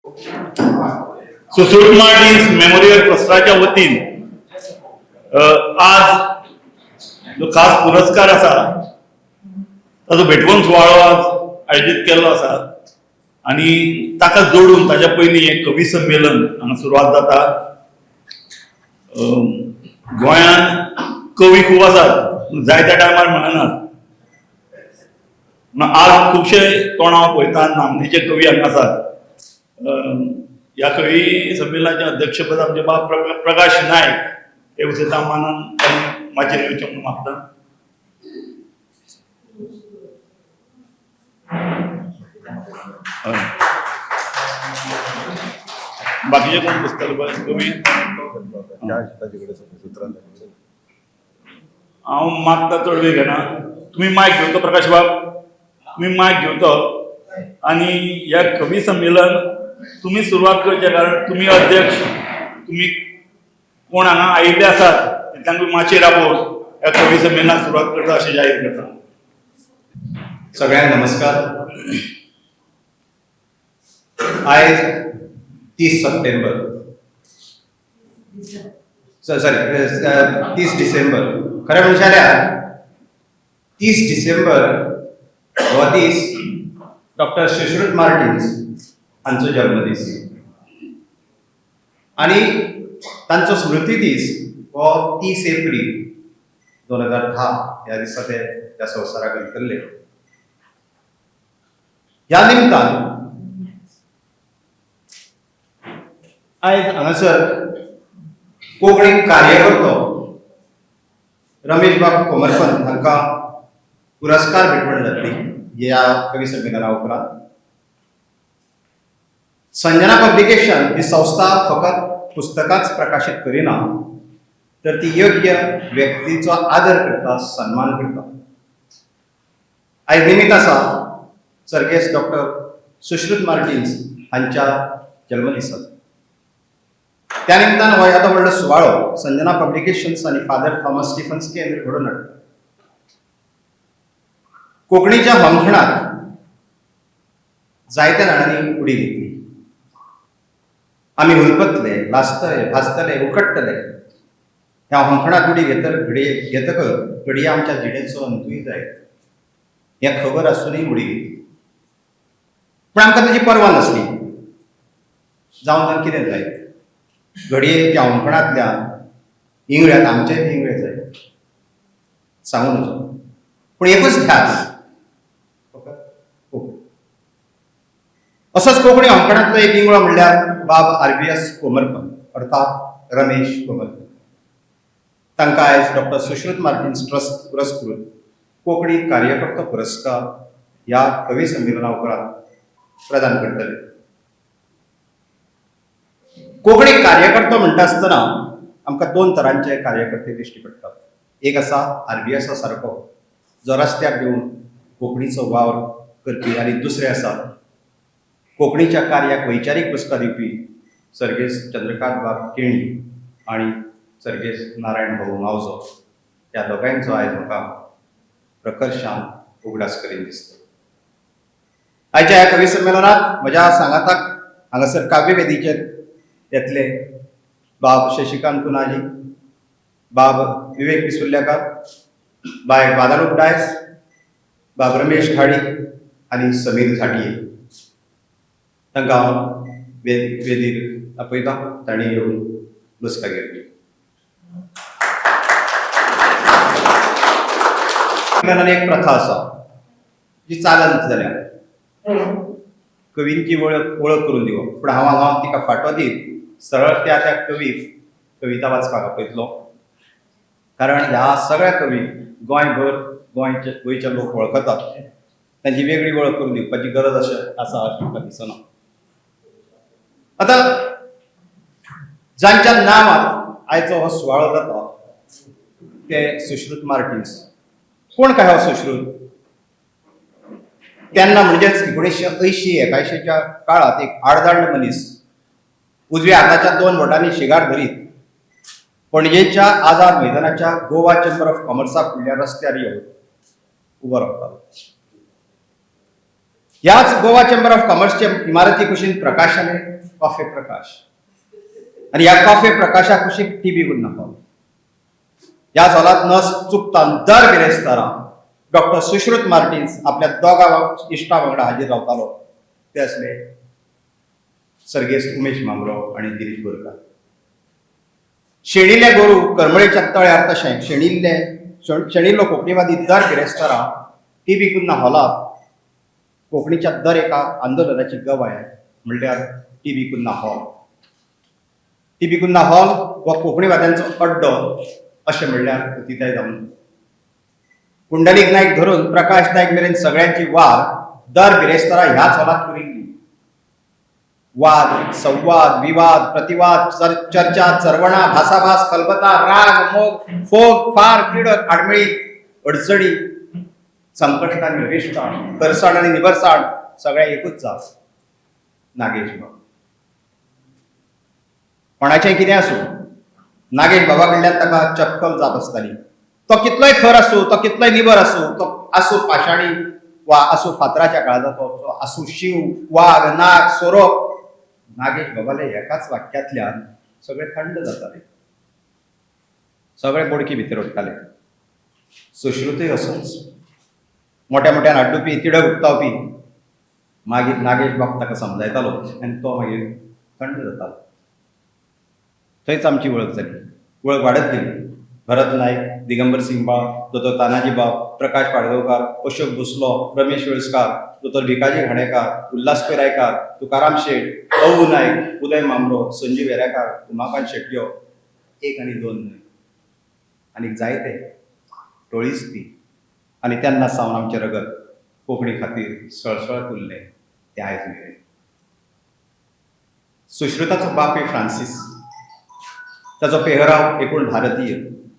Sushruta Martins memorial ट्रस्टाच्या वतीन आज जो खास पुरस्कार आसा ताचो भेटवण सुवाळो आज आयोजीत केल्लो आसा आनी ताका जोडून ताच्या पयलीं हें कवी संमेलन हांगा सुरवात जाता. गोंयांत कवी खूब आसात, जायत्या टायमार मेळनात. पूण आज खुबशे तोंडां पळयता, नामनेचे कवी हांगा आसात. ह्या कवी संमेलनाचे अध्यक्षपद आमचे बाब प्रकाश नायक हे उलयता. मानान तांणी माचयेर येवचें म्हणून मागता. हय. बाकीचे कोण बसतले पळय कवी? हांव मागता, चड वेळ घेना. तुमी मायक घेवचो, प्रकाश बाब, तुमी मायक घेवचो आनी ह्या कवी संमेलन तुमी सुरवात करचे, कारण तुमी अध्यक्ष. तुमी कोण हांगा आयिल्ले आसात तांकां माचयेर आपोवन ह्या कवी संमेलनाक सुरवात करता अशें जाहीर करता. सगळ्यांक नमस्कार. आयज 30 सप्टेंबर, सॉरी, 30 डिसेंबर. खरें म्हणचे जाल्यार 30 डिसेंबर हो दीस डॉक्टर सुश्रुत मार्टिन्स हांचो जल्मदीस आनी तांचो स्मृती दीस हो 30 एप्रील 2010 ह्या दिसा ते ह्या संवसाराक अंतरले. ह्या निमतान आयज हांगासर कोंकणी कार्यकर्तो रमेश बाब कोमरपंत हांकां पुरस्कार भेटवण जातली ह्या कवी संमेलना उपरांत. संजना पब्लिकेशन ही संस्था फकत पुस्तकांच प्रकाशीत करिना, तर ती योग्य व्यक्तीचो आदर करता, सन्मान करता. आयज निमित्त आसा सर्गेस्त डॉक्टर सुश्रुत मार्टिन्स हांच्या जल्मदिसाचो. त्या निमतान हो येदो व्हडलो सुवाळो संजना पब्लिकेशन्स आनी फादर थॉमस स्टिफन्स केंद्र घडोवन हाडटा. कोंकणीच्या होमखणात जायत्या जाणांनी उडी घेतली. आमी हुलपतले, लासतले, भाजतले, उकडटले. ह्या होमखणात उडी घेतर घडये घेतकच घडये आमच्या जिणेचो अंतूय जायत हें खबर आसुनूय उडी घेतली. पूण आमकां ताची पर्वा नासली. जावन तर कितें जायत, घडये त्या होमखणांतल्यान इंगळ्यात आमचेय बी इंगळे जायत, सांगू नजो. पूण एकूच ध्यास, फकत कोंकणी. असोच कोंकणी होमखणांतलो एक इंगळो म्हणल्यार बाब आर.बी.एस. कोमरपंत, अर्थात रमेश कोमरपंत. तांकां आयज डॉक्टर सुश्रुत मार्टिन्स ट्रस्ट पुरस्कृत कोंकणी कार्यकर्तो पुरस्कार ह्या कवी संमेलना उपरांत प्रदान करतले. कोंकणी कार्यकर्तो म्हणटा आसतना आमकां दोन तरांचे कार्यकर्ते दिश्टी पडटात. एक आसा आर.बी.एसा सारको, जो रस्त्यार देंवून कोंकणीचो वावर करपी, आनी दुसरे आसा कोंकणीच्या कार्याक वैचारीक बसका दिवपी सर्गेस्त चंद्रकांत बाब केणी आनी सर्गेस्त नारायण भाऊ मावजो. ह्या दोगांयचो आयज म्हाका प्रकर्शान उगडास करीन दिसता. आयच्या ह्या कवी संमेलनात म्हज्या सांगाताक हांगासर काव्यवेदीचेर येतले बाब शशिकांत कुनाजी, बाब विवेक पिसुर्ल्याकार, बाय बादालूप डायस, बाब रमेश घाडी आनी समीर झांटये. तांकां हांव वेदीर आपयता. तांणी येवन बसका घेवची. एक प्रथा आसा जी चालंत जाल्या, कवींची वळख वळख करून दिवप. पूण हांव हांगा तिका फाटो दीत सरळ त्या त्या कवीक कविता वाचपाक आपयतलो, कारण ह्या सगळ्या कवींक गोंयभर गोंयचे गोंयचे लोक वळखतात. तांची वेगळी वळख करून दिवपाची गरज अशें आसा अशें म्हाका दिसना. आतां जांच्या नांवात आयचो हो सुवाळो जाता ते सुश्रुत मार्टिन्स. कोण काय हो सुश्रुत? तेन्ना म्हणजेच 1980 81च्या काळात एक आडदांड मनीस उजव्या हाताच्या दोन बोटांनी शिगार धरीत पणजेच्या आझाद मैदानाच्या गोवा चेंबर ऑफ कॉमर्सा फुडल्या रस्त्यार येवन उबो रावतालो. ह्याच गोवा चेंबर ऑफ कॉमर्सचे इमारती कुशीन प्रकाशाने कॉफे प्रकाश आनी ह्या कॉफे प्रकाशा कुशीक टी बी गुन्ना हॉल. ह्या हॉलांत न चुकता दर बिरेस्तारा डॉक्टर सुश्रुत मार्टिन्स आपल्या दोगां इश्टा वांगडा हाजीर रावतालो. ते आसले सर्गेस्त उमेश म्हांबरो आनी गिरीश बोरकार. शेणिल्ले गोरू करमळेच्या तळ्यार तशें शेणिल्लो कोंकणीवादी दर बिरेस्तारा टी बी कुन्ना हॉलांत कोंकणीच्या दर एका आंदोलनाची गवाय म्हणल्यार T B Cunha hall. T B Cunha hall हो कोंकणीवाद्यांचो अड्डो अशें म्हणल्यार अतिताय जावन. पुंडलीक नायक धरून प्रकाश नायक मेरेन सगळ्यांची वार दर बिरेस्तारा ह्याच हॉलांत पुरिल्ली. वाद, संवाद, विवाद, प्रतिवाद, चर्चा, चर्वणा, भासाभास, खलबता, राग, मोग, फोग, फार, तिडक, आडमेळी, अडचणी, संकश्टां आनी अरिश्टां, करसाण आनी निबरसाण सगळ्या एकूच जाप, नागेश बाब. कोणाचें कितें आसूं, नागेश बाबा कडल्यान ताका चपकल जाप आसताली. तो कितलोय खर आसूं, तो कितलोय निबर आसूं, तो आसूं पाशाणी वा आसूं फातराच्या काळजाचो, तो आसूं शिंव, वाग, नाग, सोरोप, नागेश बाबाले एकाच वाक्यांतल्यान सगळे थंड जाताले, सगळे बोडकी भितर उडटाले. सुश्रुतय असोच मोठ्या मोठ्यान आड्डुपी, तिडक उक्तावपी. मागीर नागेश बाब ताका समजायतालो आनी तो मागीर थंड जातालो. थंयच आमची वळख जाली, वळख वाडत गेली. भरत नायक, दिगंबर सिंगबाळ, दोतोर तानाजी बाब, प्रकाश पाडगांवकार, अशोक भोसलो, रमेश वेळुस्कार, दोतोर भिकाजी घाणेकार, उल्हास पेरायकार, तुकाराम शेट, अवू नायक, उदय म्हांबरो, संजीव वेरेकार, उमाकांत शेटयो, एक आनी दोन न्हय, आनीक जायते, टोळीच ती. आनी तेन्ना सावन आमचें रगत कोंकणी खातीर सळसळत उरलें तें आयज मेरेन. सुश्रुताचो बापूय फ्रांसीस, ताचो पेहराव एकूण भारतीय.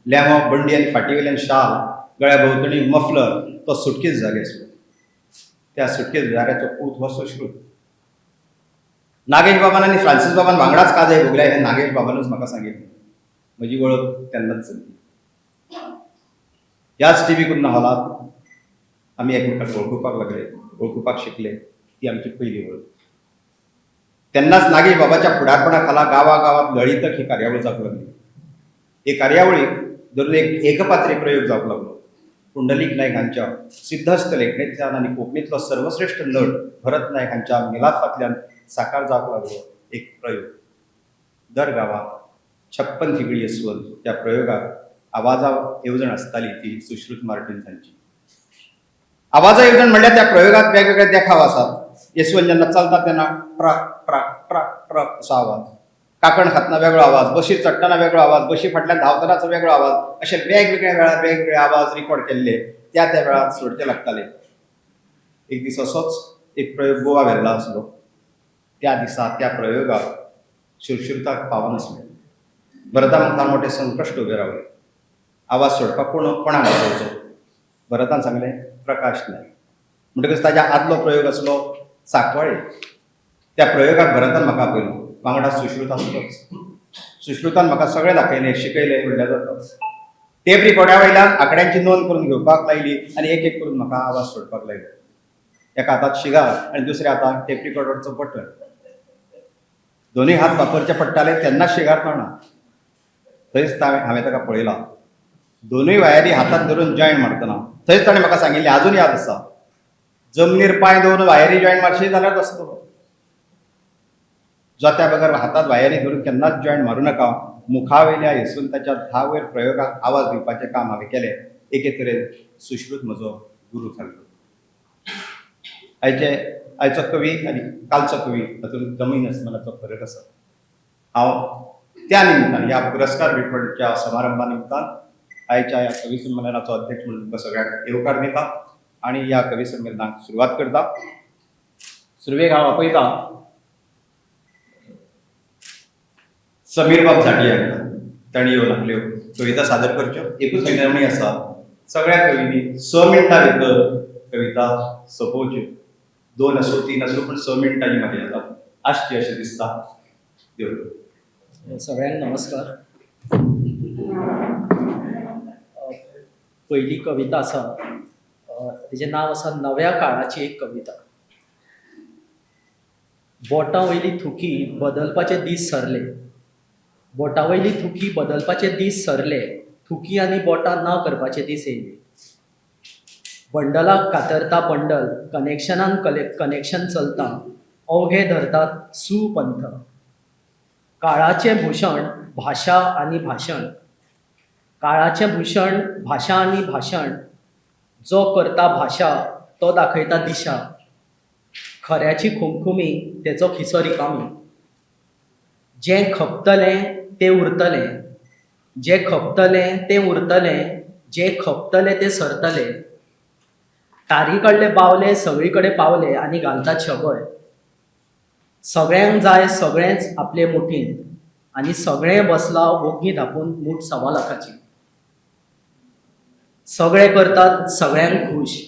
लेंगो, बंडी आनी फाटी वयल्यान शाल, गळ्या भोंवतणी मफलर. तो सुटकेच जागे आसलो. त्या सुटकेच झुजाऱ्याचो पूत हो सुश्रुत. नागेश बाबान आनी फ्रांसीस बाबान वांगडाच काजय भोगल्या हें नागेश बाबानूच म्हाका सांगिल्लें. म्हजी वळख तेन्नाच जाली. ह्याच टी बी कुन्ना हॉलांत आमी एकमेकाक वळखुपाक लागले, वळखुपाक शिकले. ती आमची पयली वळख. तेन्नाच नागेश बाबाच्या फुडारपणा खाला गांवागांवांत लळितक ही कार्यावळ जावंक लागली. हे कार्यावळीक धरून एक एकपात्री प्रयोग जावंक लागलो. पुंडलीक नायक हांच्या सिद्धस्त लेखणेंतल्यान आनी कोंकणींतलो सर्वश्रेश्ठ नट भरत नायक हांच्या मिलाफांतल्यान साकार जावंक लागलो एक प्रयोग. दर गांवांत 56 थिगळी येसवंत त्या प्रयोगाक आवाजा येवजण आसताली ती सुश्रुत मार्टिन्स हांची. आवाजा येवजण म्हणल्यार त्या प्रयोगात वेगवेगळे देखाव आसात. येसवंत जेन्ना चलता तेन्ना ट्रक ट्रक ट्रक ट्रक असो आवाज, काकण खातना वेगळो आवाज, बशीर चडटना वेगळो आवाज, बशी फाटल्यान धांवतनाचो वेगळो आवाज, अशे वेगवेगळ्या वेळार वेगवेगळे आवाज रिकॉर्ड केल्ले त्या त्या वेळार सोडचे लागताले. एक दीस असोच एक प्रयोग गोवा व्हेल्लो आसलो. त्या दिसा त्या प्रयोगाक सुश्रुताक पावनासलें. भरता मुखार मोठें संकश्ट उबें रावलें. आवाज सोडपाक कोण कोणाक आपोवचो? भरतान सांगलें, प्रकाश नायक. म्हणटकच ताज्या आदलो प्रयोग आसलो सांकवाळे. त्या प्रयोगाक भरतान म्हाका आपयलो. वांगडा सुश्रुत आसलोच. सुश्रुतान म्हाका सगळें दाखयलें, शिकयलें म्हणल्यार जाता. टेप रिकॉर्डा वयल्यान आंकड्यांची नोंद करून घेवपाक लायली आनी एक एक करून म्हाका आवाज सोडपाक लायलो. एका हातात शिगार आनी दुसऱ्या हातात टेप रिकॉर्डरचो बटन. दोनूय हात वापरचे पडटाले तेन्नाच शिगार तोंडा. थंयच हांवें ताका पळयला, दोनूय वायरी हातात धरून जॉयंट मारतना. थंयच ताणें म्हाका सांगिल्लें, आजून याद आसा, जमनीर पांय दवरून वायरी जॉयंट मारशी जाल्यार बसतलो, जोत्या बगर हातात वायरी धरून केन्नाच जॉयंट मारूं नाका. मुखावयल्या येसवंताच्या 10 वयर प्रयोगाक आवाज दिवपाचें काम हांवें केलें. एके तरेन सुश्रुत म्हजो गुरू थारलो. आयचो कवी आनी कालचो कवी हातूंत जमीन आसमानाचो फरक आसा. हांव त्या निमतान ह्या पुरस्कार भेटवणच्या समारंभा निमतान आयच्या ह्या कवी संमेलनाचो अध्यक्ष म्हणून तुमकां सगळ्यांक येवकार दिता आनी ह्या कवी संमेलनाक सुरवात करता. सुरवेक हांव आपयतां समीर बाब झांट्ये हांकां. तांणी येवन आपल्यो कविता सादर करच्यो. एकूच विनवणी आसा, सगळ्या कवींनी 6 मिनटां भितर कविता सोंपोवच्यो. 2 आसूं 3 आसूं, पूण 6 मिनटां ही मर्यादा आसची अशें दिसता. देव. सगळ्यांक नमस्कार. पयली कविता आसा, तिजें नांव आसा नव्या काळाची एक कविता. बोटां वयली थुकी बदलपाचे दीस सरले. बोटां वयली थुकी बदलपाचे दीस सरले. थुकी आनी बोटां ना करपाचे दीस येयले. बंडलाक कातरता बंडल, कनेक्शनान कनेक्शन चलता, अवघे धरतात सुपंथ. काळाचें भूशण भाशा आनी भाशण. काळाचें भूशण भाशा आनी भाशण. जो करता भाशा तो दाखयता दिशा. खऱ्याची खुमखुमी तेचो खिसो रिकामी. जें खपतलें तें उरतलें. जें खपतलें तें उरतलें. जें खपतलें तें सरतलें. तारी कडले बावले सगळी कडेन पावले आनी घालतात शबय. सगळ्यांक जाय सगळेंच आपले मुठींत आनी सगळें बसलां ओग्गी धांपून मूठ 1.25 लाखाची. सगळे करतात सगळ्यांक खूश.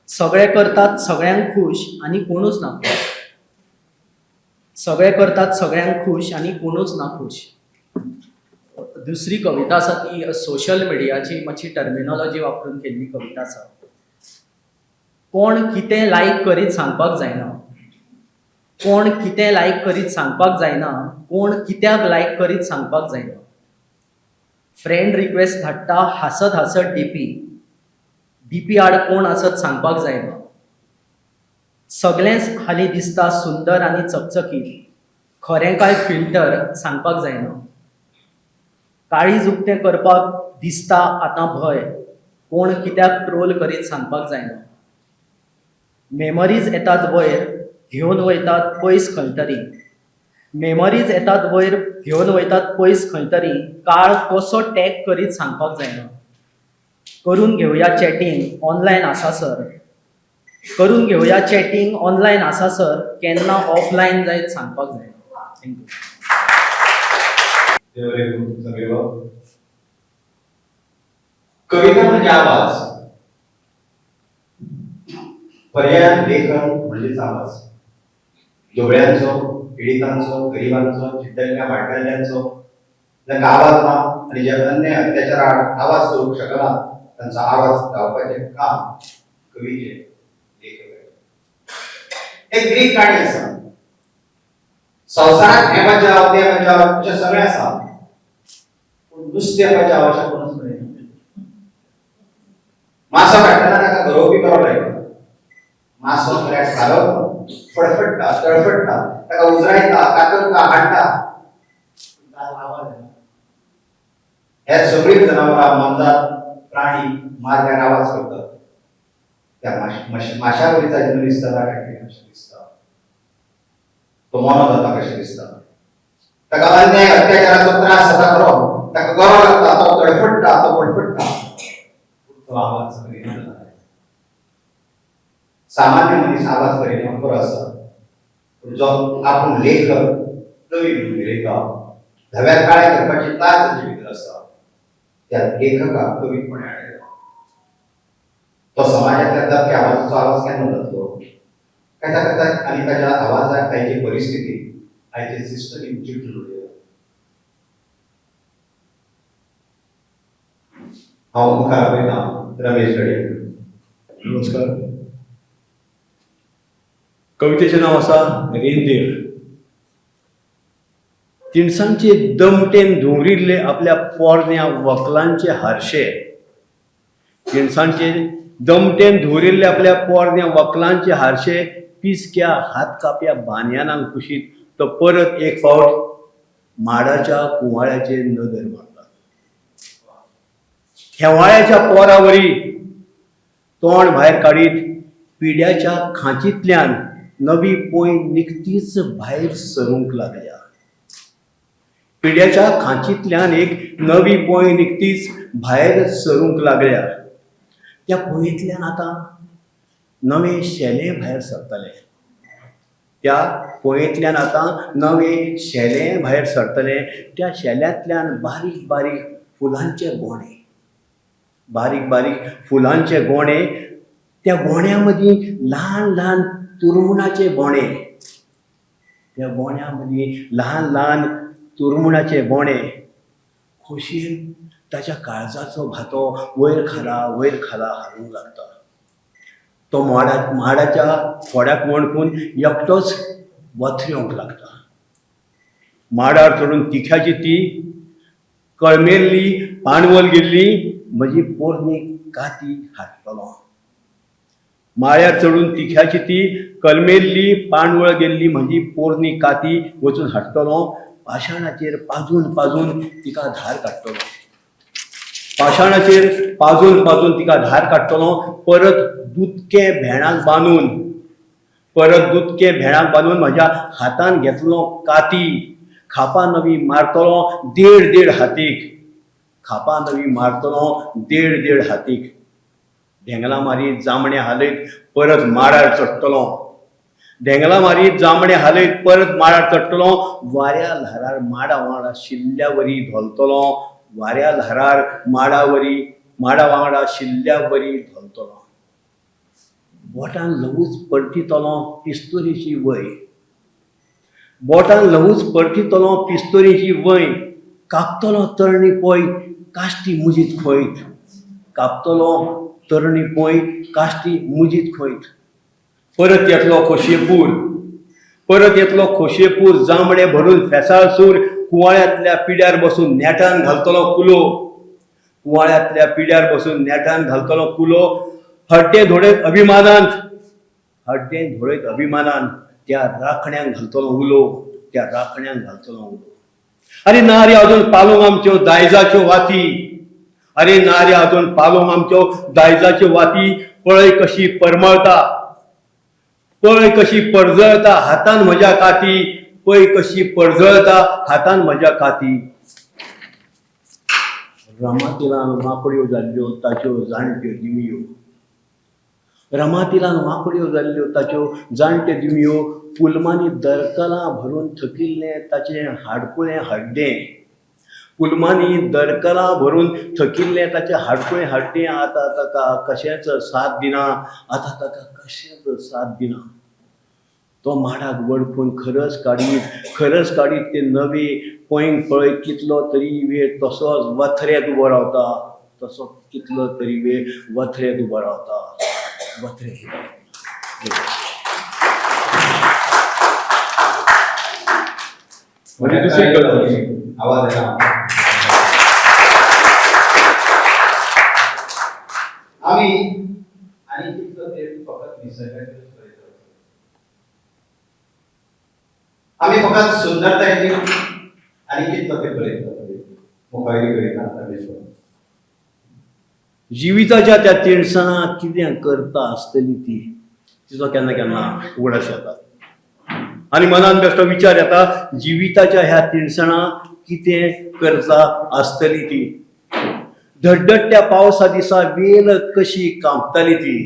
सगळे करतात सगळ्यांक खूश आनी कोणूच ना खूश. सगळे करतात सगळ्यांक खूश आनी कोणूच ना खूश. दुसरी कविता आसा ती सोशल मिडियाची मातशी टर्मिनोलॉजी वापरून केल्ली कविता आसा. कोण कितें लायक करीत सांगपाक जायना. कोण कितें लायक करीत सांगपाक जायना. कोण कित्याक लायक करीत सांगपाक जायना. फ्रेंड रिक्वेस्ट धाडटा हांसत हांसत डीपी. डीपी आड कोण आसत सांगपाक जायना. सगळेंच हालीं दिसता सुंदर आनी चकचकीत. खरें काय फिल्टर सांगपाक जायना. काळीज उक्तें करपाक दिसता आतां भंय. कोण कित्याक ट्रोल करीत सांगपाक जायना. मेमरीज येतात वयर घेवन वयतात पयस खंय तरी. मेमरीज येतात वयर घेवन वयतात पयस खंय तरी. काळ कसो टॅग करीत सांगपाक जायना. करून घेवया चॅटींग ऑनलायन आसा सर. करून घेवया चॅटींग ऑनलायन आसा सर. केन्ना ऑफलायन जायत सांगपाक जायना. Thank you. कविता म्हणजे आवाज, पर्यायान लेखन म्हणजेच आवाज. दुबळ्यांचो, पिडितांचो, गरिबांचो, चिड्डल्ल्या वाडटल्यांचो, जांकां आवाज ना आनी जे अन्याय अत्याचारा आड आवाज करूंक शकना तांचो आवाज जावपाचें काम कवीचें, लेखकाचें. एक ग्रीक काणी आसा. संवसारांत हें बचाव तें बचाव अशें सगळें आसा, पूण नुस्तें बचाव अशें कोणूच म्हणिना. मासो काडटना ताका गरोवपी बरो लायता. मासो खऱ्याक सारवता, फडफडटा, तळफडटा, ताका उजरायता, कातरता, हाडटा. हे सगळीं जनावरां, मोनजात, प्राणी मारल्यार आवाज करतात. त्या माश्या वरी जाचे मनीस जाता काय कशें दिसता, तो मोनो जाता कशें दिसता. ताका अन्याय अत्याचाराचो त्रास जाता खरो, ताका गरो लागता, तो तडफडटा, तो फडफडटा, तो आवाज करिना. सामान्य मनीस आवाज करिना बरो आसा, पूण जो आपूण लेखक, कवी म्हणून मिरयता, धव्यार काळें करपाची तांक ताचे भितर आसा, त्या लेखकाक कवीपण हाडटा. तो समाजांतल्या दबक्या आवाजाचो आवाज केन्ना जातलो काय ताका आनी ताच्या आवाजाक आयची परिस्थिती, आयची सिस्टम चिटून उडयता. हांव मुखार आपयतां रमेश गडे. नमस्कार. कवितेचें नांव आसा रेंदेर. तिनसांजचे दमटेन धुंवरिल्ले आपल्या पोरण्या वकलांचे हारशे, तिनसांजचे दमटेन धुंवरिल्ले आपल्या पोरण्या वकलांचे हारशे पिसक्या हात काप्या बानयानाक कुशीत तो परत एक फावट माडाच्या कुंवाळ्याचेर नदर मारता. हेवाळ्याच्या पोरावरी तोंड भायर काडीत पिड्याच्या खांचींतल्यान नवी पोंय निकतीच भायर सरूंक लागल्या. पिड्याच्या खांचींतल्यान एक नवी पोंय निकतीच भायर सरूंक लागल्या. त्या पोंयेंतल्यान आतां नवें शेलें भायर सरतलें. त्या पोंयेंतल्यान आतां नवें शेलें भायर सरतलें. त्या शेल्यांतल्यान बारीक बारीक फुलांचे गोणे, बारीक बारीक फुलांचे गोणे, त्या गोण्या मदीं ल्हान ल्हान तुरमुणाचे गोणे, त्या गोण्या मदीं ल्हान ल्हान तुरमुणाचे गोणे. खोशयेन ताच्या काळजाचो भातो वयर खाला हालूंक लागता. तो माडाच्या फोड्याक वणखून एकटोच वथरेवंक लागता. माडार चडून तिख्याची ती कळमेल्ली पाणवल गेल्ली म्हजी पोरणी काती हाडटलो. माळ्यार चडून तिख्याची ती कलमेल्ली पाणवळ गेल्ली म्हजी पोरणी काती वचून हाडटलो. पाशाणाचेर पाजून पाजून तिका धार काडटलो. पाशाणाचेर पाजून पाजून तिका धार काडटलो. परत दुदकें भेणाक बांदून, परत दुदकें भेणाक बांदून म्हज्या हातान घेतलो काती. खापा नवी मारतलो देड देड हातीक, खापा नवी मारतलो देड देड हातीक. धेंगला मारीत जांबणे हालयत परत माडार चडटलो. धेंगला मारीत जांबणे हालयत परत माडार चडटलो. वाऱ्या ल्हारार माडा वांगडा शिल्ल्या वरी धोलतलो. वाऱ्या ल्हारार माडावरी माडा वांगडा शिल्ल्या वरी धोलतलो. बोटान ल्हवूच परतितलो पिस्तोरीची वय. बोटान ल्हवूच परतितलो पिस्तोरीची वय. कापतलो तरणी पय काश्टी मुजीत खोयत. कापतलो तरणी पय काश्टी मुजीत खोयत. परत येतलो खोशयेपूर, परत येतलो खोशयेपूर जांबणे भरून फेसाळ सूर. कुवाळ्यांतल्या पिड्यार बसून नेटान घालतलो कुलो. कुवाळ्यांतल्या पिड्यार बसून नेटान घालतलो कुलो. हड्डें धोडयत अभिमानान, हड्डें धोडयत अभिमानान त्या राखण्यांक घालतलो उलो. त्या राखण्यांक घालतलो उलो. अरे ना रे अजून पालोवंक आमच्यो दायजाच्यो वाती. अरे ना रे अजून पालोवंक आमच्यो दायजाच्यो वाती. पळय कशी परमळता, पळय कशी परजळता हातान म्हज्या काती. पळय कशी परजळता हातान म्हज्या काती. रमातिलान वांकड्यो जाल्ल्यो ताच्यो जाणट्यो दिमयो. रमातिलान वांकड्यो जाल्ल्यो ताच्यो जाणट्यो दिमयो. पुलमांनी दरकलां भरून थकिल्लें ताचें हाडकुळें हड्डें. पुलमांनी दरकलां भरून थकिल्लें ताचें हाडकुळें हड्डें. आतां ताका कशेंच साथ दिना, आतां ताका कशेंच साथ दिना. तो माडाक वडखून खरस काडीत, खरस काडीत ते नवे पोंयक पळयत कितलो तरी वेळ तसोच वथरेत उबो रावता. तसो कितलो तरी वेळ वथरेत उबो रावता. वथरेत उबो रावता. म्हणजे दुसरी कविता. आवाज येना. आमी आनी कितलो तेंप फकत निसर्गाचेरूच पळयतात. आमी फकत सुंदरतायेची आनी कितलो तेंप पळयतात. मुखावयली कविता रमेश. जिविताच्या त्या तिळसणाक कितें करता आसतली ती, तिचो केन्ना केन्ना उगडास येता आनी मनान बेश्टो विचार येता, जिविताच्या ह्या तिळसणाक कितें करता आसतली ती. धडधडट्या पावसा दिसा वेल कशी कांपताली ती.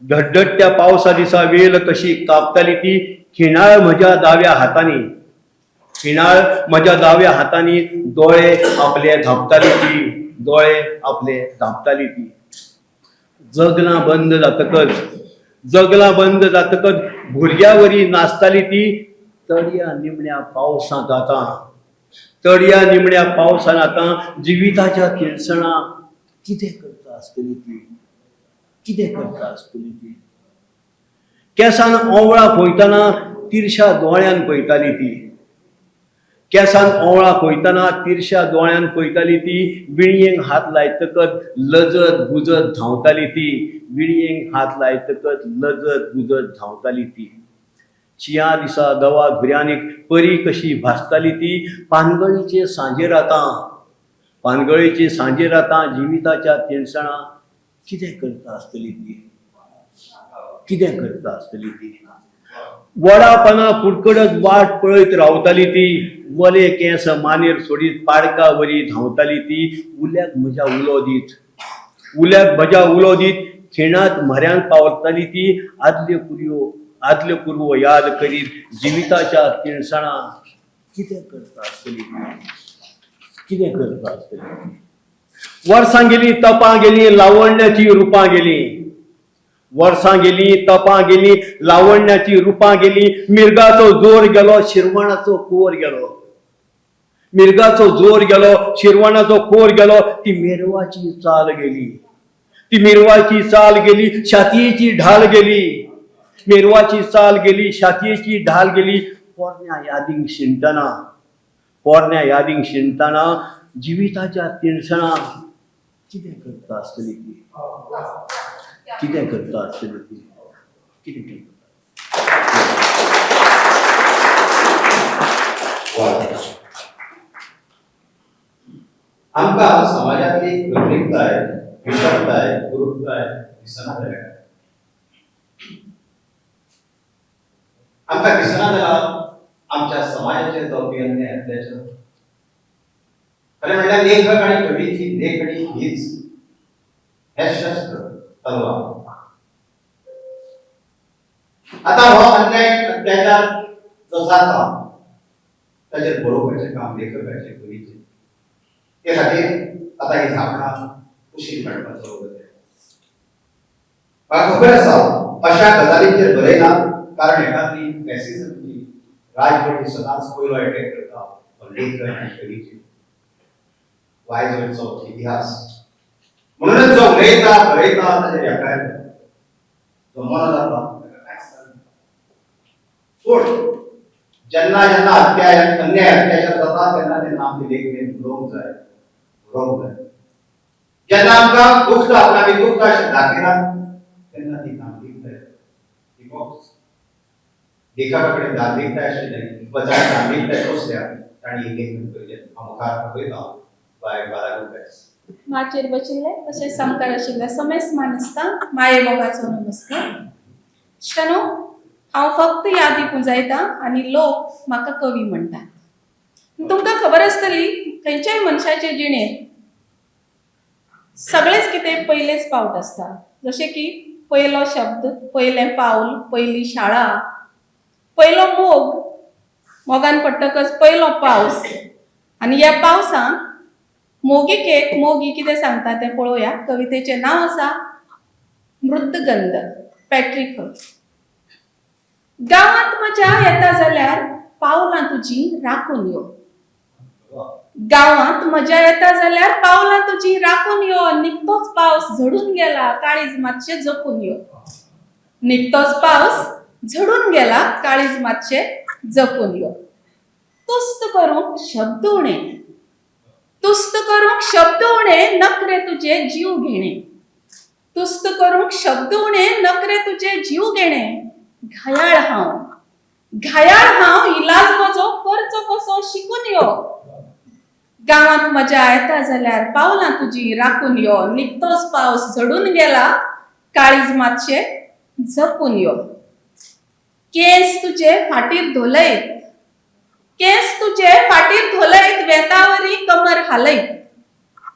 धडधडट्या पावसा दिसा वेल कशी कांपताली ती. खिणाळ म्हज्या दाव्या हातांनी, खिणाळ म्हज्या दाव्या हातांनी दोळे आपले धांपताली ती. दोळे आपले धांपताली ती. जगलां बंद जातकच, जगलां बंद जातकच भुरग्यावरी नाचताली ती. तळया निमण्या पावसांत आतां, तळया निमण्या पावसान आतां जिविताच्या तिळसणां कितें करता आसतली ती. कितें करता आसतली ती. केंसान ओंवळां खोयतना तिरशा दोळ्यान पळयताली ती. केंसान ओंवळां खोयतना तिरशा दोळ्यान पळयताली ती. विणयेक हात लायतकच लजत बुजत धांवताली ती. विणयेक हात लायतकच लजत बुजत धांवताली ती. शिंया दिसा दवा घुऱ्यांनी परी कशी भासताली ती. पानगळीचे सांजेर आतां, पानगळीचे सांजेर आतां जिविताच्या तिळसणां कितें करता आसतली ती. कितें करता आसतली ती. वडा पानां कुडकडत वाट पळयत रावताली ती. वले केंस मानेर सोडीत पाडका वरी धांवताली ती. उल्याक म्हज्या उलो दीत, उल्याक म्हज्या उलो दीत खिणांत म्हऱ्यांत पावताली ती. आदल्यो कुरयो, आदल्यो कुरवो याद करीत जिविताच्या तिळसणां कितें करता आसतली ती. कितें करता आसतली ती. वर्सां गेलीं, तपां गेलीं, लावण्याचीं रुपां गेलीं. वर्सां गेलीं, तपां गेलीं, लावण्याचीं रुपां गेलीं. मिर्गाचो जोर गेलो, शिरवणाचो कोर गेलो. मिर्गाचो जोर गेलो, शिरवणाचो कोर गेलो. ती मेरवाची चाल गेली, ती मिरवाची चाल गेली. छातयेची ढाल गेली, मेरवाची चाल गेली, छातयेची ढाल गेली. पोरण्या यादींक शिणटना, पोरण्या यादींक शिणटना जिविताच्या तिणसणा कितें करता आसतली ती, कितें करता आसतली ती, कितें करता. आमकां समाजांतली कृत्रिमताय, विषमताय, कुरूपताय दिसना जाल्या. आमकां दिसना जाला आमच्या समाजाचेर जावपी अन्याय अत्याचार. खरें म्हणल्यार लेखक आनी कवीची लेखणी हीच हें शस्त्र, तलवार. आतां हो अन्याय अत्याचार जो जाता ताचेर बरोवपाचें काम लेखकाचें, कवीचें. ते खातीर आतां ही झापडां कुशीक काडपाचो वगत आयला. म्हाका खबर आसा अशा गजालींचेर बरयना, कारण एकाद्री फॅसिझमची राजवटी सदांच पयलो एटॅक करता हो लेखक आनी कवीचेर. वायजवळचो इतिहास. म्हणूनच जो उलयता बरयता ताचेर एकाय जो मनो जाता ताका कांयच जायना. पूण जेन्ना जेन्ना अन्याय अत्याचार जाता तेन्ना तेन्ना आमचे लेखणेन उलोवंक जाय, बरोवंक जाय. जेन्ना आमकां दुखता, आपणाक आमी दुखता अशें दाखयनात तेन्ना ती दांभिकताय, लेखका कडेन दांभिकताय आशिल्ली वा जाणें दांभिकताय सोंसल्या तांणी ही लेखन करचें. हांव मुखार आपयतां बाय बाला. माचयेर बशिल्ले तशेंच सामकार आशिल्ले समेस्त मानेस्तांक माये मोगाचो नमस्कार. इश्टानो, हांव फक्त यादी पुंजायतां आनी लोक म्हाका कवी म्हणटात. तुमकां खबर आसतली खंयच्याय मनशाचे जिणेंत सगळेंच कितें पयलेच पावट आसता. जशें की पयलो शब्द, पयलें पावल, पयली शाळा, पयलो मोग, मोगान पडटकच पयलो पावस. आनी ह्या पावसांत मोगिकेक मोगी कितें सांगता तें पळोवया. कवितेचें नांव आसा मृदगंध, पॅट्रिक. गांवांत मजा येता जाल्यार पावलां तुजीं राखून यो. गांवांत मजा येता जाल्यार पावलां तुजीं राखून यो. निकतोच पावस झडून गेला, काळीज मातशें जपून यो. निकतोच पावस झडून गेला, काळीज मातशें जपून यो. तुस्त करूंक शब्द उणे, तुस्त करूंक शब्द उणे, नखरे तुजे जीव घेणे. तुस्त करूंक शब्द उणे, नखरे तुजे जीव घेणे. घायाळ हांव, घायाळ हांव, इलाज म्हजो करचो कसो शिकून यो. गांवांत मजा येता जाल्यार पावलां तुजी राखून यो. निकतोच पावस झडून गेला, काळीज मातशें जपून यो. केंस तुजे फाटीर धोलयत, केंस तुजे फाटीर धोलयत, वेतावरी कमर हालयत.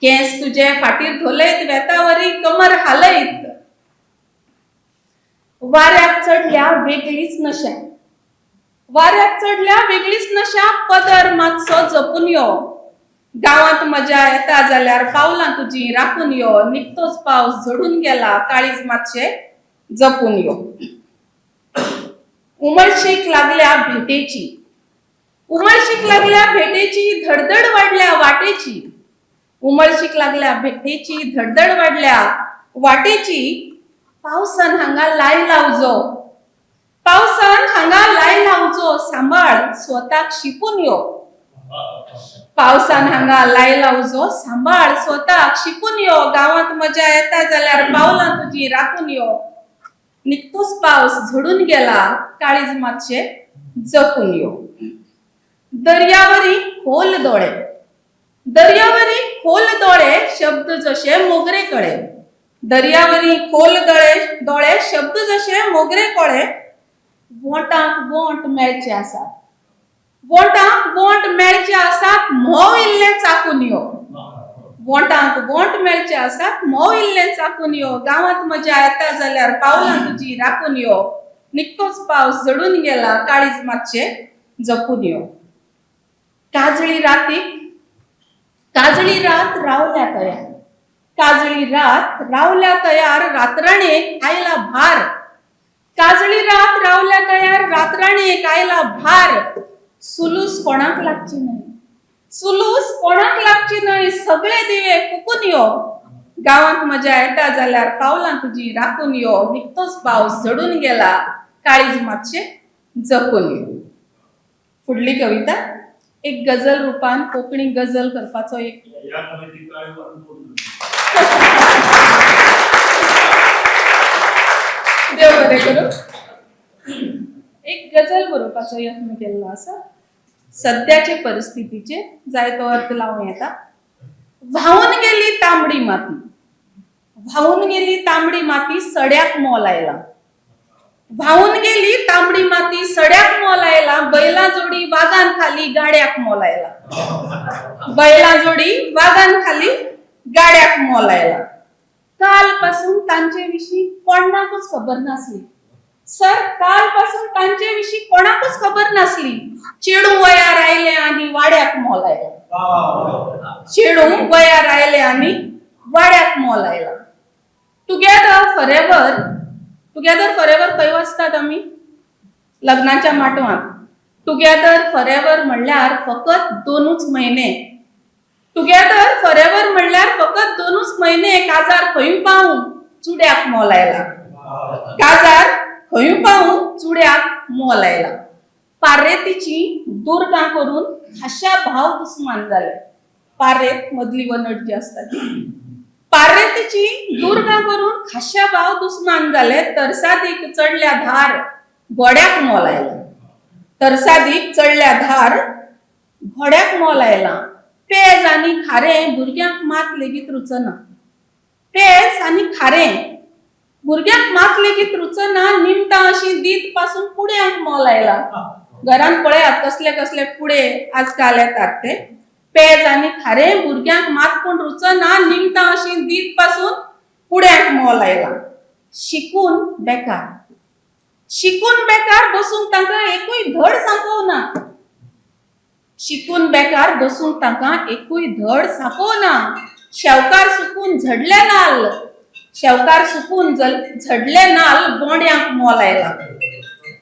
केंस तुजे फाटीर धोलयत, वेतावरी कमर हालयत. वाऱ्याक चडल्या वेगळीच नशा, वाऱ्याक चडल्या वेगळीच नशा, पदर मातसो जपून यो. गांवांत मजा येता जाल्यार पावलां तुजीं राखून यो. निकतोच पावस झडून गेला, काळीज मातशें जपून यो. उमळशीक लागल्या भेटेची, उमळशीक लागल्या भेटेची, धडधड वाडल्या वाटेची. उमळशीक लागल्या भेटेची, धडधड वाडल्या वाटेची. पावसान हांगा लायला उजो, पावसान हांगा लायला उजो, सांबाळ स्वताक शिपून यो. पावसान हांगा लायला उजो, सांबाळ स्वताक शिकून यो. गांवांत मजा येता जाल्यार पावलां तुजी राखून यो. निकतोच पावस झडून गेला, काळीज मातशें जपून यो. दर्यावरी खोल दोळे, दर्यावरी खोल दोळे, शब्द जशे मोगरे कळे. दर्यावरी खोल दोळे दोळे, शब्द जशे मोगरे कळे. वोंटाक वोंट मेळचे आसात, वोंटाक वोंट मेळचे आसात, म्होंव इल्लें चाकून यो. वोंटाक वोंट मेळचे आसात, म्होंव इल्लें चाकून यो. गांवांत मजा येता जाल्यार पावलां तुजी राखून यो. निकतोच पावस झडून गेला, काळीज मातशें जपून यो. काजळी रातीक, काजळी रात रावल्या तयार, काजळी रात रावल्या तयार, रातराणयेक आयला भार. काजळी रात रावल्या तयार, रातराणयेक आयला भार. सुलूस कोणाक लागची न्हय, सुलूस कोणाक लागची न्हय, सगळे दिवे फुकून यो. गांवांत मजा येता जाल्यार पावलां तुजी राखून यो. निकतोच पावस झडून गेला, काळीज मातशें जपून येवं. फुडली कविता एक गजल रुपान कोंकणी गजल करपाचो एक ह्या कवितेक काळीज मारून पूर्ण. देव बरें करूं. एक गजल बरोवपाचो यत्न केल्लो आसा. सद्याचे परिस्थितीचेर जाय तो अर्थ लावं येता. व्हांवून गेली तांबडी माती, व्हांवून गेली तांबडी माती, सड्याक मोल आयला. व्हांवून गेली तांबडी माती, सड्याक मोल आयला. बैला जोडी वागान खाली, गाड्याक मोल आयला. बैला जोडी वागान खाली, गाड्याक मोल आयला. कालपासून तांचे विशीं कोणाकूच खबर नासली सर, कालपासून तांचे विशीं कोणाकूच खबर नासली. चेडूं वयार आयलें आनी वाड्याक मोल आयला. चेडूं वयार आयलें आनी वाड्याक मोल आयला. Together forever, together forever खंय वचतात आमी? लग्नाच्या माटवांत. टुगेदर फॉरएवर म्हणल्यार फकत 2 म्हयने. टुगेदर फॉरएवर म्हणल्यार फकत 2 म्हयने. काजार खंयूय पावूं चुड्याक मोल आयला. काजार खंयूय पावूं चुड्याक मोल आयला. पारेतीची दुर्गां करून खाशा भाव दुस्मान जाले. पारेत मदली वनट जी आसता ती. पारेतीची दुर्गां करून खाशा भाव दुस्मान जाले. तरसादीक चडल्या धार घोड्याक मोल आयला. तरसादीक चडल्या धार घोड्याक मोल आयला. पेज आनी खारें भुरग्यांक मात लेगीत रुचना. पेज आनी खारें भुरग्यांक मात लेगीत रुचना. निमतां अशी दीत पासून पुड्यांक मोल आयला. घरांत पळयात कसले कसले पुडे आजकाल येतात ते. पेज आनी खारें भुरग्यांक मात पूण रुचना. निमतां अशी दीत पासून पुड्यांक मोल आयला. शिकून बेकार, शिकून बेकार बसूंक तांकां एकूय धड सांगोवना. शिकून बेकार बसूंक तांकां एकूय धड सांगोवना. शेवकार सुकून झडले नाल्ल, शेवकार सुकून झडले नाल्ल बोंड्यांक मोल आयला.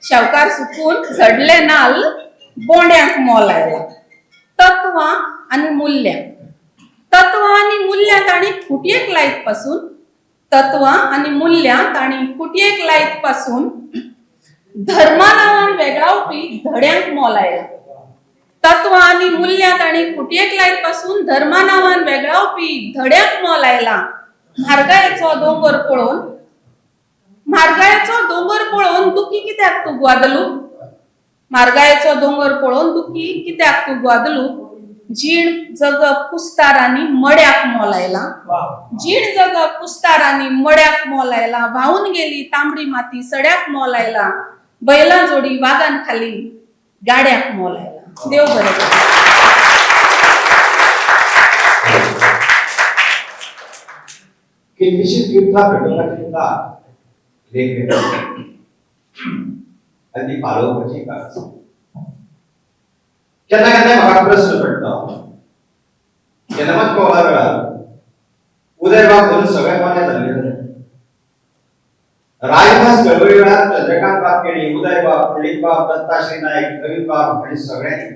शेवकार सुकून झडले नाल्ल बोंड्यांक मोल आयला. तत्वां आनी मुल्यां, तत्वां आनी मुल्यां तांणी खुटयेक लायत पासून, तत्वां आनी मुल्यां तांणी खुटयेक लायत पासून धर्मा नांवान वेगळावपी धड्यांक मोल आयला. तत्वां आनी मुल्यां तांणी खुटयेक लायत पासून धर्मा नांवान वेगळावपी धड्यांक मोल आयला. म्हारगायेचो दोंगर पळोवन, म्हारगायेचो दोंगर पळोवन दुखी कित्याक तूं ग्वादलूप? म्हारगायेचो दोंगर पळोवन दुखी कित्याक तूं ग्वादलूप? जीण जगप कुस्तार आनी मड्याक मोल आयला. जीण जगप कुस्तार आनी मड्याक मोल आयला. व्हांवून गेली तांबडी माती सड्याक मोल आयला. बैलां जोडी वागान खाली, गाड्याक मोल आयला. देव बरें करूं. कितलीशीच युद्धां पेटोवपाची तांक लेखकाची आनी ती पालोवपाची गरज. केन्ना केन्ना म्हाका प्रस्न पडटा, केन्ना मात कोवा वेळार उदयबाब धरून सगळे मोने जाल्ले. राजभास चळवळी वेळार चंद्रकांत बाब केणी, उदयबाब, पंडितबाब, दत्ताश्री नायक, रवीबाब आनी सगळ्यांनी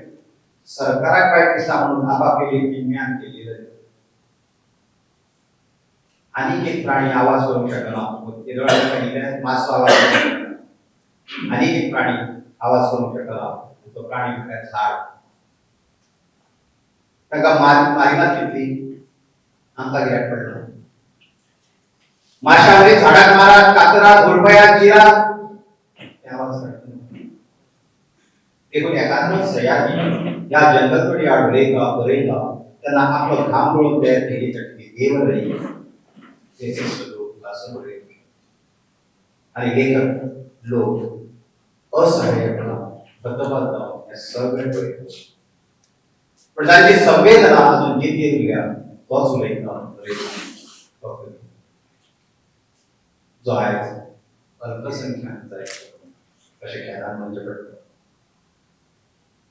सरकाराक वायट दिसता म्हणून आपापली ज्ञान केली. आनीक एक प्राणी आवाज करूंक शकना, तेदोळा मातसो आवाज, आनीक एक प्राणी आवाज करूंक शकना, तो प्राणी म्हळ्यार झाड. तांकां मारिनात कितली आमकां कित्याक पडलो. माश्यावरी झाडाक मारात, कातरात, हुलपयात, चिरात, ते आवाज काडटा. देखून एकाद्रो सयाजी ह्या जंगलतोडी आड उलयता बरयता तेन्ना आपलो घाम गळून तयार केली चटणी देव रही लोक असं बरयता. आनी लेखक लोक असहाय्यपणा हतबल जावन हें सगळें पळयता, पण तांची संवेदना अजून जिती उरल्या तोच उलयता बरयता तो कवी जो आयज अल्पसंख्याक जायत अशें खेदान म्हणचें पडटा.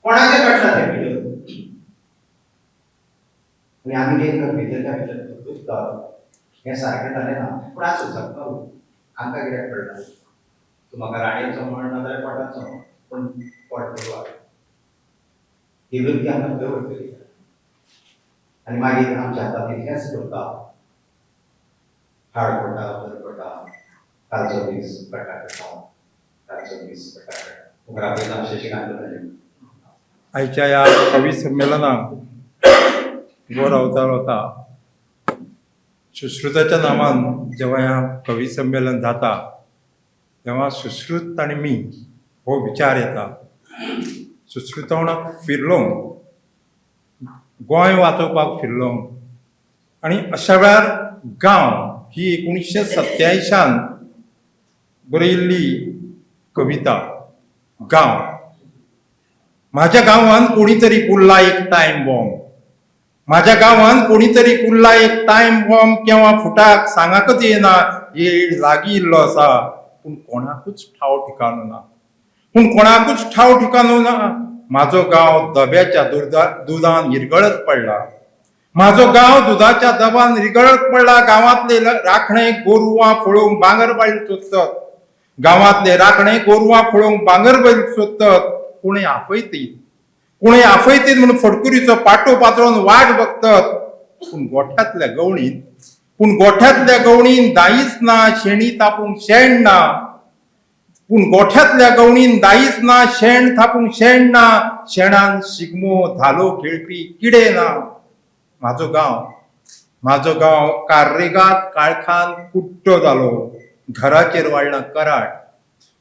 कोणाचें पडटा तें भितर आनी आमी लेखक भितरल्या भितर दुखतात, हें सारकें जालें ना. पूण आसूं, जगता आमकां कित्याक पडटा? तूं म्हाका राणयेचो म्हण नाजाल्यार पोटाचो म्हण, पूण पोट बरोबर ही वृत्ती आमकां खंय व्हरतली? आनी मागीर आमच्या हातांत इतलेंच उरता, हाड पडटा, बरें पडटा, कालचो दीस कट्टा कट्टा. तांचो दीस पडटा. आपयता शशिकांत पुनाजी. आयच्या ह्या कवी संमेलनाक उबो रावता रावता सुश्रुताच्या नांवान जेव्हा ह्या कवी संमेलन जाता तेव्हा सुश्रुत आनी मी हो विचार येता. सुश्रुता वांगडा फिरलो, गोंय वाचोवपाक फिरलो आनी अशा वेळार गांव ही 1987 बरयिल्ली कविता. गांव. माझ्या गांवान कोणीतरी पुरला एक टायम बॉम्ब, माझ्या गांवान कोणीतरी पुरला एक टायम बॉम्ब, केव्हा फुटाक सांगाकच येना, येळ लागीं इल्लो आसा पूण कोणाकूच ठाव ठिकाणो ना, पूण कोणाकूच ठाव ठिकाणो ना. म्हाजो गांव दब्याच्या दुदान विरगळत पडला, म्हाजो गांव दुदाच्या दबान विरगळत पडला. गांवांतले राखणे गोरवां फळोवंक बांगर बैल सोदतात, गांवांतले राखणे गोरवां फळोवंक बांगर बैल सोदतात. कोणूय आपयतीत, कोणूय आपयतीत म्हणून फटकुरीचो पाटो पातळोवन वाट बघतात, पूण गोठ्यांतल्या गवणीन, पूण गोठ्यांतल्या गवणीन दायीच ना, शेणी तापूंक शेण ना, पूण गोठ्यांतल्या गवणीन दायीच ना, शेण थापूंक शेण ना, शेणान शिगमो धालो खेळपी किडे ना. म्हाजो गांव, म्हाजो गांव कार्रेगाद काळखान कुट्टो जालो, घराचेर वाडला कराट,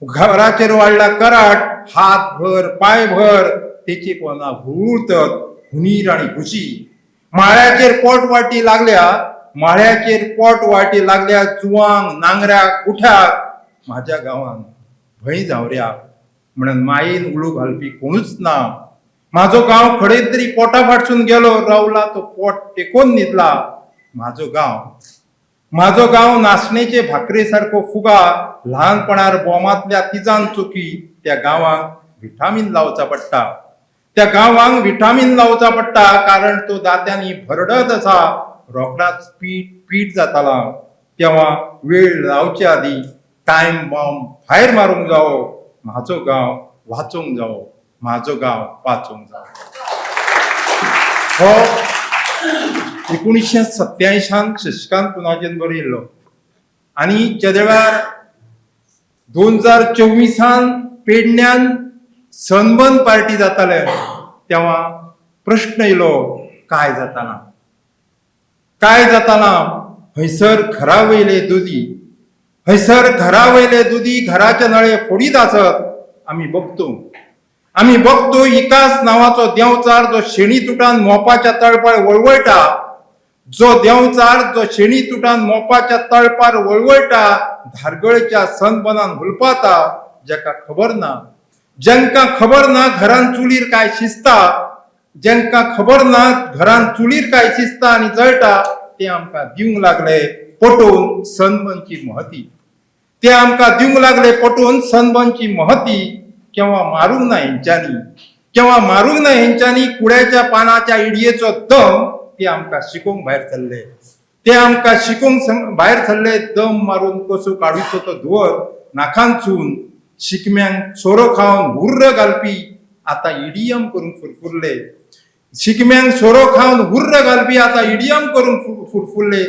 घराचेर वाडला कराट, हात भर पांय भर तेची पोना हुळतत हुनीर आनी घुशी. माळ्याचेर पोट वाटी लागल्या, माळ्याचेर पोट वाटी लागल्या, जुवांक नांगऱ्याक गुठ्याक. म्हाज्या गांवान भंय जावऱ्या म्हणून मायेन उलो घालपी कोणूच ना. म्हाजो गांव खडे तरी पोटा फाटसून गेलो, रावला तो पोट टेकोन न्हिदला. म्हाजो गांव, म्हाजो गांव नाचणेचे भाकरे सारको फुगा, ल्हानपणार बोमांतल्या तिजान चुकी, त्या गांवांक विटामीन लावचा पडटा, त्या गांवांक विटामीन लावचा पडटा, कारण तो दात्यांनी भरडत आसा, रोखडाच पीठ पीठ जाताला. तेव्हा वेळ लावचे आदी टायम बॉम्ब भायर मारूंक जावो, म्हाजो गांव वाचूंक जावो, म्हाजो गांव वाचूंक जावो. हो 1987 शशिकांत पुनाजेन बरयल्लो आनी जेदे वेळार 2024 पेडण्यान सनबर्न पार्टी जाताले तेव्हा प्रश्न येयलो, काय जाताना, काय जाताना. हंयसर घरा वयले दुदी, हंयसर घरा वयले दुदी, घराचे नळे फोडीत आसत. आमी बघतो, आमी बघतो इकास नांवाचो देंवचार जो शेणी तुटान मोपाच्या तळपार वळवळटा, जो देंवचार जो शेणी तुटान मोपाच्या तळपार वळवळटा, धारगळच्या सनबनान हुलपाता, जेका खबर ना, जेंकां खबर ना घरान चुलीर काय शिजता, जेंकां खबर ना घरान चुलीर काय शिजता आनी जळटा, ते आमकां दिवंक लागले पटोवन सनबनची महती, ते आमकां दिवंक लागले पटोवन सनबनची महती. केव्हा मारूंक ना हेंच्यांनी, केव्हा मारूंक ना हेंच्यांनी कुड्याच्या पानाच्या इडयेचो दम, ते आमकां शिकोवंक भायर सरले, ते आमकां शिकोवंक भायर सरले. दम मारून कसो काडूचो तो धुंवर नाकांतसून, शिगम्यांक सोरो खावन हुर्र घालपी आतां इडियम करूंक फुरफुरले, शिगम्यांक सोरो खावन हुर्र घालपी आतां इडियम करूंक फुरफुरले.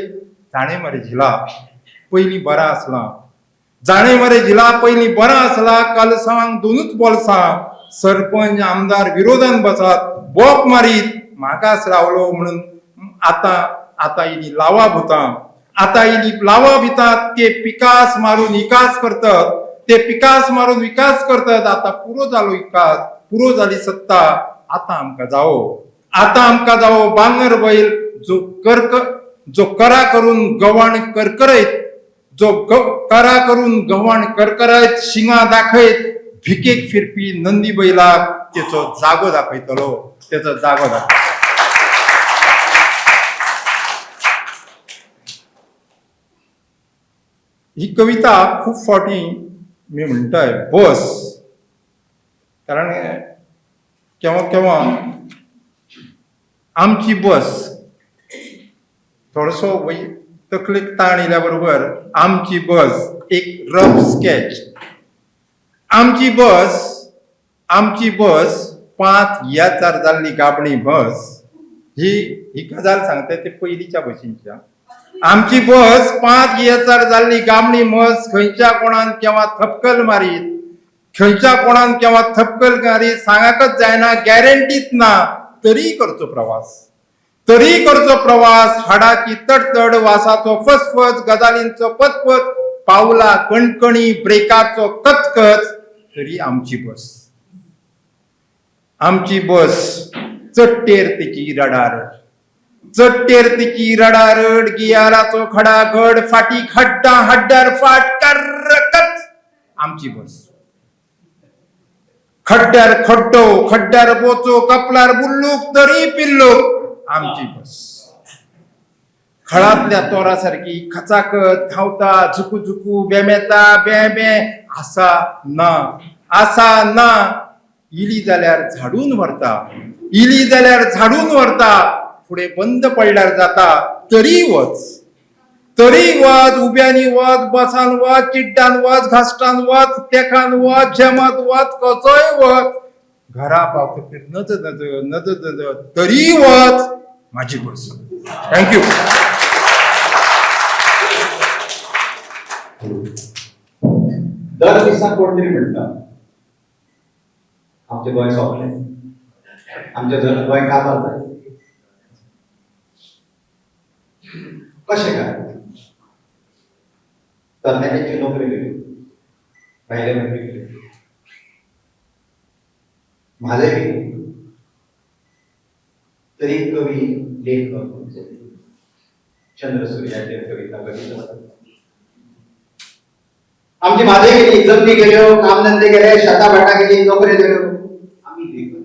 जाणें मरे झिला पयलीं बरां आसलां, जाणें मरे झिला पयलीं बरां आसला, कालसांवांक दोनूच बोल्सां, सरपंच आमदार विरोधान बसात, बोप मारीत मागास रावलो म्हणून आतां आतां इली लावा भुतां, आतां इली लावा भितात, ते पिकास मारून विकास करतात, ते पिकास मारून विकास करतात. आतां पुरो जालो विकास, पुरो जाली सत्ता, आतां आमकां जावो, आतां आमकां जावो बांगर बैल जो कर्क जो करा करून गव्हाण करकरयत, जो करा करून गव्हाण करकरयत, शिंगा दाखयत भिकेक फिरपी नंदी बैलाक तेचो जागो दाखयतलो, तेचो जागो दाखयतलो. ही कविता खूब फावटी मी म्हणटाय बस, कारण केव्हा केव्हा आमची बस थोडोसो वय तकलेक ताण येयल्या बरोबर आमची बस एक रफ स्केच. आमची बस, आमची बस 5 गियाचार जाल्ली गाबणी बस, ही ही गजाल सांगता ते पयलींच्या बशींच्या. आमची बस 5 गियाचार जाल्ली गाबणी बस, खंयच्या कोणान केव्हा थपकल मारीत, खंयच्या कोणान केव्हा थपकल गारी सांगाकच जायना, गॅरंटीच ना, तरी करचो प्रवास, तरी करचो प्रवास. हाडाची तडतड, वासाचो फसफस, गजालींचो पचपच, पावला कणकणी, ब्रेकाचो कचकच, तरी आमची बस, आमची बस. चडटेर तिची रडारड, चडटेर तिची रडारड, गियाराचो खडाखड, फाटी खड्डा हड्ड्यार फाट कर्रकच, आमची बस. खड्ड्यार खड्डो, खड्ड्यार बोचो, कपलार बुल्लूक, तरी पिल्लूक, आमची बस. खळांतल्या तोरासारखी खचाखच धांवता, झुकू झुकू बेमेता बे बे, आसा ना, आसा ना, इली जाल्यार झाडून व्हरता, इली जाल्यार झाडून व्हरता, फुडें बंद पडल्यार जाता, तरी वच, तरी वच. उब्यांनी वच, बसान वच, चिड्डान वच, घासटान वच, तेखान वच, झेमत वच, कसोय वच, घरा पावतकीर नज नज नज नज, तरी वच, माझी बस. Thank you. दर दिसा कोण तरी म्हणटा आमचें गोंय सोंपलें, आमचें गोंय काबार जालें. कशें काय? तरणाट्यांची नोकरी गेली, भायले नोकरी गेली, म्हाले गेली, तरी कवी लेखक चंद्र सूर्याचेर कविता करीत आसतात. आमची म्हादय गेली, जमनी गेल्यो, कामधंदे गेले, शेतां भाटां गेली, नोकरी गेल्यो, आमी लेखक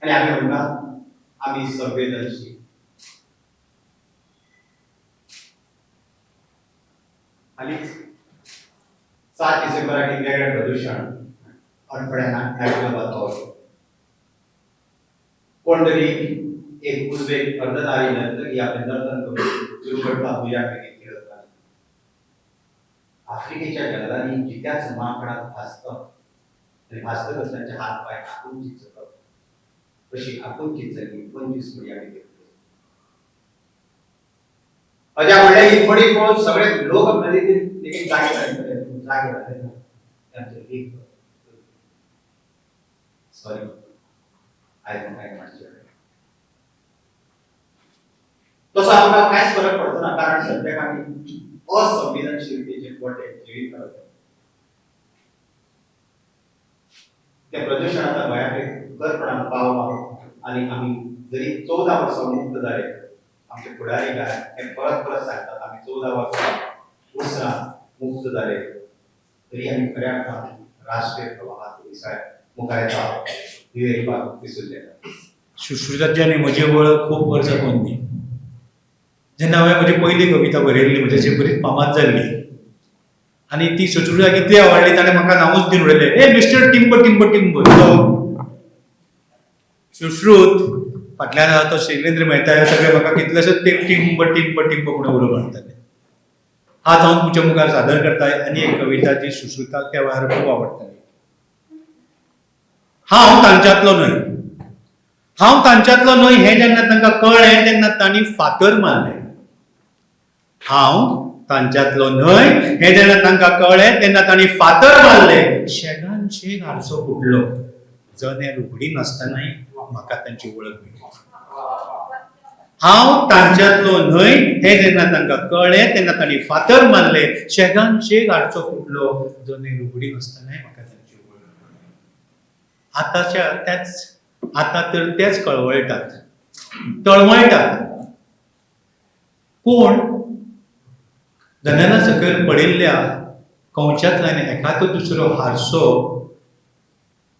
आनी आमी म्हणटा आमी संवेदनशील. हालींच 7 डिसेंबराक एक वेगळें प्रदुशण अणफड्या नायट क्लबांत पावलें. कोण तरी एक उजवेक अर्धनारी नर्तकी आपलें नर्तन करून दुर्घटना भुया बेगीन खेळत. आफ्रिकेच्या जंगलांनी जित्याच माकडाक भाजतात आनी भाजतकच तांचे हात पांय आकून चिंचतात, अशी आकून चिंचली 25 कोटी आमी देखले. अज्या म्हणलें ही थोडी पळोवन सगळे लोक लेगीत जागे जाले, जागे जाले ना तांचे लेख. सॉरी, आयज काय म्हणचें तसो आमकां कांयच फरक पडचो ना, कारण सद्याक आमी असंवेदनशीलतेचे पोटे जिवीत रावतात. त्या प्रदुशणाचा गोंयाक खरपणान पावला आनी आमी जरी 14 वर्सां मुक्त जाले, आमचे फुडारी काय हे परत परत सांगतात आमी 14 वर्सां उसरां मुक्त जाले, तरी आमी खऱ्या अर्थान राष्ट्रीय प्रवाहात विसळ मुखार येता विवेकबाब दिसून येता. सुश्रुताची आनी म्हजी वळख खूब वर्सां पोन्नी. जेन्ना हांवें म्हजी पयली कविता बरयल्ली, म्हज्याची बरीच फामाद जाल्ली आनी ती सुश्रुताक इतली आवडली, ताणें म्हाका नांवूच दिवन उडयलें, ए मिस्टर टिंब टिंब टिंब. तो सुश्रुत फाटल्यान आसा तो शैलेंद्र मेहता, हे सगळे म्हाका कितलेशेच ते टिंब टिंब टिंब म्हणून उलो मारताले. आज हांव तुमच्या मुखार सादर करता आनी एक कविता जी सुश्रुताक त्या वेळार खूब आवडटाली. हांव तांच्यांतलो न्हय, हांव तांच्यांतलो न्हय हें जेन्ना तांकां कळ्ळें तेन्ना तांणी फातर मारले. हांव तांच्यांतलो न्हय हें जेन्ना तांकां कळ्ळें तेन्ना तांणी फातर मारले. शेगान शेग हारसो फुटलो, जनेल उगडी नासतनाय म्हाका तांची वळख मेळ्ळी. हांव तांच्यांतलो न्हय हें जेन्ना तांकां कळ्ळें तेन्ना तांणी फातर मारले. शेगान शेग हारसो फुटलो, जनेल उगडी नासतनाय म्हाका तांची वळख मेळ्ळी. आतांच्या त्याच, आतां तर तेच कळवळटात, तळमळटात. कोण जनेला सकयल पडिल्ल्या कंवच्यांतल्यान एखादो दुसरो हारसो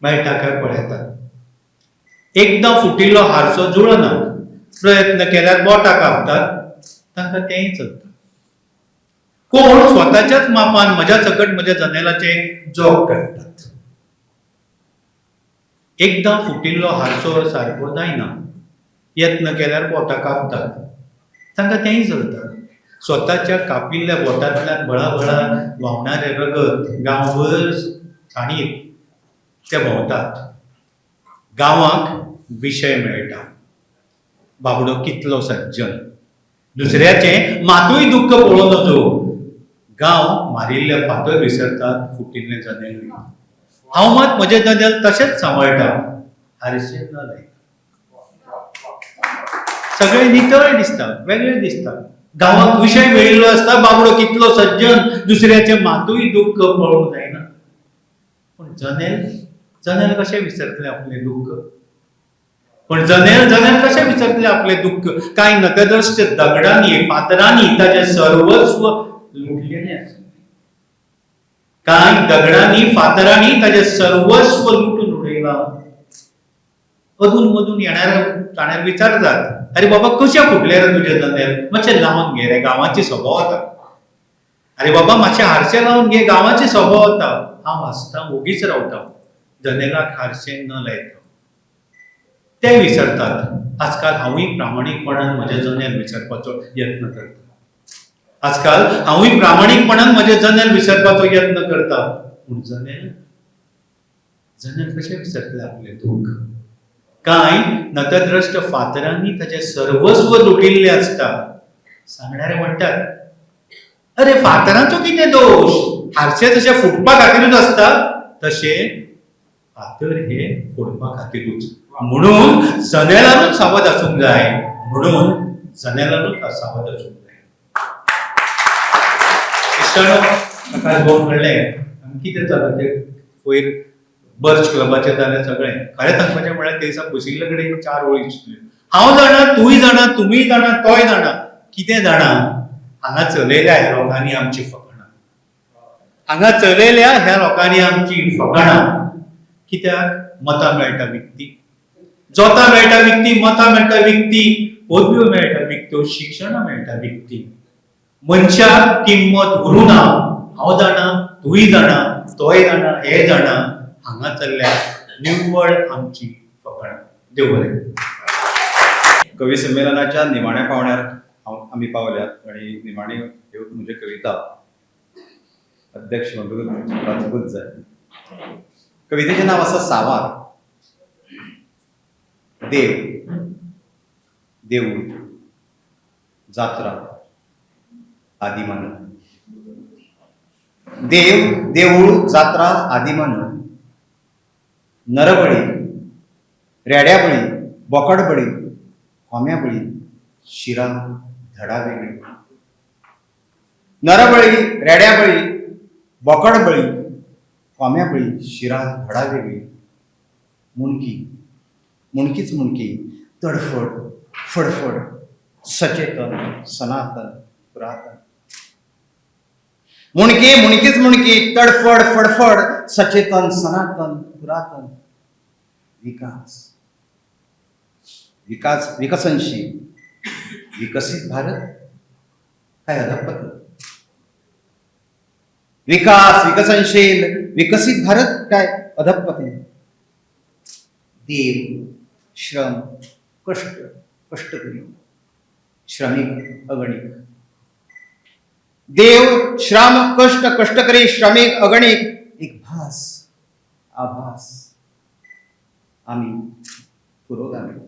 मेळटा काय पळयतात. एकदां फुटिल्लो हारसो जुळना, प्रयत्न केल्यार बोटां कापतात, तांकां तेंय चलता. कोण स्वताच्याच मापान म्हज्या सकट म्हज्या जनेलाचें जोग काडटात. एकदां फुटिल्लो हारसो सारको जायना, यत्न केल्यार बोटां कापतात, तांकां तेंय चलता. स्वताच्या कापिल्ल्या बोटांतल्यान बळाबळा व्हांवणारें रगत गांवभर सांडीत ते भोंवतात. गांवाक विशय मेळटा, बाबडो कितलो सज्जन, दुसऱ्याचें मातूय दुख्ख पळोवं नजो. गांव मारिल्ले फातर विसरतात, फुटिल्लें जनेलूय. हांव मात म्हजें जनेल तशेंच सांबाळटा, हारशें न लायता. सगळें नितळ दिसता, वेगळें दिसता. गांवाक विशय मेळिल्लो आसता, बाबडो कितलो सज्जन, दुसऱ्याचें मातूय दुख्ख पळोवंक जायना. पूण जनेल, जनेल कशें विसरतलें आपलें दुख्ख? पण जनेल, जनेल कशें विसरतलें आपलें दुख्ख? कांय नतद्रश्ट दगडांनी, फातरांनी ताचें सर्वस्व लुटलेलें आसा. कांय दगडांनी, फातरांनी ताचें सर्वस्व लुटून उडयलां. अदून मदून येणाऱ्या जाण्यार विचारतात, अरे बाबा कशें फुटलें रे तुजें जनेल? मातशें लावन घे रे, गांवाची स्वभाव आतां. अरे बाबा मातशें हारशें लावन घे, गांवाची स्वभाव आतां. हांव हांसता, ओगीच रावता, जनेलाक हारशें न लायता. ते विसरतात. आजकाल हांवूय प्रामाणीकपणान म्हजें जनेल विसरपाचो यत्न करता. आजकाल हांवूय प्रामाणीकपणान म्हजें जनेल विसरपाचो यत्न करता. पूण जनेल, जनेल कशें विसरतलें आपलें दुख्ख? कांय नतद्रश्ट फातरांनी ताचें सर्वस्व लुटिल्लें आसता. सांगणारे म्हणटात, अरे फातरांचो कितें दोश? हारशे जशे फुटपा खातीरूच आसता तशें फातर हे फोडपा खातीरूच. म्हणून जनेलानूच सावध आसूंक जाय, म्हणून जनेलानूच सावध आसूंक जाय. इश्टानो, प्रकाश भाऊ म्हणलें आमी कितें जालां तें वयर बर्च क्लबाचें जालें सगळें. खरें सांगपाचें म्हळ्यार ते दिसा बशिल्ले कडेन 4 वळी दिसल्यो. हांव जाणा, तूंय जाणा, तुमीय जाणा, तोय जाणा, कितें जाणा, हांगा चलयल्या ह्या लोकांनी आमची फकाणां. हांगा चलयल्या ह्या लोकांनी आमची फकाणां. कित्याक? मतां मेळटा विकती, जोतां मेळटा विकती, मतां मेळटा विकती, पदव्यो मेळटा विकत्यो, शिक्षणां मेळटा विकती. मनशाक किंमत उरूं ना. हांव जाणा, तूंय जाणा, तोय जाणा, हे जाणा, हांगा चल्ल्या निव्वळ आमची फकाणां. देव बरें. कवी संमेलनाच्या निमाण्या पावण्यार हांव आमी पावल्यात आनी निमाणी ह्यो म्हज्यो कविता अध्यक्ष म्हणटकूच वाचूंकूच जाय. कवितेचें नांव आसा सावार. देव, देवूळ, जात्रा, आदिमानव. देव, देवूळ, जात्रा, आदिमानव. नरबळी, रेड्याबळी, बोकडबळी, कोम्याबळी, शिरा धडा वेगळी. नरबळी, रेड्याबळी, बोकडबळी, कोम्याबळी, शिरा धडा वेगळी. मुणकी, मुणकीच मुणकी, तडफड, फडफड, सचेतन, सनातन, पुरातन. मुणकी, मुणकीच मुणकी, तडफड, फडफड, सचेतन, सनातन, पुरातन. विकास, विकास, विकसनशील, विकसित भारत काय अधपतन? विकास, विकसनशील, विकसित भारत काय अधपतन? देव, श्रम, कष्ट, कष्टकरी, श्रमिक, अगणित. देव, श्रम, कष्ट, कष्टकरी, श्रमिक, अगणित. एक भास, आभास. आम्ही पुरोगामी,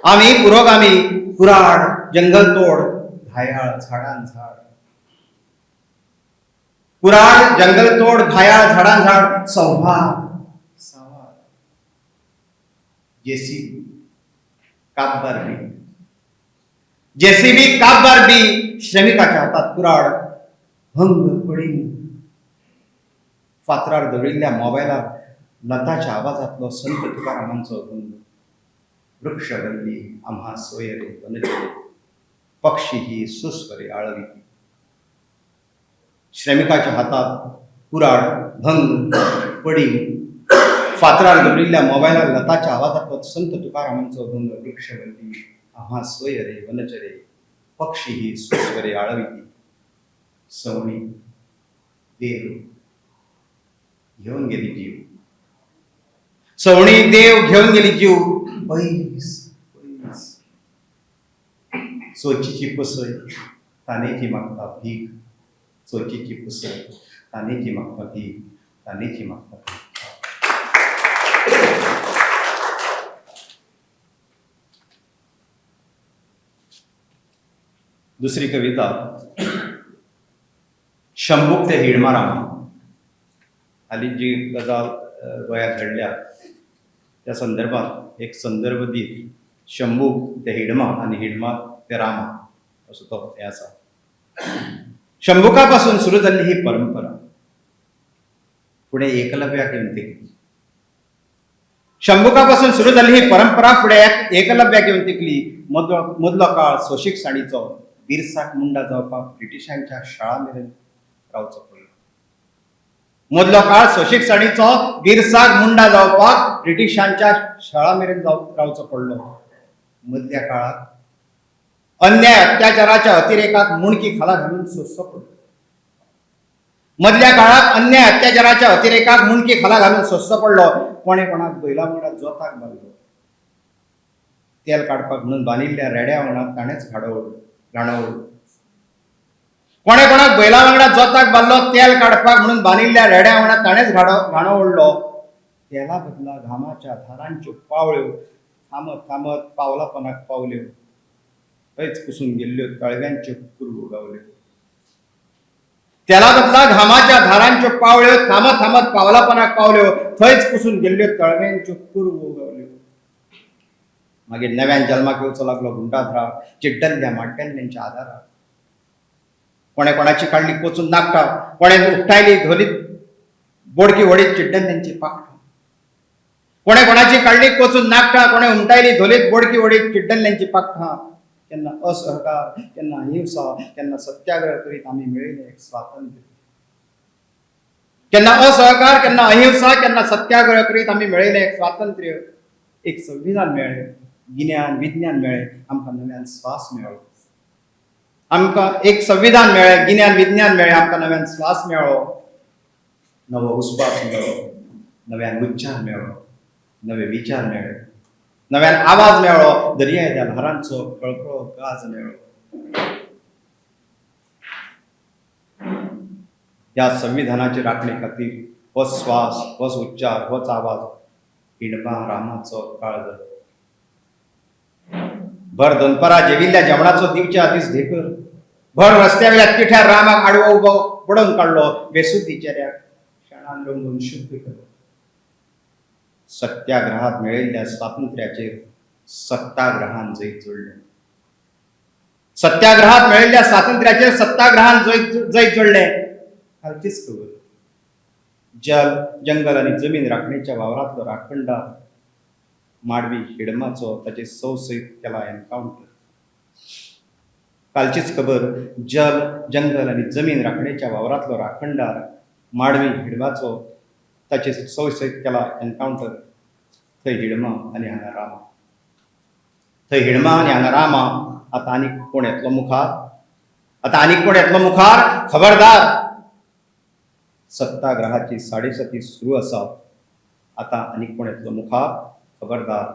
आम्ही पुरोगामी. कुराड, जंगलतोड, घायाळ झाडां झाड. कुराड, जंगलतोड, घायाळ झाडां झाड. संवाद, संवाद. जेसीबी, कापबार बी, जेसीबी, कापबार बी. श्रमिकाच्या हातात कुराड, भंग, पडींग. फातरार दवरिल्ल्या मोबायलार लताच्या आवाजांतलो संत तुकारामांचो अभंग. वृक्षवल्ली आम्हा सोयरे वनचरे, पक्षी ही सुस्वरे आळवी. श्रमिकाच्या हातात कुराड, भंग, पडींग. फातरार दवरिल्ल्या मोबायलार लताच्या आवाजांतलो संत तुकारामांचो अभंग. वृक्षवल्ली आम्हा सोयरे वनचरे, पक्षी ही सुस्वरे आळवी. सवणी देव घेवन गेली जीव, सवणी देव घेवन गेली जीव. पयस पयस. चोचीची पसय तानेची मागता भीक, चोचीची पसय तानेची मागता भीक, तानेची मागता भीक. दुसरी कविता शंभूक ते हिडमा रामा. हालीं जी गजाल गोंयांत घडल्या त्या संदर्भात एक संदर्भ दीत शंभूक ते हिडमा आनी हिडमा ते रामा असो तो हें आसा. शंभुका पासून सुरू जाल्ली ही परंपरा फुडें एकलव्याक येवन तेंकली. शंभुका पासून सुरू जाल्ली ही परंपरा फुडें एकलव्याक येवन तेंकली. मदलो काळ सोंशीकसाणीचो, बीरसाक मुंडा जावपाक ब्रिटिशांच्या शाळा मेरेन रावचो पडलो. मदलो काळ सोंशीकसाणीचो, बीरसाक मुंडा जावपाक ब्रिटिशांच्या शाळा मेरेन रावचो पडलो. मदल्या काळात अन्याय अत्याचाराच्या अतिरेकात मुणकी खाला घालून सोंसचो पडलो. मदल्या काळात अन्याय अत्याचाराच्या अतिरेकात मुणकी खाला घालून सोंसचो पडलो. कोणे कोणाक बैला वांगडा जोताक बांदलो, तेल काडपाक म्हणून बांदिल्ल्या रेड्या वांगडा ताणेंच घाणो ओडलो. कोणे कोणाक बैला वांगडा जोताक बांदलो, तेल काडपाक म्हणून बांदिल्ल्या रेड्या वांगडा ताणेंच घाणो ओडलो. तेला बदला घामाच्या धारांच्यो पावळ्यो थांबत थांबत पावलापणाक पावल्यो. थंयच कुसून गेल्ल्यो तळव्यांच्यो कुरवो गावल्यो. तेला बदला घामाच्या धारांच्यो पावळ्यो थांबत थांबत पावलापणाक पावल्यो. थंयच कुसून गेल्ल्यो तळव्यांच्यो कुरवो गावल्यो. मागीर नव्यान जल्माक येवचो लागलो गुंडाधरा, चिड्डल्ल्या माड्डल्ल्यांच्या आदाराक. कोणे कोणाची काडली कोचून नाकटां, कोणे उपटायली धोलीत बोडकी वडीत चिड्डल्ल्यांची पाकटां. कोणे कोणाची काडली कोचून नाकटां, कोणे उमटायली धोलीत बोडकी वडीत चिड्डल्ल्यांची पाकटां. केन्ना असहकार, केन्ना अहिंसा, केन्ना सत्याग्रह करीत आमी मेळयलें एक स्वातंत्र्य. केन्ना असहकार, केन्ना अहिंसा, केन्ना सत्याग्रह करीत आमी मेळयलें एक स्वातंत्र्य. एक संविधान मेळ्ळें, गिन्यान विज्ञान मेळ्ळें, आमकां नव्यान स्वास मेळ्ळो. आमकां एक संविधान मेळ्ळें, गिन्यान विज्ञान मेळ्ळें, आमकां नव्यान स्वास मेळ्ळो, नवो उस्वास मेळ्ळो, नव्यान उच्चार मेळ्ळो, नवे विचार मेळ्ळे, नव्यान आवाज मेळ्ळो, दर्या येद्या ल्हारांचो कळकळो गाज मेळ्ळो. ह्या संविधानाचे राखणे खातीर होच स्वास, होच उच्चार, होच आवाज हिडमा रामाचो काळ जालो. भर दनपरा जेविल्ल्या जेवणाचो दिवच्या आदींच धेकर, भर रस्त्यावेल्या तिठ्यार रामाक आडवो उबो बडोवन काडलो, बेसुद्दी चेऱ्याक शेणान रंगोवन शुद्ध केलो. सत्याग्रहात मेळिल्ल्या स्वातंत्र्याचेर सत्ताग्रहान जैत जोडलें. सत्याग्रहात मेळिल्ल्या स्वातंत्र्याचेर सत्ताग्रहान जैत जोडलें. कालचीच खबर, जल जंगल आनी जमीन राखणेच्या वावरांतलो राखणदार माडवी हिडमाचो ताचे सौ सयत केला एनकावंटर. कालचीच खबर, जल जंगल आनी जमीन राखणेच्या वावरांतलो राखणदार माडवी हिडमाचो ताचे सौ सयत केला एनकावंटर. थंय हिडमा आनी हांगा रामा, थंय हिडमा आनी हांगा रामा. आतां आनीक कोण येतलो मुखार, आतां आनीक कोण येतलो मुखार? खबरदार, सत्ताग्रहाची साडेसती सुरू आसा. आतां आनीक कोण येतलो मुखार? खबरदार,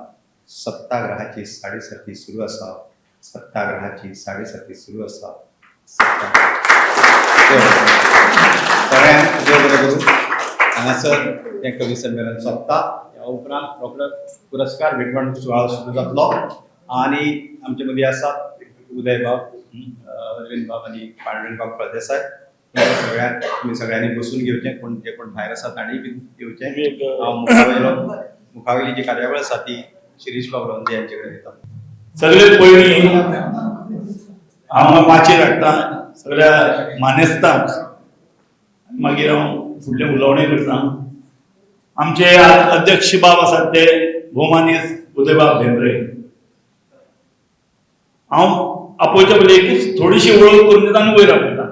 सत्ताग्रहाची साडेसती सुरू आसा. सत्ताग्रहाची साडेसती सुरू आसा. सगळ्यांक देव बरें करूं. हांगासर हें कवी संमेलन सोंपता. ह्या उपरांत रोखडो पुरस्कार भेटवण सुवाळो सुरू जातलो आनी आमचे मदीं आसात उदय बाब, अरविंद बाब आनी पांडुरंग बाब फळदेसाय. सगळ्यांक तुमी सगळ्यांनी बसून घेवचें. कोण जे कोण भायर आसा तांणी बी येवचें. हांव मुखावेली जी कार्यावळ आसा ती शिरीष बाब लोंदे यांचे कडेन दिता. सगळे पयलीं हांव माचयेर हाडटा सगळ्या मानेस्तांक, मागीर हांव फुडलें उलोवणें करता. आमचे अध्यक्ष बाब आसात ते भोवमानेस्त उदयबाब भेंब्रे. हांव आपोवच्या पयलीं एकूच थोडीशी वळख करून दिता आनी वयर आपयता.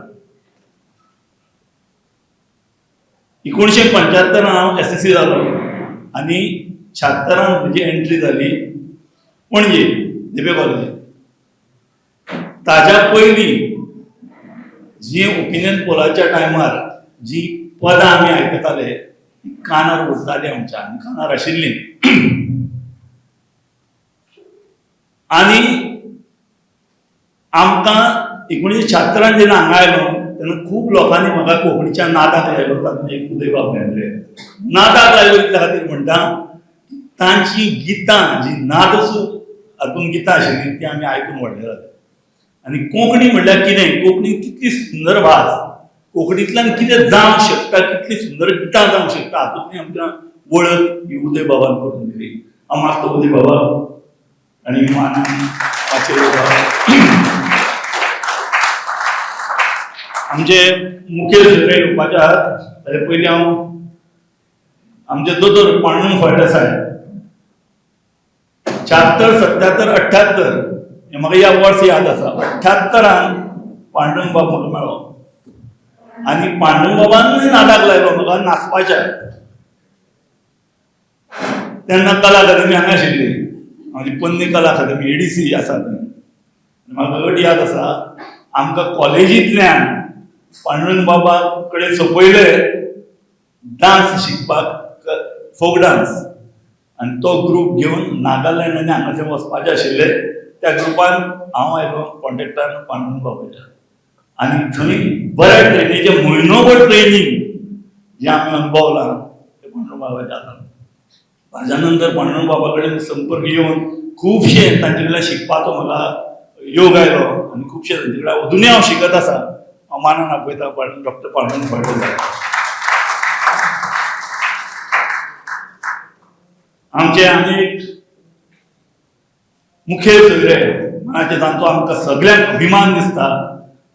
1975 हांव SSC जालो आनी 76 म्हजी एंट्री जाली पणजे धेंपे कॉलेजीत. ताज्या पयलीं जी ओपिनियन पोलाच्या टायमार जी पदां आमी आयकताले ती कानार उरताली आमच्या आनी कानार आशिल्ली. आनी आमकां 1976 जेन्ना हांगा आयलो तेन्ना खूब लोकांनी म्हाका कोंकणीच्या नादाक लायलो. तातूंत एक उदयबाब भेंब्रे नादाक लायलो इतल्या खातीर म्हणटा, तांची गितां जी नादसू हातून गितां आशिल्लीं ती आमी आयकून व्हडले जाले. आनी कोंकणी म्हणल्यार कितें, कोंकणी कितली सुंदर भास, कोंकणींतल्यान कितें जावंक शकता, कितली सुंदर गितां जावंक शकता, हातूंतली आमकां वळख ही उदय बाबान करून दिली. हांव मागता उदय बाबा आनी मानान माचयेर आमचे मुखेल सोयरे येवपाचे आहात. ताचे पयलीं हांव आमचे दोतोर पांडुरंग फळदेसाय 76 77 78 हे म्हाका ह्या वर्स याद आसा. 78 पांडुरंग बाब म्हाका मेळ्ळो आनी पांडुरंग बाबान नाटक लायलो म्हाका नाचपाच्या. तेन्ना कला अकादमी हांगा आशिल्ली, आमची पन्नी कला अकादमी एडीसी आसा थंय. म्हाका घट याद आसा आमकां कॉलेजींतल्यान पांडुरंग बाबा कडेन सोंपयले डांस शिकपाक, फोक डांस. आनी तो ग्रूप घेवन नागालँड आनी हांगासर वचपाचे आशिल्ले. त्या ग्रुपान हांव आयलो कॉन्टेक्टान पांडुरंग बाबाच्या आनी थंय बऱ्या ट्रेनीचें म्हयनोभर ट्रेनींग जें आमी अणभवलां तें पांडुरंग बाबाच्या हातान. ताज्या नंतर पांडुरंग बाबा कडेन संपर्क येवन खुबशें तांचे कडल्यान शिकपाचो म्हाका योग आयलो आनी खुबशें तांचे कडेन अजुनूय हांव शिकत आसा. हांव मानान आपयता डॉक्टर पांडुरंग फळदेसाय. आमचे आनी मुखेल सोयरे मनाचे जांचो आमकां सगळ्यांक अभिमान दिसता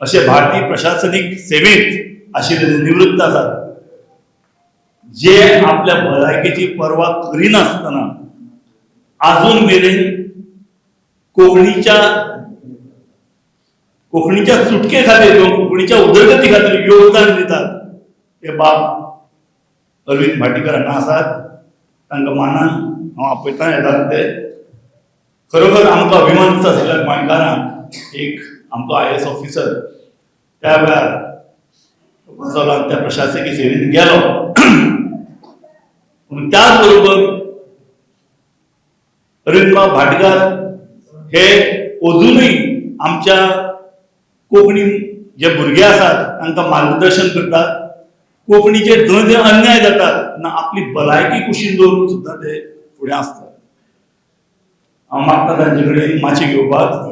अशे भारतीय प्रशासनीक सेवेंत आशिल्ले निवृत्त आसात, जे आपल्या भलायकेची पर्वा करिनासतना आजून मेरेन कोंकणीच्या सुटके खातीर किंवा कोंकणीच्या उदरगती खातीर योगदान दितात ते बाब अरविंद भाटीकर हांगा आसात. तांकां मानान हांव आपयता येतात ते. खरोखर आमकां अभिमान दिसता सगळ्या गोंयकारांक एक आमचो IAS officer त्या वेळार जालो, त्या प्रशासकीय सेवेंत गेलो. पूण त्याच बरोबर अरविंद बाब भाटकार हे अजुनूय आमच्या कोंकणी जे भुरगे आसात तांकां मार्गदर्शन करतात. कोंकणीचेर जंय जंय अन्याय जातात ना आपली भलायकी कुशीन दवरून सुद्दां ते फुडें आसतात. हांव मागता तांचे कडेन माची घेवपाक.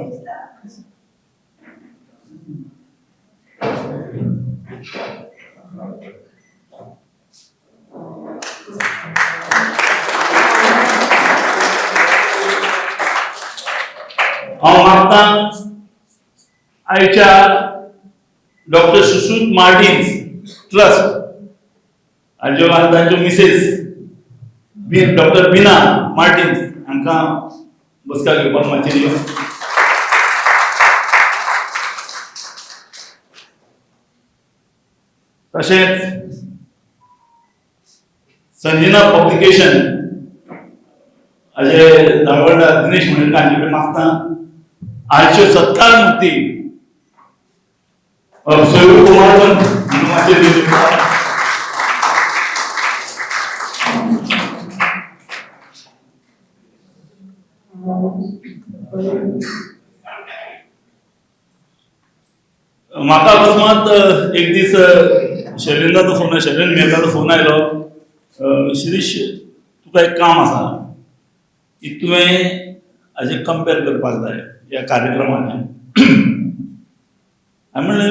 हांव मागता आयच्या डॉक्टर सुश्रुत मार्टिन्स ट्रस्ट हाज्यो तांच्यो मिसेस डॉक्टर बिना मार्टिन्स हांकां बसका घेवपाक माचयेर यो. तशेंच संजना पब्लिकेशन हाजे धारवाडा दिनेश म्हणेकर हांचे कडेन मागता. आयच्यो सत्कार मुर्ती सोयरू कुमार माचयेर येवपाक. म्हाका अकस्मात एक दीस शैलेंद्राचो फोन, शैलेंद्र मेहताचो फोन आयलो, शिरीष तुका एक काम आसा की तुवें हाजें कंपेर करपाक जाय ह्या कार्यक्रमाचें. हांवें म्हणलें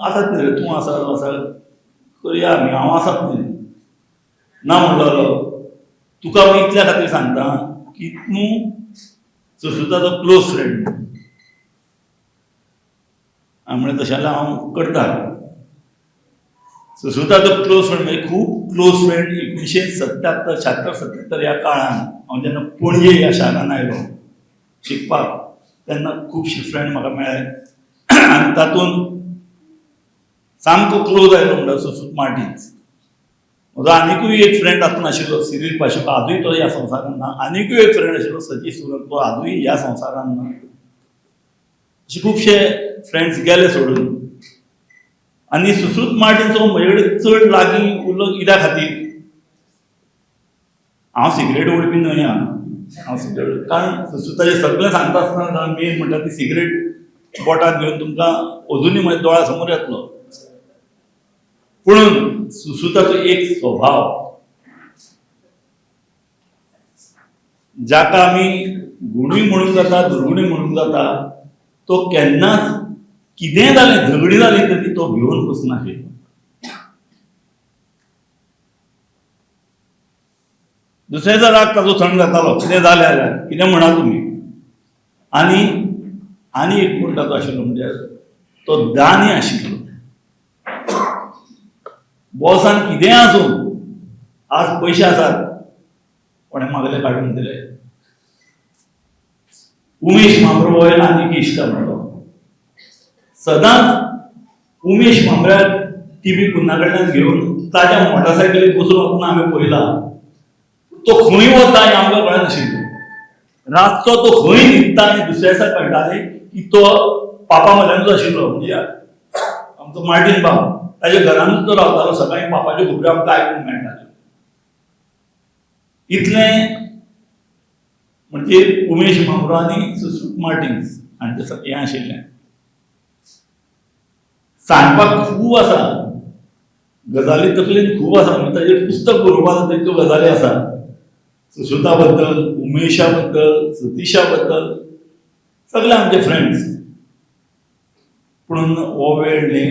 आसात न्ही रे, तूं आसा आसा करुया आमी, हांव आसात न्ही. ना म्हणलो तुका हांव इतल्या खातीर सांगता की तूं सुश्रुताचो क्लोज फ्रेंड. हांवें म्हणलें तशें जाल्यार हांव करता. सुश्रुताचो क्लोज फ्रेंड म्हणजे खूब क्लोज फ्रेंड. 1977 76 77 ह्या काळान हांव जेन्ना पणजे ह्या शारान आयलो शिकपाक तेन्ना खुबशे फ्रेंड म्हाका मेळ्ळे आनी तातूंत सामको क्लोज आयलो म्हणल्यार सुश्रुत मार्टिन्स. म्हजो आनिकूय एक फ्रेंड तातूंत आशिल्लो सिरील पाशेको, आजूय तो ह्या संवसारांत ना. आनिकूय एक फ्रेंड आशिल्लो सतीश सुरत, तो आजूय ह्या संवसारांत ना. अशे खुबशे फ्रेंड्स गेले सोडून. आनी सुश्रुत मार्टिन्सो म्हजे कडेन चड लागीं उरलो कित्या खातीर, हांव सिगरेट ओडपी न्हय हांव सिगरेट, कारण सुश्रुताचें सगळें सांगता आसतना मेन म्हणटा ती सिगरेट बोटांत घेवन तुमकां अजुनूय म्हज्या दोळ्या समोर येतलो. पुणून सुश्रुताचो एक स्वभाव जाका आमी गुणूय म्हणूंक जाता दुर्गुणूय म्हणूंक जाता, तो केन्नाच कितेंय जालें, झगडी जाली तरी तो भिवन बसनाशिल्लो. दुसऱ्याचा राग ताजो थंड जातालो, कितें जालें जाल्यार कितें म्हणा तुमी. आनी आनी एक गुण ताजो आशिल्लो म्हणजे तो दानी आशिल्लो. बॉसान कितेंय आसूं, आज पयशे आसात कोणें मागले काडून दिले. उमेश म्हांबरो हो आनी एक इश्ट म्हणलो, सदांच उमेश म्हांबऱ्याक टीव्ही कुन्ना कडल्यान घेवन ताज्या मोटारसायकलीक बसून वतना आमी पळयला. तो खंय वता हें आमकां कळनाशिल्लें. रातचो तो खंय न्हिदता आनी दुसऱ्या दिसा कळटालें की तो पापा म्हऱ्यानूच आशिल्लो. म्हणजे आमचो मार्टीन बाब ताज्या घरानूच तो रावतालो. सकाळीं पापाच्यो खबऱ्यो आमकां आयकूंक मेळटाल्यो. इतलें म्हणजे उमेश म्हांबरो आनी सुश्रुत मार्टिन्स हांचें हें आशिल्लें. सांगपाक खूब आसा, गजाली तकलेन खूब आसा, म्हणजे ताजेर पुस्तक बरोवपाक जाता तितक्यो गजाली आसा. सुश्रुता बद्दल, उमेशा बद्दल, सतीशा बद्दल, सगळे आमचे फ्रेंड्स. पूण हो वेळ न्ही,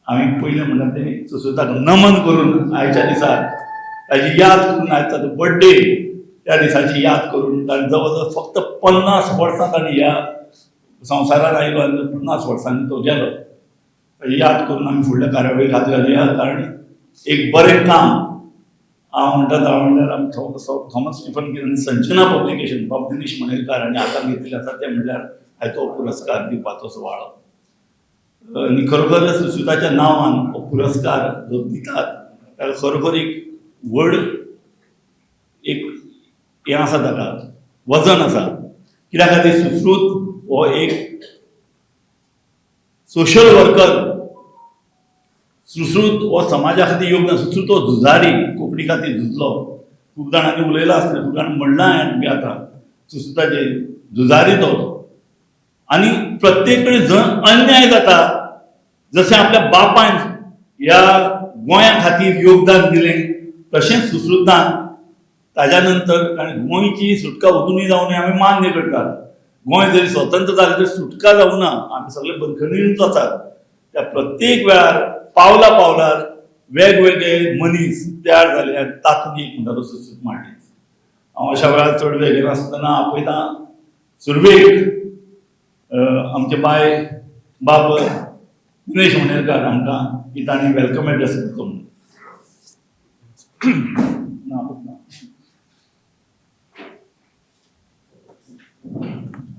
आमी पयलें म्हणटा तें सुश्रुताक नमन करून आयच्या दिसाक ताजी याद करून, आयज ताजो बड्डे, त्या दिसाची याद करून ताणें जवळ जवळ फक्त 50 वर्सां ताणें ह्या संवसारांत आयलो आनी 50 वर्सांनी तो गेलो. ताजी याद करून आमी फुडल्या कार्यावळीक हात घालया. कारण एक बरें काम हांव म्हणटा हांव म्हणल्यार आमी थॉमस स्टिफन किरण संजना पब्लिकेशन बाब दिनेश मणेरकार हांणी हातांत घेतिल्लें आसा तें म्हणल्यार हाचो पुरस्कार दिवपाचो सुवाळो. आनी खरोखर सुश्रुताच्या नांवान हो पुरस्कार जो दितात ताका खरोखर एक व्हड एक हें आसा, ताका वजन आसा. कित्या खातीर सुश्रुत हो एक सोशल वर्कर, सुश्रुत हो समाजा खातीर योगदान, सुश्रुत हो झुजारी, कोंकणी खातीर झुजलो. खूब जाणांनी उलयलां आसतलें, खूब जाणांनी म्हणलां हांवें बी आतां सुश्रुताचेर झुजारी तो. आनी प्रत्येक कडेन जंय अन्याय जाता, जशें आपल्या बापायन ह्या गोंया खातीर योगदान दिलें तशेंच सुश्रुतान ताज्या नंतर, कारण गोंयची सुटका अजुनूय जावं नये आमी मान्य करतात. गोंय जरी स्वतंत्र जालें तरी सुटका जावं ना, आमी सगळे बंदखणीनूच आसात. त्या प्रत्येक वेळार पावला पावलार वेगवेगळे मनीस तयार जाले आनी तातूंत एक म्हणटा तो सुश्रुत मार्टिन्स. हांव अशा वेळार चड वेळ घेनासतना आपयतां सुरवेक आमचे बाय बाब दिनेश मणेरकार हांकां की तांणी welcome address करचो म्हणून. ना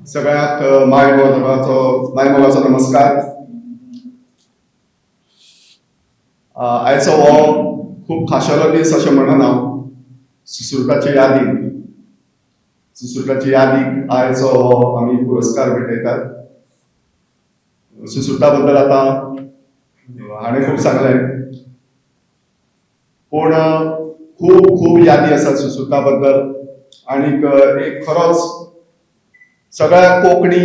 सगळ्यांक माय मोगाचो नमस्कार. आयचो हो खूब खाशेलो दीस अशें म्हणन हांव. सुश्रुताची यादी, सुश्रुताची यादीक आयचो हो आमी पुरस्कार भेटयतात. सुश्रुता बद्दल आतां हाणें खूब सांगलें, पूण खूब खूब यादी आसात सुश्रुता बद्दल. आनीक एक खरोच सगळ्या कोंकणी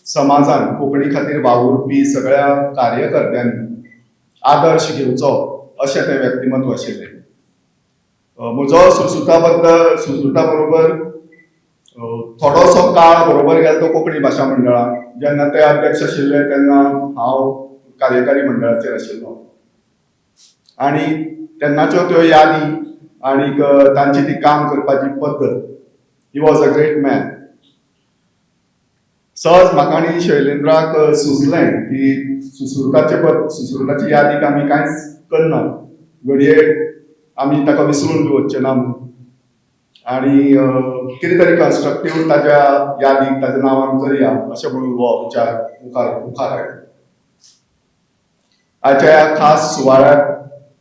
समाजान, कोंकणी खातीर वावुरपी सगळ्या कार्यकर्त्यांनी आदर्श घेवचो अशें तें व्यक्तिमत्व आशिल्लें. म्हजो सुश्रुता बद्दल, सुश्रुता बरोबर थोडोसो काळ बरोबर गेलो तो कोंकणी भाशा मंडळान. जेन्ना ते अध्यक्ष आशिल्ले तेन्ना हांव कार्यकारी मंडळाचेर आशिल्लो आनी तेन्नाच्यो त्यो यादी आनीक तांची ती काम करपाची पद्दत. He was a great man. सहज म्हाका आनी शैलेंद्राक सुचलें की सुश्रुताची यादीक आमी कांयच करना, घडये आमी ताका विसरून बी वचचे ना म्हणून, आनी कितें तरी कन्स्ट्रक्टीव ताच्या यादीक ताच्या नांवान करया अशें म्हणून हो विचार मुखार मुखार हाडलो. आयच्या ह्या खास सुवाळ्याक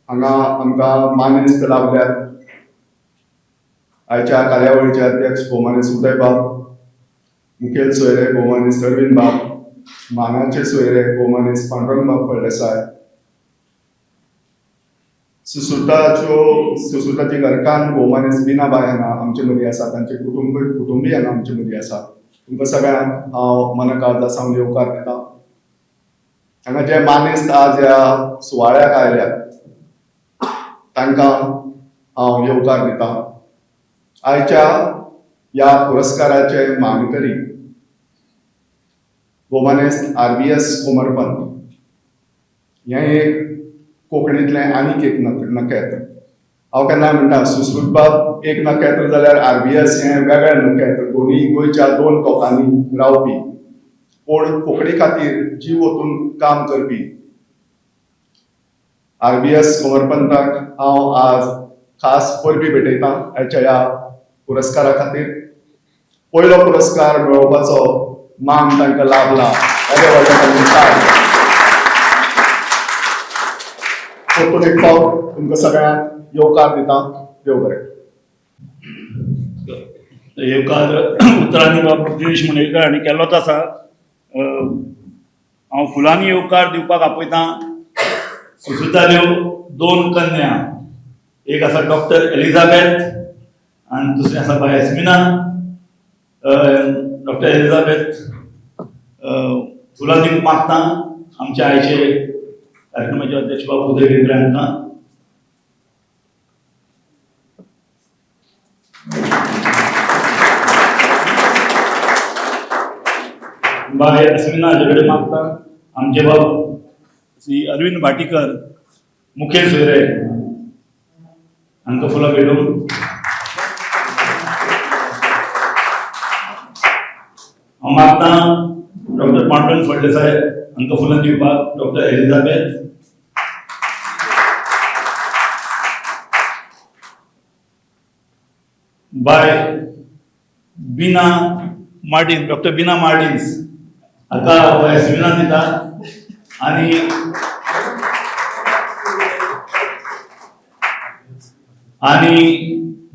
हांगा आमकां मानेस्त लाभल्यात. आयच्या कार्यावळीचे अध्यक्ष भोवमानेस्त उदय बाब, मुखेल सोयरे भोवमानेस्त अरविंद बाब, मानाचे सोयरे भोवमानेस्त पांडुरंग फळदेसाय, सुश्रुताची घरकान्न भोवमानेस्त बिनाबाय हांगा आमचे मदीं आसा, तांचे कुटुंबीय हांगा आमचे मदीं आसा. तुमकां सगळ्यांक हांव मना काळजा सावन येवकार दिता. हांगा जे मानेस्त आज ह्या सुवाळ्याक आयल्यात तांकां हांव येवकार दिता. आयच्या ह्या पुरस्काराचे मानकरी भोवमानेस्त RBS Komarpant हें एक कोंकणींतलें आनीक एक नखेत्र. हांव केन्ना म्हणटा सुश्रुतबाब एक नखेत्र जाल्यार RBS हें वेगळें नखेत्र, दोनूय गोंयच्या दोन टोकांनी रावपी पूण कोंकणी खातीर जीव ओतून काम करपी RBS कोमरपंताक हांव आज खास परबी भेटयतां हाच्या ह्या पुरस्कारा खातीर. पयलो पुरस्कार मेळोवपाचो मान तांकां लाभला, येदे व्हडलें तांचें कार्य. परतून एक फावट तुमकां सगळ्यांक येवकार दिता. देव बरें. येवकार उतरांनी बाब दिनेश मुणेरकर हांणी केल्लोच आसा. हांव फुलांनी येवकार दिवपाक आपयतां सुश्रुताल्यो दोन कन्या, एक आसा डॉक्टर एलिझाबेथ आनी दुसरें आसा बाय एस्मिना. डॉक्टर एलिझाबेथ फुलां दिवंक मागता आमच्या आयचे कार्यक्रमाचे अध्यक्ष बाबू उदय भेंब्रे हांकां. बाय एस्मिना हाजे कडेन मागता आमचे बाब श्री अरविंद भाटीकर मुखेल सोयरे हांकां फुलां भेटोवंक. हांव मागता डॉक्टर पांडुरंग फळदेसाय हांकां फुलां दिवपाक, डॉक्टर एलिझाबेथ. बाय बिना मार्टीन, डॉक्टर बिना मार्टिन्स हाका एस्मिना दिता. आनी आनी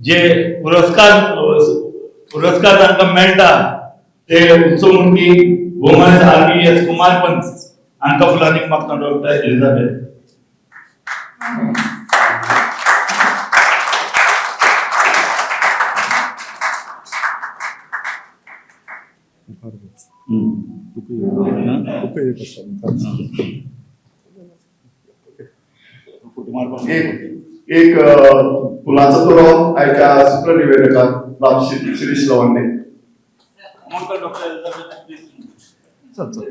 जे पुरस्कार तांकां मेळटा ते उत्सव म्हणपी भोवमानेस्त RBS Kumar Pant हांकां फुलां दिवंक मागता डॉक्टर एलिझाबेथ. एक फुलांचो तुरो आयच्या सूत्र निवेदकाक बाब शिरीष लवंदे. चल चल.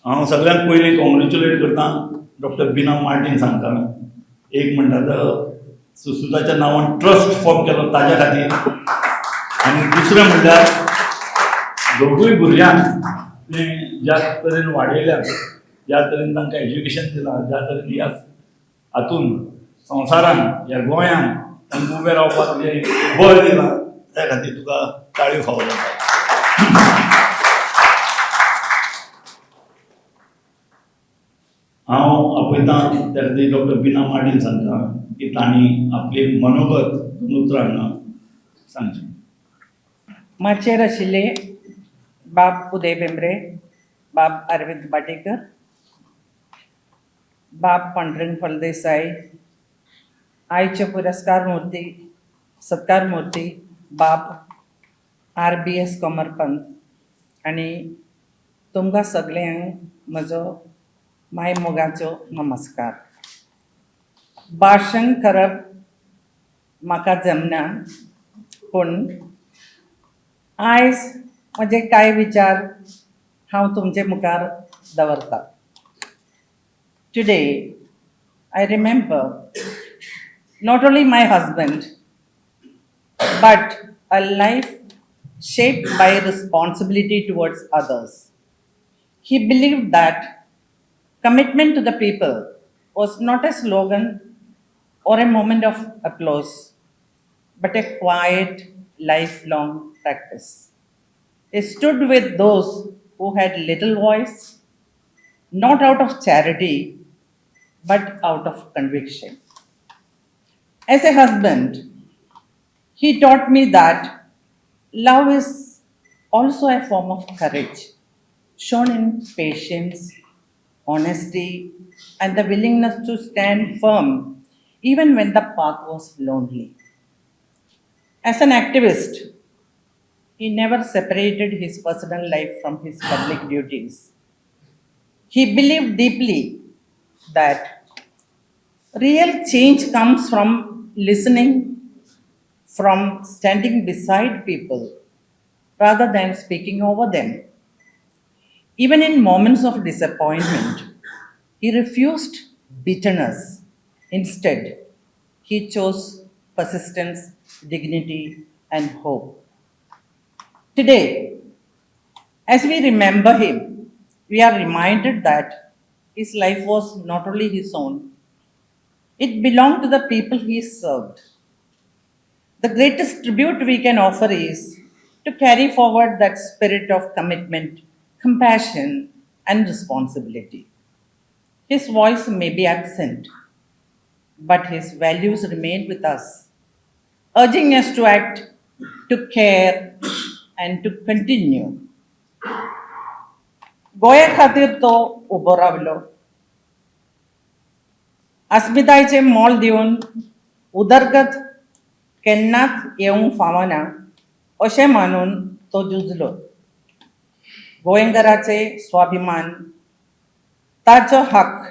हांव सगळ्यांत पयलीं कॉंग्रेच्युलेट करता डॉक्टर बिना मार्टीन सांगता. एक म्हणटा सुश्रुताच्या नांवान ट्रस्ट फॉर्म केलो ताज्या खातीर, आनी दुसरें म्हणल्यार दोगूय भुरग्यांक तें ज्या तरेन वाडयल्यात, ज्या तरेन तांकां एज्युकेशन दिलां, ज्या तरेन ह्या हातून संवसारान ह्या गोंयान तांकां उबें रावपाक जें बळ दिलां त्या खातीर तुका ताळयो फावो जाता. हांव आपयतां त्या खातीर डॉक्टर बिना मार्टीन सांगता की तांणी आपली मनोगत दोन उतरां सांगचें. माचयेर आशिल्ले बाब उदय भेंब्रे, बाब अरविंद भाटेकर, बाब पांडुरंग फळदेसाय, आयचे पुरस्कार मूर्ती सत्कार मूर्ती बाब RBS Komarpant आनी तुमकां सगल्यांक म्हजो माय मोगाचो नमस्कार. भाशण करप म्हाका जमना, पूण आयज म्हजे कांय विचार हांव तुमचे मुखार दवरता. Today I remember not only my husband but a life shaped by responsibility towards others. He believed that commitment to the people was not a slogan or a moment of applause, but a quiet, lifelong practice. He stood with those who had little voice, not out of charity, but out of conviction. As a husband, he taught me that love is also a form of courage, shown in patience, honesty, and the willingness to stand firm even when the path was lonely. As an activist, He never separated his personal life from his public duties. He believed deeply that real change comes from listening, from standing beside people rather than speaking over them. Even in moments of disappointment, he refused bitterness. Instead, he chose persistence, dignity, and hope. Today, as we remember him, we are reminded that his life was not only his own, it belonged to the people he served. The greatest tribute we can offer is to carry forward that spirit of commitment, compassion, and responsibility. His voice may be absent, but his values remain with us, urging us to act, to care, and to continue. गोंया खातीर तो उबो रावलो, अस्मितायेचें मोल दिवन उदरगत केन्नाच येवंक फावना अशें मानून तो झुजलो. गोंयकाराचे स्वाभिमान, ताचो हक्क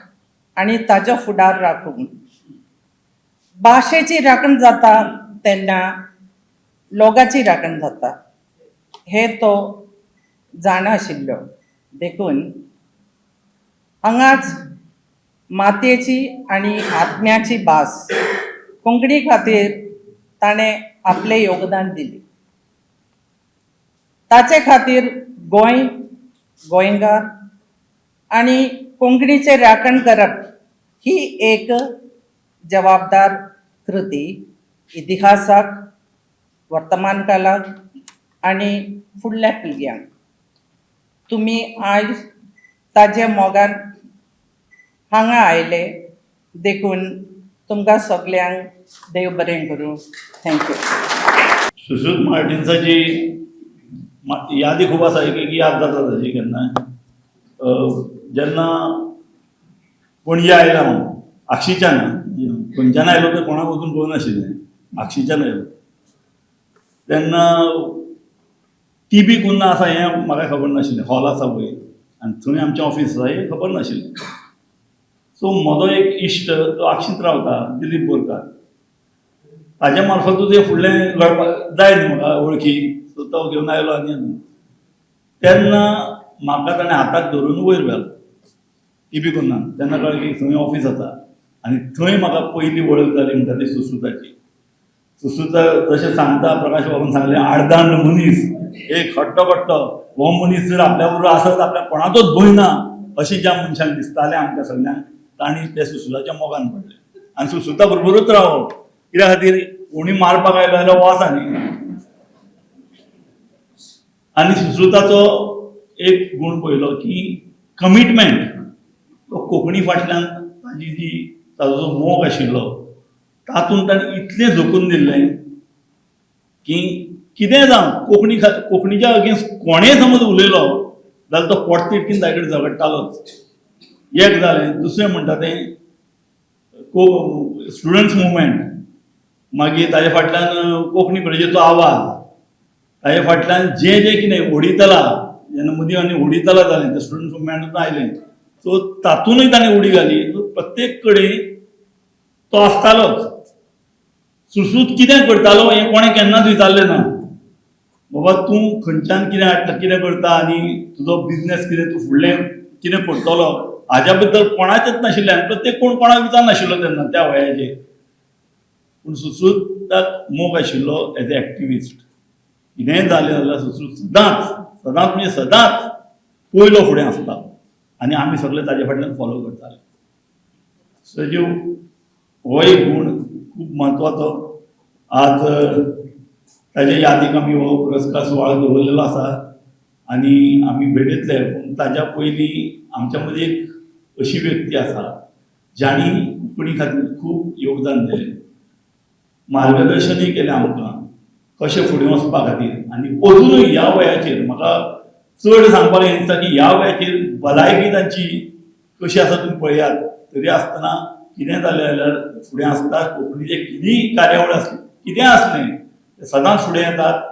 आनी ताचो फुडार राखूंक. भाशेची राखण जाता तेन्ना लोकांची राखण जाता हें तो जाणा आशिल्लो. देखून हांगाच मातयेची आनी आत्म्याची भास कोंकणी खातीर ताणें आपलें योगदान दिलें. ताचे खातीर गोंय, गोंयकार आनी कोंकणीचें राखण करप ही एक जबाबदार कृती इतिहासाक, वर्तमान काळाक आनी फुडल्या पिळग्यांक. तुमी आयज ताज्या मोगान हांगा आयले देखून तुमकां सगल्यांक देव बरें करूं. Thank you. Sushrut मार्टिन्साची यादी खूब आसा. एक एक याद जाता ताजी केन्नाय. जेन्ना पणजे आयला हांव आक्षीच्यान, खंयच्यान आयलो तें कोणाक वचून कळनाशिल्लें, आक्षीच्यान आयलो तेन्ना टी बी कुन्हा आसा हें म्हाका खबर नाशिल्लें. हॉल आसा वयर आनी थंय आमचें ऑफीस आसा हें खबर नाशिल्लें. सो म्हजो एक इश्ट तो आक्षींत रावता, दिलीप बोरकार, ताज्या मार्फतूच हें फुडलें घडपाक जाय न्ही म्हाका वळखी. सो तो घेवन आयलो आनी तेन्ना म्हाका ताणें हाताक धरून वयर व्हेलो टी बी कुन्हान. तेन्ना कळ्ळें की थंय ऑफीस आसा आनी थंय म्हाका पयली वळख जाली म्हणटा ती सुश्रुताची. सुश्रुता जशें सांगता प्रकाश बाबून सांगलें, आडदांड मनीस, एक खट्टो खट्टो हो मनीस जर आपल्या बरोबर आसत आपल्या कोणाचोच भंय ना अशें ज्या मनशांक दिसतालें आमकां सगल्यांक, तांणी ते सुश्रुताच्या मोगान पडले आनी सुश्रुता बरोबरूच रावप. कित्या खातीर कोणी मारपाक आयलो जाल्यार हो आसा न्ही. आनी सुश्रुताचो एक गूण पळयलो की कमिटमेंट, तो कोंकणी फाटल्यान ताजी जी ताजो जो मोग आशिल्लो तातूंत ताणें इतलें झोकून दिल्लें की कितेंय जावं कोंकणी कोंकणीच्या अगेन्स्ट कोणेय समज उलयलो जाल्यार तो पोटतिडकीन ताजे कडेन झगडटालोच. एक जालें. दुसरें म्हणटा तें स्टुडंट्स मुवमेंट, मागीर ताजे फाटल्यान कोंकणी प्रजेचो आवाज, ताजे फाटल्यान जें जें कितें ओडितला, जेन्ना मदीं आनी ओडितला जालें तें स्टुडंट्स मुवमेंटान आयलें, सो तातूंतय ताणें उडी घाली. प्रत्येक कडेन तो आसतालोच. सुश्रूत कितें करतालो हें कोणें केन्नाच विचारलें ना. बाबा तूं खंयच्यान कितें हाडटा, कितें करता आनी तुजो बिजनेस कितें, तूं फुडलें कितें करतलो हाज्या बद्दल कोणाचेच नाशिल्लें आनी प्रत्येक कोण कोणाक विचारनाशिल्लो तेन्ना त्या वयाचेर. पूण सुश्रुताक मोग आशिल्लो एज ए एक्टिविस्ट. कितेंय जालें जाल्यार सुश्रूत सदांच सदांच म्हणजे सदांच पयलो फुडें आसता आनी आमी सगळे ताजे फाटल्यान फॉलो करताले. सजीव हो एक गूण खूब म्हत्वाचो. आज ताजे यादीक आमी हो पुरस्कार सुवाळो दवरलेलो आसा आनी आमी भेटयतले. पूण ताज्या पयलीं आमच्या मदीं एक अशी व्यक्ती आसा जाणी कोंकणी खातीर खूब योगदान दिलें, मार्गदर्शनूय केलें आमकां कशें फुडें वचपा खातीर. आनी अजुनूय ह्या वयाचेर म्हाका चड सांगपाक हें दिसता की ह्या वयाचेर भलायकी तांची कशी आसा तुमी पळयात, तरी आसतना कितें जालें जाल्यार फुडें आसता. कोंकणीचे कितेंय कार्यावळ आसली, कितेंय आसलें, ते सदांच फुडें येतात.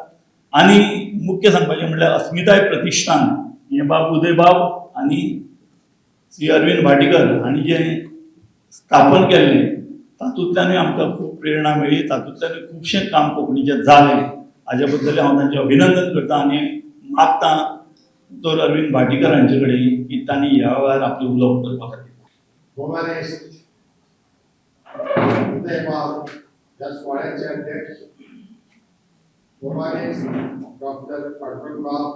आनी मुख्य सांगपाचें म्हणल्यार अस्मिताय प्रतिश्ठान हें बाब उदयबाब आनी श्री अरविंद भाटीकर हांणी जें स्थापन केल्लें तातूंतल्यानूय आमकां खूब प्रेरणा मेळ्ळी, तातूंतल्यानूय खुबशें काम कोंकणीचें जालें. हाजे बद्दल हांव तांचें अभिनंदन करता आनी मागता दोतोर अरविंद भाटीकर हांचे कडेन की तांणी ह्या वेळार आपलें उलोवप करपा खातीर. गोवानेस्ट उदयबाब ह्या सुवाळ्याचे अध्यक्ष, गोवानेस्ट डॉक्टर पांडुरंगबाब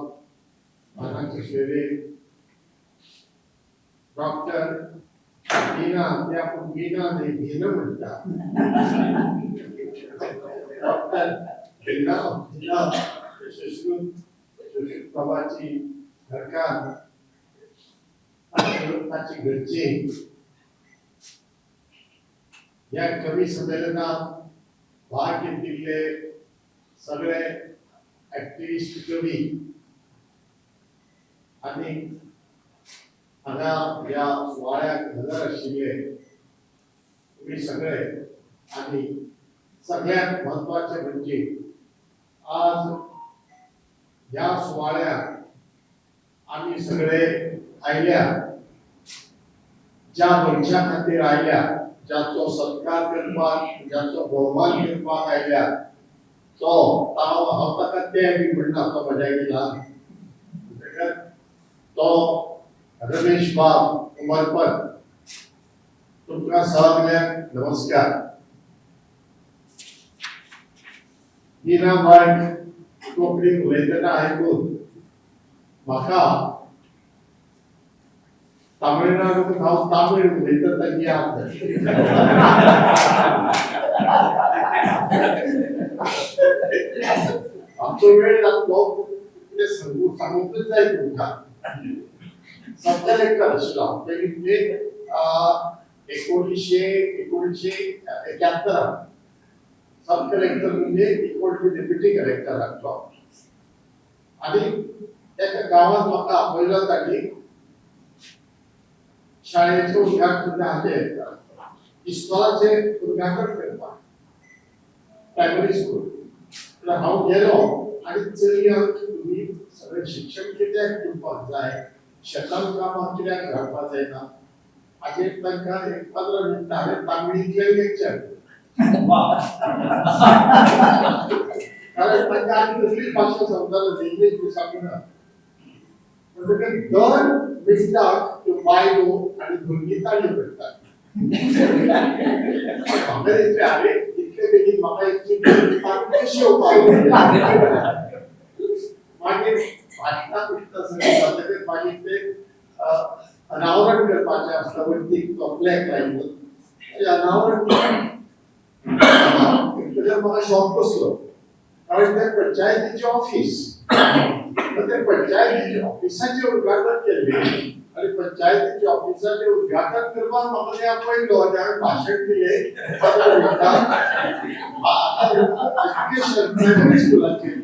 मानाचे शेरे, डॉक्टर मीना, ते आपूण मीना न्ही मीना म्हणटा, डॉक्टर मीना मीना सुश्रुत सुश्रुत बाबाची घरकार, ताची घरची, ह्या कवी संमेलनात भाग घेतिल्ले सगळे एक्टिविस्ट कवी आनी हांगा ह्या सुवाळ्याक हजर आशिल्ले तुमी सगळे, आनी सगळ्यांत म्हत्वाचें म्हणजे आज ह्या सुवाळ्याक आमी सगळे आयल्या, ज्या मनशा खातीर आयल्या, ज्याचो सत्कार करपाक, ज्याचो भोवमान करपाक आयल्या, तो हांव ताका ते बी म्हणना, तो म्हज्या गेला तो रमेश बाब उमरपत. तुमकां सगळ्यांक नमस्कार. मीना बायक कोंकणी उलयतना आयकून म्हाका तामिळनाडूक हांव तामीळ उलयता ताची याद जाली. आमचो वेळ लागलो कितें सांगूंकच जाय तुमकां. सब कलेक्टर आशिल्लो हांव ते म्हणजे 1971 सब कलेक्टर म्हणजे इक्वल टू डेप्युटी कलेक्टर आसलो. आनी एका गांवांत म्हाका आपयलो तांणी, शाळेचें उद्घाटन हाचें इस्कोलाचें उद्घाटन करपाक, प्रायमरी स्कूल. हांव गेलो आनी चलयांक तुमी सगळें शिक्षण कित्याक दिवपाक जाय, शेतान कामाक कित्याक घालपाक जायना, हाचेर तांकां एक 15 मिनटां हांवें तामिळींतल्यान लेक्चर. कारण तांकां आनी कसली भाशा समजना, इंग्लीश बी सांगना. म्हणटकीर दर मिनटाक त्यो बायलो आनी भुरगीं ताळयो करतात. म्हाका दिसलें आरे इतले बेगीन म्हाका इतली कशी येवपाक. मागीर भाशणां बिशणां सगळें जातकीर मागीर ते अनावरण करपाचें आसता वण्टीक तो ब्लॅक लायन, अनावरण तेजेर म्हाका शॉक बसलो. कारण ते पंचायतीचें ऑफीस, ते पंचायतीच्या ऑफिसाचें उद्घाटन केल्लें आनी पंचायतीच्या ऑफिसाचें उद्घाटन करपाक म्हाका तें आपयलो आनी हांवें भाशण दिलें 15 मिनटां एज्युकेशन प्रायमरी स्कुलाचेर.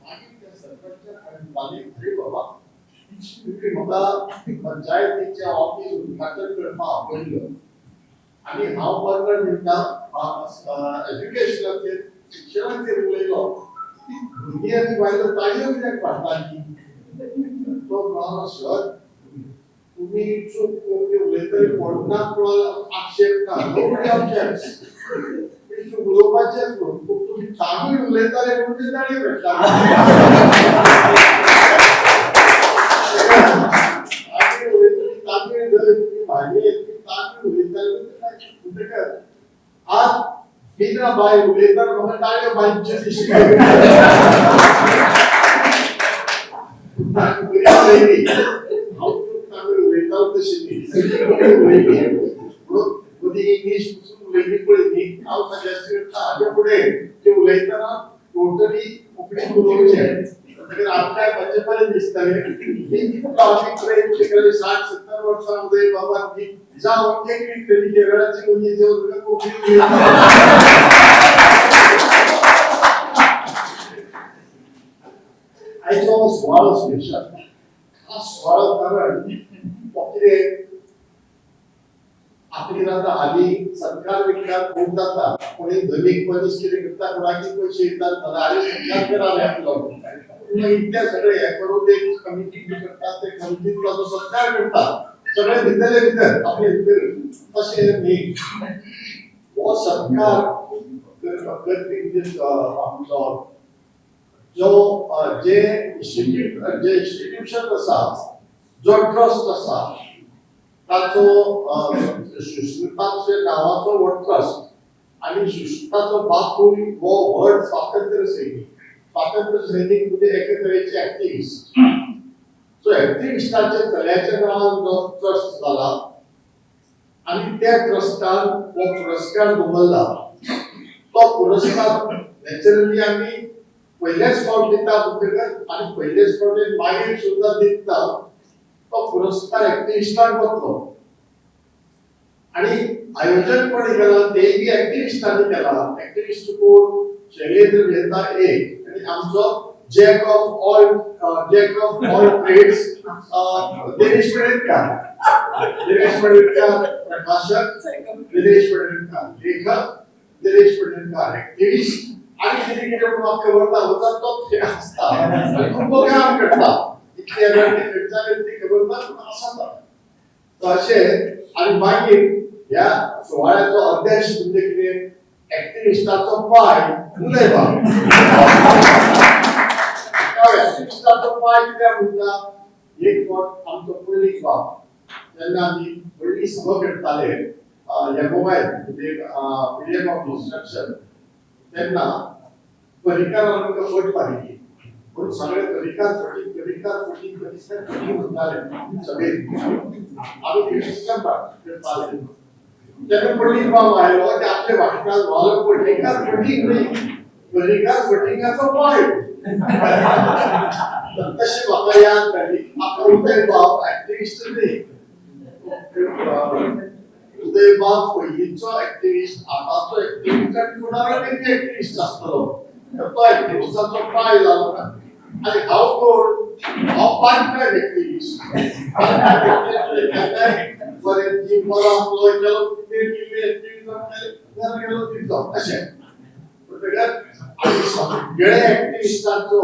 मागीर त्या सरपंचाक हांवें अरे बाबा तुमी म्हाका पंचायतीचें ऑफीस उद्घाटन करपाक आपयलो आनी हांव 15 मिनटां एज्युकेशनाचेर शिक्षणाचेर उलयलो, भुरगीं आनी बायलो ताळयो कित्याक पाडटालीं. तो म्हणलो सर तुमी चूक कोंकणी उलयतले कोणाक कोणाक आक्षेप ना, नोबडी ऑब्जेक्ट्स, तुमी चूक उलोवपाचेंच न्हू, पूण तुमी तामीळ उलयताले म्हणून ते ताळयो पेट्टाले. तामीळ उलयतली तामीळ न्हय, तुमी भायले तुमी तामीळ उलयताले म्हणटकच आज मीना बाय उलयतना म्हाका ताळयो बांदच्यो दिसल्यो. हांव तामीळ उलयतालो तशें न्ही, उलयली म्हणून मदीं इंग्लीश पसून उलयली पळय न्ही. हांव सजेस्ट करता हाजे फुडें ते उलयतना टोटली कोंकणी उलोवचें. म्हणटकीर आमकांय मातशें बरें दिसतलें. इतलो आमी प्रेम शिकले 60-70 वर्सां उदय बाबा जावं एक तरी केरळाची मुली जेवन कोंकणी उलयता. आयचो सुवाळो स्पेशल खास सुवाळो, कारण तो कितें आतां कितें जाता, हालीं सत्कार विटकार खूब जाता. कोणी धनीक मनीस कितें करता, कोणाकी पयशे दितात, आरे सत्कार करा रे आपलो. इतले सगळे हे करून एक कमिटी करतात, ते कमिटीन ताचो सत्कार करतात सगळे भितरले भितर आपले भितर. तशें न्ही, हो सत्कार करपी आमचो जो जे इन्स्टिट्यूशन आसा, जो ट्रस्ट आसा, ताचो सुश्रुताच्या नांवाचो हो ट्रस्ट. आनी सुश्रुताचो बापूय हो व्हड स्वातंत्र्य सैनीक. स्वातंत्र्य सैनीक म्हणजे एके तरेचे एक्टिविस्ट. सो एक्टिविस्टाच्या चल्याच्या नांवान जो ट्रस्ट जाला आनी त्या ट्रस्टान हो पुरस्कार दवरला. तो पुरस्कार नॅचरली आमी पयलेच फावट दिता म्हणटकच आनी पयलेच फावटी मागीर सुद्दां दिता, तो पुरस्कार एक्टिविस्टाक वतलो. आनी आयोजन कोणी केलां तेय बी एक्टिविस्टांनी केलां. एक्टिविस्ट कोण? शैलेंद्र मेहता एक, आनी आमचो jack of all trades Dinesh Pednekar. Dinesh Pednekar प्रकाशक, दिनेश पेडणेकर लेखक, दिनेश पेडणेकर एक्टिविस्ट. आनी कितें कितें म्हणून म्हाका खबर ना, वता तो थंय आसता आनी खूब काम करता. इतली खंयच्यान ती खबर ना, पूण आसा तो अशें. आनी मागीर ह्या सुवाळ्याचो अध्यक्ष म्हणजे कितें, एक्टिविस्टाचो पाय उदय बाब. एक्टिविस्टाचो पाय कित्याक म्हणटा, एक फावट आमचो पुंडलीक बाब जेन्ना आमी व्हडली सभा करताले एमओआय म्हणजे मिडियम ऑफ इन्स्ट्रक्शन, तेन्ना परिकारान आमकां फट मारिल्ली. म्हणून सगळे परिकार फटींग, परिकार फटींग, परिकार फटींग म्हणटाले सभेत. आमी क्रिटिसिजम करताले. तेन्ना पुंडलीक बाब आयलो, ते आपल्या भाशणांत म्हणलो, परिकार फटींग न्ही, परिकार फटिंगाचो पाय. तशें म्हाका याद जाली. आतां उदय बाब एक्टिविस्ट न्ही, उदय बाब पयलींचो एक्टिविस्ट, आतांचो एक्टिविस्ट आनी फुडाराक एक्टिविस्ट आसतलो. तो एक्टिविस्टाचो पाय जालो ना. आनी हांव कोण? हांव पार्ट टायम एक्टिविस्ट. केन्नाय बरें जीव बरो आसलो गेलो, एक्टिविजम गेलो तितलो अशें. म्हणटकच आमी सगळे एक्टिविस्टांचो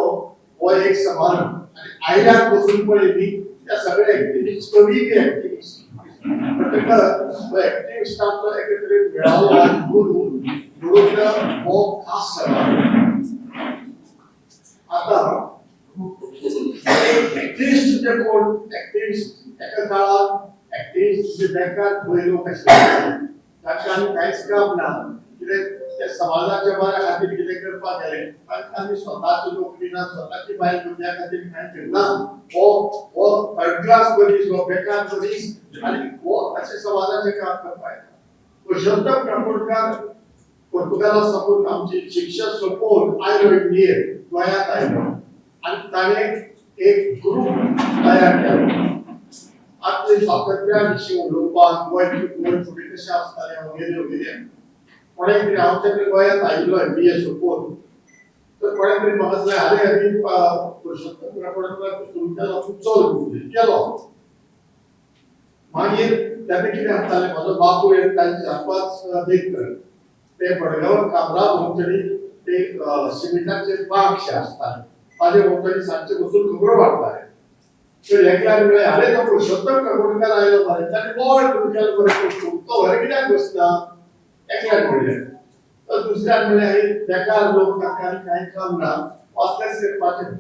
हो एक समारंभ. आनी आयल्यार बसून पळयली त्या सगळे एक्टिविस्ट, कवी बी एक्टिविस्ट. म्हणटकच हो एक्टिविस्टांचो एके तरेन मेळावो म्हणून हो खास समारंभ. आतां एक्टिविस्ट म्हणजे कोण? एक्टिविस्ट एका काळार एक्टिविस्ट म्हणजे बेकार खंय लोक आशिल्ले, तांकां आनी कांयच काम ना, कितें ते समाजाच्या बऱ्या खातीर कितें करपाक गेले, तांकां आनी स्वताची नोकरी ना, स्वताची बायल भुरग्यां खातीर कांय करना. हो थर्ड क्लास मनीस, हो बेकार मनीस आनी हो अशें समाजाचें काम करपाक येता. पुरुषोत्तम काकोडकार पोर्तुगाला साकून आमची शिक्षण सोंपोवन आयलो इंडियेत, गोंयांत आयलो आनी ताणें एक ग्रूप तयार केलो. आतां स्वातंत्र्या विशीं उलोवपाक, गोंय गोंय फुडें कशें आसतालें वगैरे वगैरे. कोणें तरी हांव तेन्ना गोंयांत आयिल्लो बी ए सोंपोवन, तर कोणें तरी म्हाका सांगलें, आरे आमी पुरुषोत्तम काकोडकार सुरू केलो, तूं चल केलो. मागीर तेन्ना कितें जातालें, म्हजो बापूय आनी तांचे 4-5 मित्र ते मडगांव कामरा भोंवतणी ते सिमिटाचे बागशे आसताले, ताजे भोंवतणी सांजचे बसून खबरो मारताले. तर एकल्यान म्हणलें, आरे तो पुरुषोत्तम काकोडकार आयलो मरे, ताणें बोवाळ करून केलो मरे, तो घरा कित्याक बसना? एकल्यान म्हणलें. तर दुसऱ्यान म्हणलें, आरे बेकार लोक, तांकां आनी कांय काम ना, असलेंच करपाचें.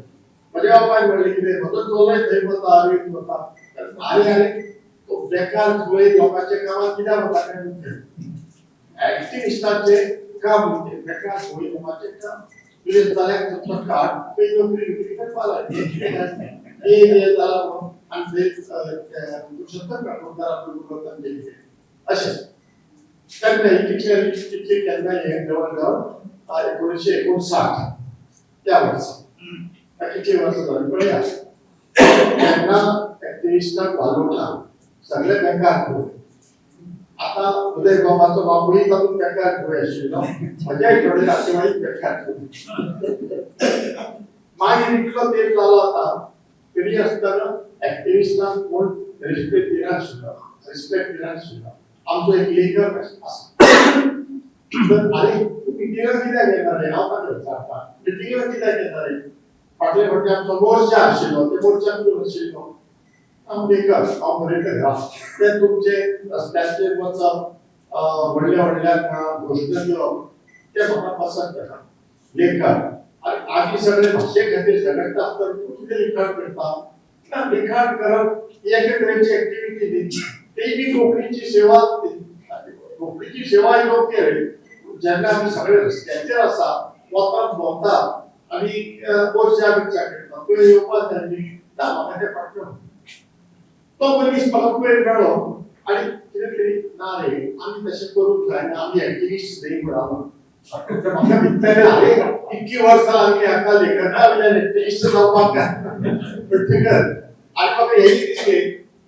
म्हज्या बापायन म्हणलें, कितें म्हजो चलोय थंय वता, आरे वता, आरे आरे तो बेकार खंय लोकांच्या कामाक कित्याक वता काय म्हणटा. एक्टिविस्टाचें काम म्हणजे बेकार खंय लोकांचें काम, तुजें जाल्यार तुजो काड खंय नोकरी बिकरी करपाक लाय. हे जाला म्हणून आनी थंय पुरुषोत्तम काकोडकार आपल्या अशें तेन्ना कितले कितले केन्ना हें जवळ जवळ 1959 त्या वर्सा, कितली वर्सां जालीं पळया. तेन्ना एक्टिविस्टाक वालोवना, सगळे बेकार खंय. आतां उदय बाबाचो बापूय तातूंत बेकार खंय आशिल्लो, म्हज्याय थोडे नातेवाईक बेकार खंय. मागीर इतलो तेंप जालो आतां, तरी आसतना एक्टिविस्टांक कोण रिस्पेक्ट दिनाशिल्लो, रिस्पेक्ट दिनाशिल्लो. आमचो एक लेखक आसा. तर आरे तूं मिटिंगाक कित्याक येना रे, हांव ताका विचारता मिटिंगाक कित्याक येना रे. फाटले फावटी आमचो मोर्चा आशिल्लो, ते मोर्चाक तूं नाशिल्लो. हांव लेखक, हांव बरयतलो. ते तुमचे रस्त्याचेर वचप, व्हडल्या व्हडल्या घोशणा दिवप ते म्हाका पसंत आसा. लेखक आनी आमी सगळे भाशे खातीर झगडटा आसतना तूं कितें लिखाण करता? ना, लिखाण करप ही एके तरेची एक्टिविटी न्ही, ती बी कोंकणीची सेवा. कोंकणीची सेवा योग्य रे. जेन्ना आमी सगळे रस्त्याचेर आसा, वतात भोंवतात आनी मोर्चा बिर्चा करता, तुवें येवपाक जाय न्ही. ना, म्हाका तें पटना. तो मनीस म्हाका पयर मेळ्ळो आनी कितें तरी ना रे, आमी तशें करूंक जायना, आमी एक्टिविस्ट न्ही म्हणून. म्हाका भितरलें, अरे इतकी वर्सां लागली हाका लेखना वयल्यान एक्टिविस्ट जावपाक. म्हणटकच आनी म्हाका हेंय दिसलें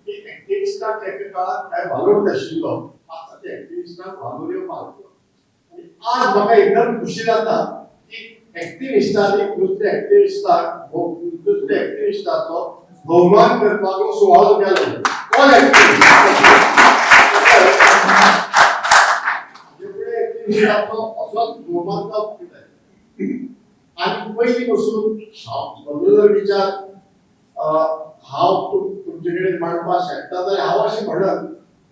की एक्टिविस्टाक एका काळार कांय वालोर नाशिल्लो, आतां ते एक्टिविस्टाक वालोर येवपाक लागलो. आनी आज म्हाका एकदम खुशी जाता की एक्टिविस्टांनी दुसऱ्या एक्टिविस्टाक, दुसऱ्या एक्टिविस्टाचो भोवमान करपाक हो सुवाळो केलो. ऑल एक्टिविस्ट असोच भोवमान जावपाक जाय. आनी पयलीं पसून हांव म्हजो जर विचार हांव तुमचे कडेन मांडपाक शकता जाल्यार हांव अशें म्हणत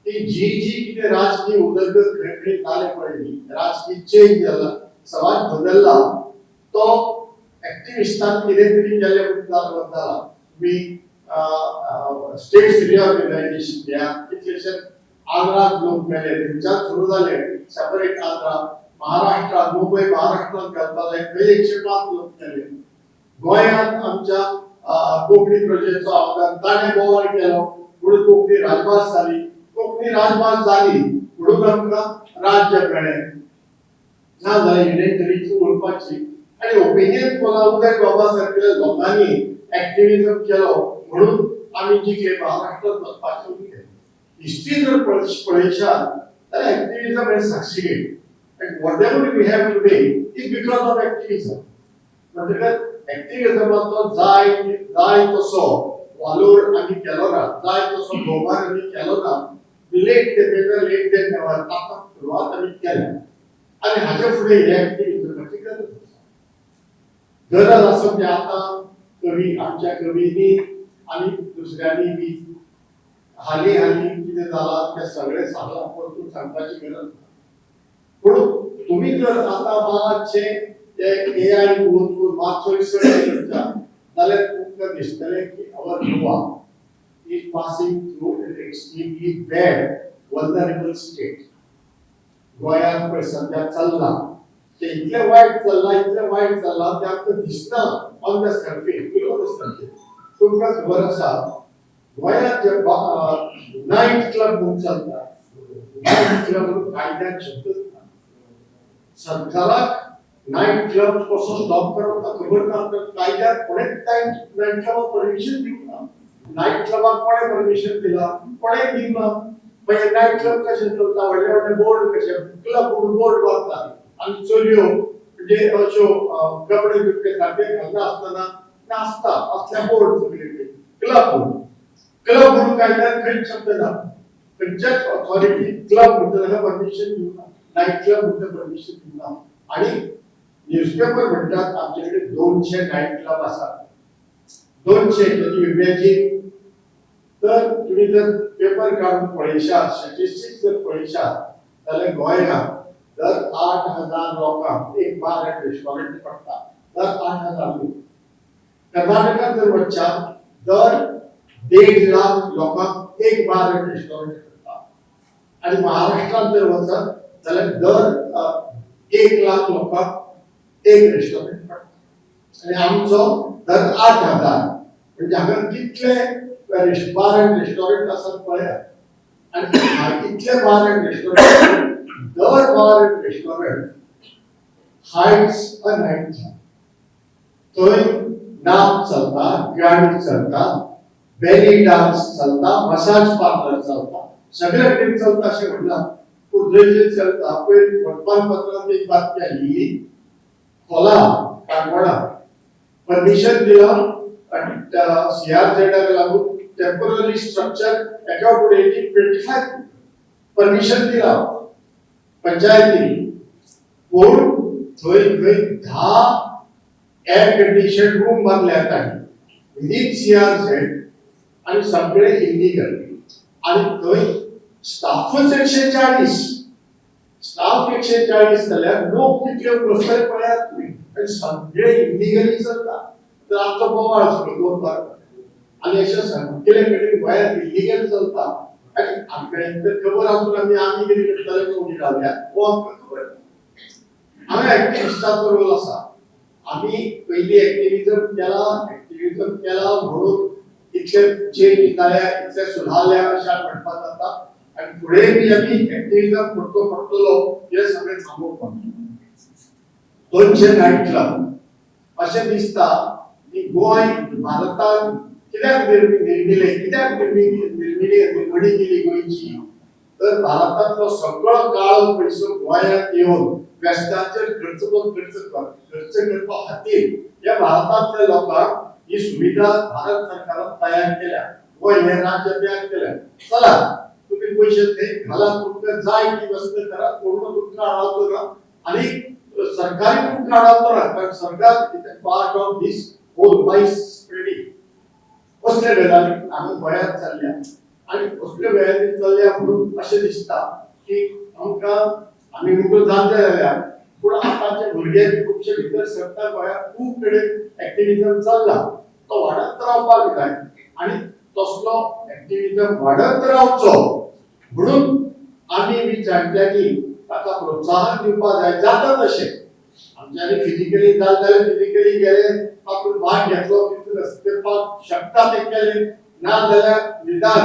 की जी जी कितें राजकीय उदरगत खंय खंय जाले पळय न्ही, राजकीय चेंज जाला, समाज बदलला, तो एक्टिविस्टान कितें तरी केलें म्हणून जाला. तुमी स्टेट्स रिऑर्गनायझेशन घ्या, कितलेशेच आंध्रात लोक मेले, थंयच्यान सुरू जाले सेपरेट आंध्रा, महाराष्ट्रात, मुंबय महाराष्ट्रात घालपा जाय थंय 105 लोक मेले. गोंयांत आमच्या कोंकणी प्रजेचो आवाजान ताणें बोवाळ केलो म्हणून कोंकणी राजभास जाली. कोंकणी राजभास जाली म्हणून आमकां राज्य मेळ्ळें. ना जाल्यार युनियन टेरिटरी उरपाची. आनी ओपिनियन पोला उदय बाबा सारकेल्या लोकांनी एक्टिविजम केलो म्हणून आमी जिखले, महाराष्ट्रात वचपाचें उरलें. हिस्ट्री जर पळयशात जाल्यार activism has succeeded and whatever we have today is because of activism. म्हणटकच एक्टिविजमाचो जाय जाय तसो वालोर आमी केलो ना, जाय तसो भोवमान आमी केलो ना. Late the better late than never. आतां सुरवात आमी केल्या आनी हाचे फुडें हे एक्टिविजमाची गरज आसा. गरज आसा म्हणजे आतां कवी, आमच्या कवींनी आनी दुसऱ्यांनी बी हालीं हालीं कितें जालां तें सगळें सांगलां, परतून सांगपाची गरज ना. पूण तुमी जर आतां मातशें ते AI वचून मातसो रिसर्च करता जाल्यार तुमकां दिसतलें की our Goa is passing through an extremely bad vulnerable state. गोंयांत पळय सद्या चल्लां तें इतलें वायट चल्लां, इतलें वायट चल्लां तें आमकां दिसना on the surface, below the surface. तुमकां खबर आसा गोंयांत जे नायट क्लब म्हणून चलता, नायट क्लब म्हणून कायद्यान शब्दच ना. सरकाराक नायट क्लब कसो स्टॉप करप ताका खबर ना. कायद्यान कोणेच नायट क्लबाक परमिशन दिवंक ना. नायट क्लबाक कोणें परमिशन दिलां? कोणें दिवंक ना. मागीर नायट क्लब कशें चलता? व्हडले व्हडले बोर्ड कशे क्लब म्हणून बोर्ड मारता आनी चलयो म्हणजे अश्यो कपडे बिपडे सारके घालना आसतना नाचता, असले बोर्ड सगळे कडेन. क्लब म्हणून, क्लब म्हणून कायद्यान खंयच शब्द ना. खंयच्याच ऑथॉरिटी क्लब म्हणटा ताका परमिशन दिवंक ना, नायट क्लब म्हणटा परमिशन दिवंक ना. आनी न्यूजपेपर म्हणटात आमचे कडेन 200 नायट क्लब आसात, 200. इमॅजीन. तर तुम्ही जर पेपर काढून पळयशात, स्टॅटिस्टिक्स जर पळयशात जाल्यार गोंयांत दर 8,000 लोकांक एक बार एंड रेस्टॉरंट पडटा, दर 8,000 लोक. कर्नाटकात जर वचशात दर 1.5 लाख लोकांक एक बार एंड रेस्टॉरंट पडटा. आनी महाराष्ट्रात जर वचत जाल्यार दर 1 लाख लोकांक एक रेस्टॉरंट पडटा. आनी आमचो दर 8,000, म्हणजे हांगा कितले बार एंड रेस्टॉरंट आसात पळयात. आनी इतले बार एंड रेस्टॉरंट, दर bar and restaurant hides a night club. थंय नाच चलता, गाणी चलता, बेली डान्स चलता, मसाज पार्लर चलता, सगळे कडेन चलता अशें म्हणलां, पूण जंय चलता. पयर वर्तमानपत्रांत एक बातमी आयिल्ली, खोला काणकोणा परमिशन दिलां आनी सीआरझेडाक लागून टेम्पररी स्ट्रक्चर एका फुडें 25 परमिशन दिलां पंचायतीन, पूण थंय खंय 10 एअर कंडिशन रूम बांदल्या तांणी विदीन CRZ आनी सगळे इलिगल. आनी थंय स्टाफच 140, स्टाफ 140 जाल्यार लोक कितले बसतले पळयात तुमी, आनी सगळे इलिगली चलता. तर आमचो बोवाळ सगळो 2 बार आनी अशें सगळे कडेन गोंयांत इलिगल चलता. आनी आमकां एक तर खबर आसून आमी आमी कितें करतले कोणी रावल्या हो आमकां खबर. हांगा एक्टिविस्टाचो रोल आसा. आमी पयलीं एक्टिविजम केला, एक्टिविजम केला म्हणून इतले चेंज जाल्या, इतले सुदारल्या अशें म्हणपाक जाता. आनी फुडें बी आमी एक्टिविजम करचो पडटलो हें सगळें थांबोवपाक. 200 नायट क्लब अशें दिसता की गोंय भारतान कित्याक निर्मिलें, कित्याक निर्मणी केली गोंयची, तर भारतांतलो सगळो काळो पयसो गोंयांत येवन वेस्टाचेर खर्च करपा खातीर ह्या भारतांतल्या लोकांक ही सुविधा भारत सरकारान तयार केल्या, गोंय हें राज्य तयार केलें. चला तुमी पयशे थंय घाला, तुमकां जाय ती वस्त करा, कोण तुमकां आडावचो ना आनी सरकारी तुमकां आडावचो ना, कारण सरकार part of this whole vice spreading. असले गजाली हांगा गोंयांत चल्ल्या आनी असल्यो गजाली चल्ल्या म्हणून अशें दिसता की आमकां आमी म्हणटो जाणटे जाल्या, पूण आतांचे भुरगे खुबशे भितर सरता. गोंयांत खूब कडेन एक्टिविजम चल्ला, तो वाडत रावपाक जाय आनी तसलो एक्टिविजम वाडत रावचो म्हणून आमी बी जाणट्यांनी ताका प्रोत्साहन दिवपाक जाय. जाता तशें आमच्यांनी फिजिकली जालें जाल्यार फिजिकली गेले, तातूंत भाग घेतलो, तितून करपाक शकता तें केलें, ना जाल्यार निदान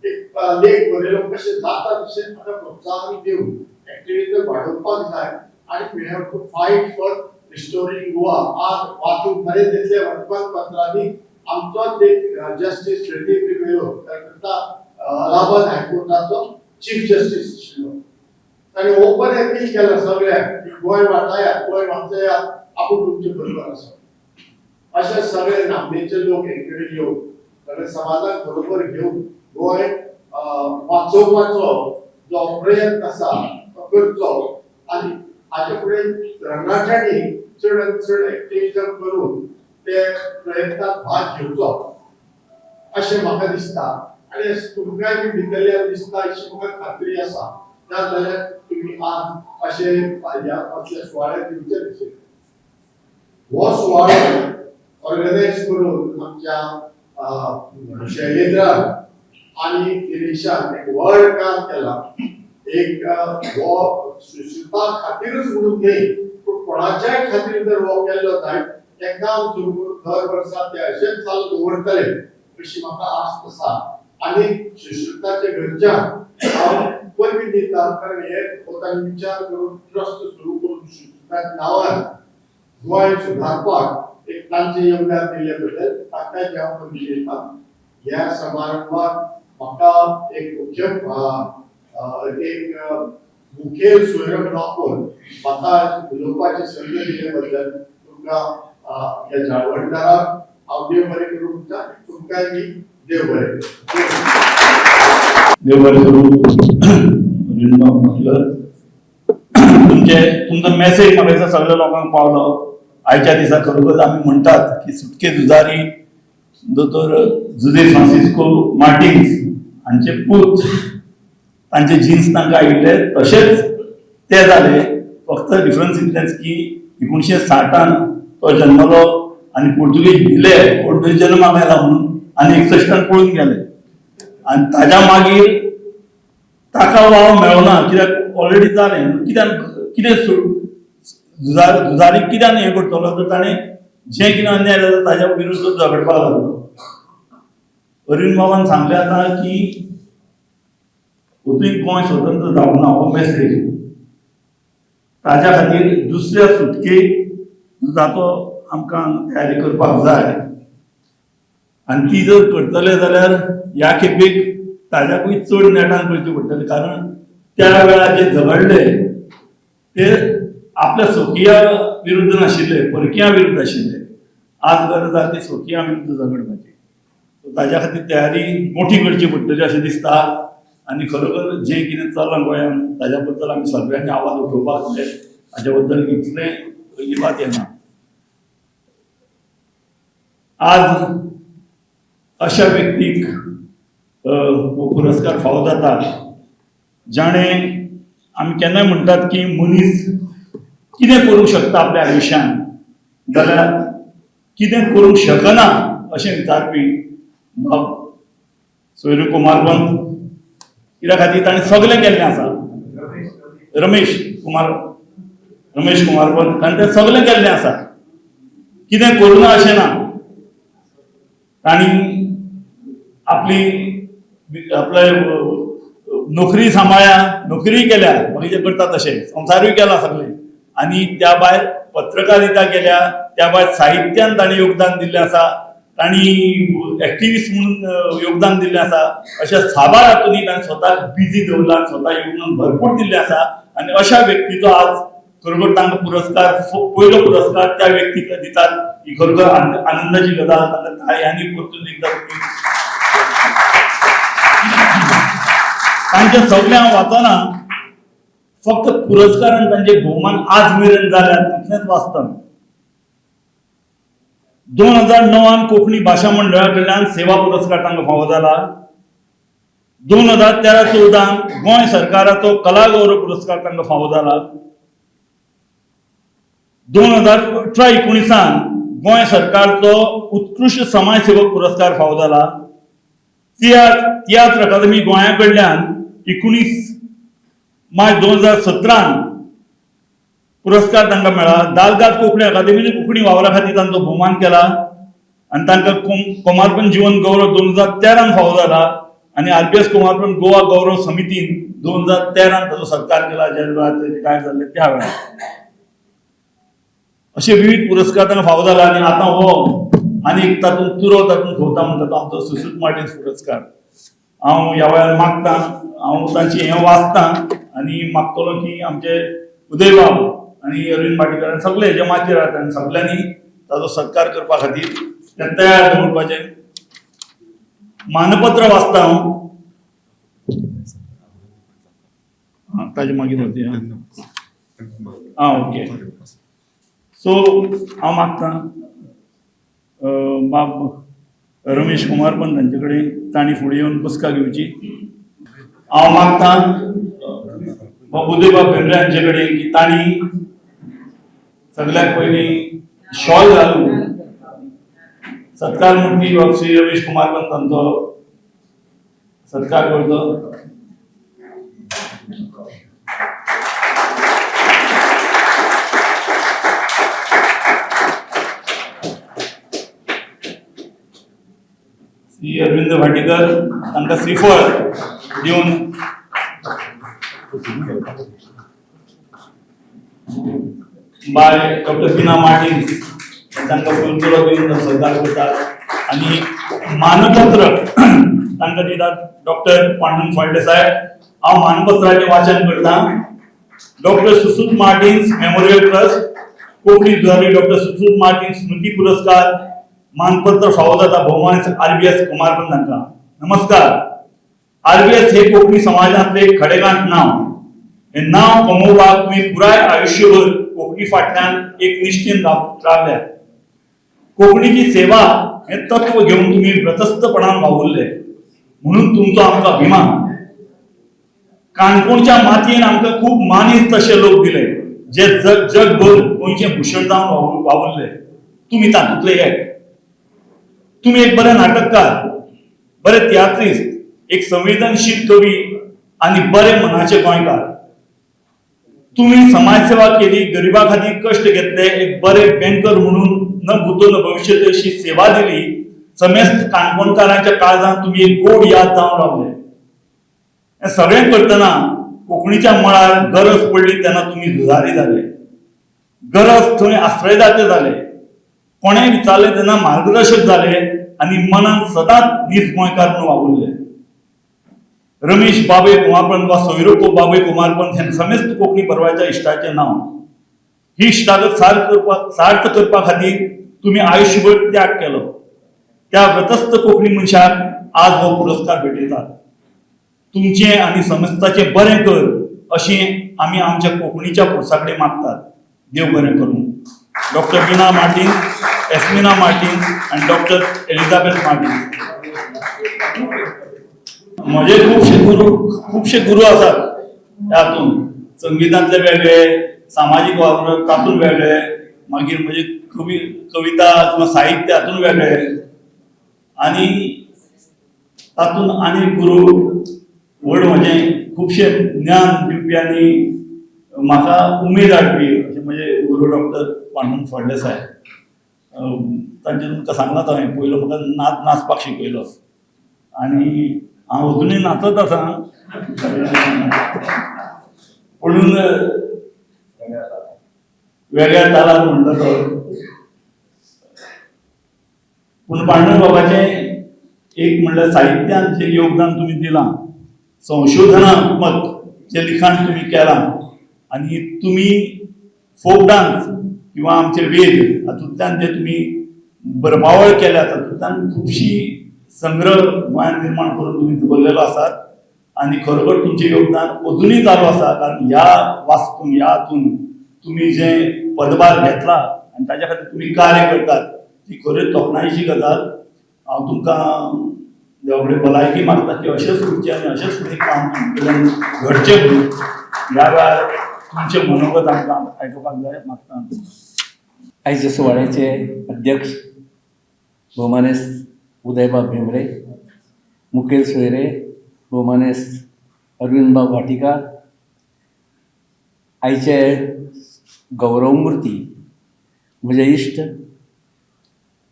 एक लेख बरयलो कशें जाता तशें ताका प्रोत्साहन दिवन एक्टिविजम वाडोवपाक जाय. आनी we have to fight for restoring Goa. आज वाचूंक बरें दिसलें वर्तमानपत्रांनी आमचोच एक जस्टीस प्रदीप रिबेलो, कलकत्ता अलाहाबाद हायकोर्टाचो चीफ जस्टीस आशिल्लो, ताणें ओपन अपील केलां सगळ्यांक की गोंय वाटायात, गोंय वाचयात, आपूण तुमचे बरोबर आसा. अशे सगळे नामनेचे लोक एक कडेन येवन सगळे समाजाक बरोबर घेवन गोंय वाचोवपाचो जो प्रयत्न आसा तो करचो आनी हाचे फुडें तरणाट्यांनी चड आनी चड एक्टिविजम करून ते प्रयत्नात भाग घेवचो अशें म्हाका दिसता. आनी तुमकांय बी भितरल्यान दिसता अशी म्हाका खात्री आसा, ना जाल्यार तुमी आज अशें ह्या असल्या सुवाळ्यात दिवचे नाशिल्ले. हो सुवाळो ऑर्गनायज करून आमच्या शैलेंद्रान आनी गिरीशान एक व्हड काम केलां. एक हो सुश्रुता खातीरच म्हणून न्हय, पूण कोणाच्याय खातीर जर हो केल्लो जायत, तें काम सुरू करून दर वर्सा ते अशेंच चालू दवरतले अशी म्हाका आस्त आसा. आनी सुश्रुताच्या घरच्यांक हांव परबी दिता, कारण हे हो तांणी विचार करून ट्रस्ट सुरू करून सुश्रुताच्या नांवान गोंय सुदारपाक एक तांचें योगदान दिल्ले बद्दल तांकांय हांव परबी दिता. ह्या समारंभाक म्हाका एक मुख्य एक मुखेल सोयरो म्हणून आपोवन म्हाका उलोवपाची संद दिल्ले बद्दल तुमकां ह्या जाळवणदाराक हांव देव बरें करूं म्हणटा, तुमकांय बी देव बरें करूं. देव बरें करूं. म्हटलं तुमचे तुमचो मेसेज म्हाका दिसता सगळ्या लोकांक पावलो. आयच्या दिसा खरोखर आमी म्हणटात की सुटके झुजारी दोतोर जुजे फ्रांसिस्को मार्टिन्स हांचे पूत, तांचे जिन्स तांकां आयिल्ले तशेंच ते जाले. फक्त डिफरन्स इतलेंच की 1960 तो जन्मलो आनी पुर्तुगेज भिले कोण तरी जल्माक आयला म्हणून आनी 61 पळून गेले आनी ताज्या मागीर ताका वाव मेळना, कित्याक ऑलरेडी जालें. कित्याक कितें झुजारी कित्याक हें करतलो, तर ताणें जें कितें अन्याय जाता ताज्या विरुद्ध झगडपाक लागलो. अरविंद बाबान सांगलें आतां की अजून गोंय स्वतंत्र जावंक ना, हो मेसेज ताज्या खातीर दुसऱ्या सुटके झुजाचो आमकां तयारी करपाक जाय आनी ती जर करतले जाल्यार ह्या खेपेक ताज्याकूय चड नेटान करची पडटली, कारण त्या वेळार जे झगडले ते आपल्या स्वकीया विरुद्ध नाशिल्ले, परकिया विरुद्ध आशिल्ले. आज गरज आसा ती स्वकीया विरुद्ध झगडपाची. ताज्या खातीर तयारी मोठी करची पडटली अशें दिसता. आनी खरोखर जें कितें चल्लां गोंयांत ताज्या बद्दल आमी सगळ्यांनी आवाज उठोवपाक जाय. हाज्या बद्दल इतलें अजिबात येना. आज अशा व्यक्तीक हो पुरस्कार फावो जाता जाणें आमी केन्नाय म्हणटात की मनीस कितें करूंक शकता आपल्या आयुश्यांत जाल्यार कितें करूंक शकना अशें विचारपी बाब सोयरू कुमारपंत. कित्या खातीर ताणें सगळें केल्लें आसा. रमेश कुमारपंत ताणें तें सगळें केल्लें आसा. कितें करूं ना अशें ना. तांणी आपली आपले नोकरी सांबाळ्या, नोकरी केल्या, बाकीचे करता तशें संवसारूय केला सगळें. आनी त्या भायर पत्रकारिता केल्या, त्या भायर साहित्यान ताणें योगदान दिल्लें आसा, तांणी एक्टिविस्ट म्हणून योगदान दिल्लें आसा. अशा साबार हातूंनी ताणें स्वताक बिजी दवरला, स्वता योगदान भरपूर दिल्लें आसा. आनी अशा व्यक्तीचो आज खरोखर तांकां पुरस्कार, पयलो पुरस्कार त्या व्यक्तीक दितात ही खरोखर आनंदाची गजाल. तांकां ताळयांनी परतून एकदां तांचे सगळें हांव वाचना, फक्त पुरस्कार आनी तांचे भोवमान आज मेरेन जाल्यात तितलेंच वाचता. 2009 कोंकणी भाशा मंडळा कडल्यान सेवा पुरस्कार तांकां फावो जाला. 2013-14 गोंय सरकाराचो कला गौरव पुरस्कार तांकां फावो जाला. 2018-19 गोंय सरकारचो उत्कृश्ट समाजसेवक पुरस्कार फावो जाला. तियात्र अकादमी गोंया कडल्यान 19 मार्च 2017 पुरस्कार तांकां मेळ्ळा. दालगाद कोंकणी अकादमीन कोंकणी वावरा खातीर तांचो भोवमान केला आनी तांकां कोमारपण जीवन गौरव 2013 फावो जाला. आनी आरबीएस कोमारपण गोवा गौरव समितीन 2013 ताचो सत्कार केला, ज्या वेळार ते रिटायर जाल्ले त्या वेळार. अशे विविध पुरस्कार तांकां फावो जाला. आनी आतां हो आनी एक तातूंत तुरो तातूंत खोवता म्हणटा तो आमचो सुश्रुत मार्टिन्स पुरस्कार. हांव ह्या वेळार मागतां, हांव तांची हें वाचतां आनी मागतलो की आमचे उदयबाब आनी अरविंद भाटीकार सगळे हेजे माचयेर आसात आनी सगळ्यांनी ताचो सत्कार करपा खातीर ते तयार दवरपाचें. मानपत्र वाचता हांव. आं, ताजे मागीर वचया. आं, ओके. सो हांव मागतां बाब रमेश कुमार पण तांचे कडेन तांणी फुडें येवन बसका घेवची. हांव मागतां बाब उदयबाब भेंब्रे हांचे कडेन की तांणी सगळ्यात पयलीं शॉल घालून सत्कार मूर्ती बाब श्री रमेश कुमार पण तांचो सत्कार करचो. श्री अरविंद भाटीकर तांकां श्रीफळ दिवन बाय डॉक्टर बिना मार्टिन्स तांकां फुलतुरो दिवन सत्कार करतात. आनी मानपत्र तांकां दितात डॉक्टर पांडुरंग फळदेसाय. हांव मानपत्राचें वाचन करतां. Doctor Susrut Martins memorial trust, Konkani झुजारी डॉक्टर सुश्रुत मार्टिन्स स्मृती पुरस्कार मानपत्र फावो जाता भोवमान आरबीएस कुमारपंत तांकां. नमस्कार. आरबीएस हे कोंकणी समाजांतले एक खडेगांठ नांव. हे नांव कमोवपाक तुमी पुराय आयुश्यभर कोंकणी फाटल्यान एक निश्ठेन रावल्यात. कोंकणीची सेवा हे तत्व घेवन तुमी व्रतस्थपणान वावुरले म्हणून तुमचो आमकां अभिमान. काणकोणच्या मातयेन आमकां खूब मानेस्त अशे लोक दिले जे जगभर गोंयचें भूषण जावन वावुरले. तुमी तातूंतले एक. तुमी एक बरे नाटककार, बरे तियात्रिस्त, एक संवेदनशील कवी आनी बरे मनाचे गोंयकार. तुमी समाजसेवा केली, गरिबा खातीर कश्ट घेतले, एक बरे बँकर म्हणून न भूतो न भविष्य अशी सेवा दिली. समेस्त काणकोणकारांच्या काळजांत तुमी एक गोड याद जावन रावले. हें सगळें करतना कोंकणीच्या मळार गरज पडली तेन्ना तुमी झुजारी जाले, गरज थंय आश्रयदाते जाले, कोणें विचारलें तेन्ना मार्गदर्शक जाले आनी मनान सदांच नीज गोंयकार म्हणून वावुरले. रमेश बाबे कुमारपंत वा सोयरो बाबे कुमारपंत हें समेस्त कोंकणी बरवाच्या इश्टाचें नांव. ही इश्टागत सार्थ करपा खातीर तुमी आयुश्यभर त्याग केलो. त्या व्रतस्थ कोंकणी मनशाक आज हो पुरस्कार भेटयतात. तुमचें आनी समस्ताचें बरें कर अशें आमी आमच्या कोंकणीच्या पुरसा कडेन मागतात. देव बरें करूं. डॉक्टर बिना मार्टीन, एस्मिना मार्टीन आनी डॉक्टर एलिझाबेथ मार्टीन. म्हजे खुबशे गुरू आसात हातूंत, संगितांतले वेगळे, सामाजीक वावर तातूंत वेगळे, मागीर म्हजे कविता किंवा साहित्य हातूंत वेगळे, आनी तातूंत आनी गुरू व्हड म्हजें खुबशें ज्ञान दिवपी आनी म्हाका उमेद हाडपी अशें म्हजे गुरू डॉक्टर पांडुरंग फळदेसाय. तांचे तुमकां सांगलां हांवें, पयलो म्हाका नाचपाक शिकयलो आनी हांव अजुनूय नाचत आसा, पुणून वेगळ्या तालार म्हणटा तो. पूण पांडुरंग बाबाचें एक म्हणल्यार साहित्यांत जें योगदान तुमी दिलां, संशोधनात्मक जें लिखाण तुमी केलां आनी तुमी फोक डांस किंवा आमचे वेद हातूंतल्यान जे तुमी बरपावळ केल्या तातूंतल्यान खुबशी संग्रह गोंयांत निर्माण करून तुमी दवरलेलो आसात आनी खरोखर तुमचें योगदान अजुनूय चालू आसा. कारण ह्या वास्तून ह्या हातून तुमी जें पदभार घेतला आनी ताच्या खातीर तुमी कार्य करतात ती खरी तोखणायेची गजाल. हांव तुमकां देवा कडेन भलायकी मागता की अशेंच उरचें आनी अशेंच फुडें काम तुमचे घडचें म्हणून. ह्या वेळार तुमचें मनोगत आमकां आयकुपाक जाय मागता. आयच्या सुवाळ्याचे अध्यक्ष भोवमानेस्त उदयबाब भेंब्रे, मुखेल सोयरे भोवमानेस्त अरविंदबाब वाटिकार, आयचे गौरवमुर्ती म्हजे इश्ट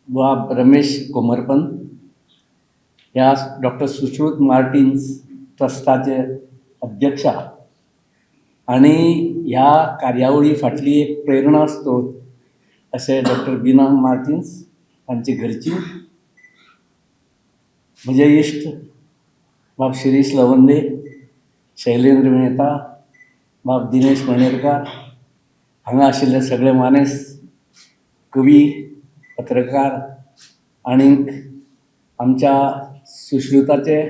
बाब रमेश कोमरपंत, ह्या डॉक्टर सुश्रुत मार्टिन्स ट्रस्टाचे अध्यक्ष आनी ह्या कार्यावळी फाटली एक प्रेरणा स्त्रोत अशें डॉक्टर बिना मार्टिन्स तांचे घरची, म्हजे इश्ट बाब शिरीष लवंदे, शैलेंद्र मेहता, बाब दिनेश मणेरकार, हांगा आशिल्ले सगळे मानेस्त, कवी, पत्रकार आनीक आमच्या सुश्रुताचे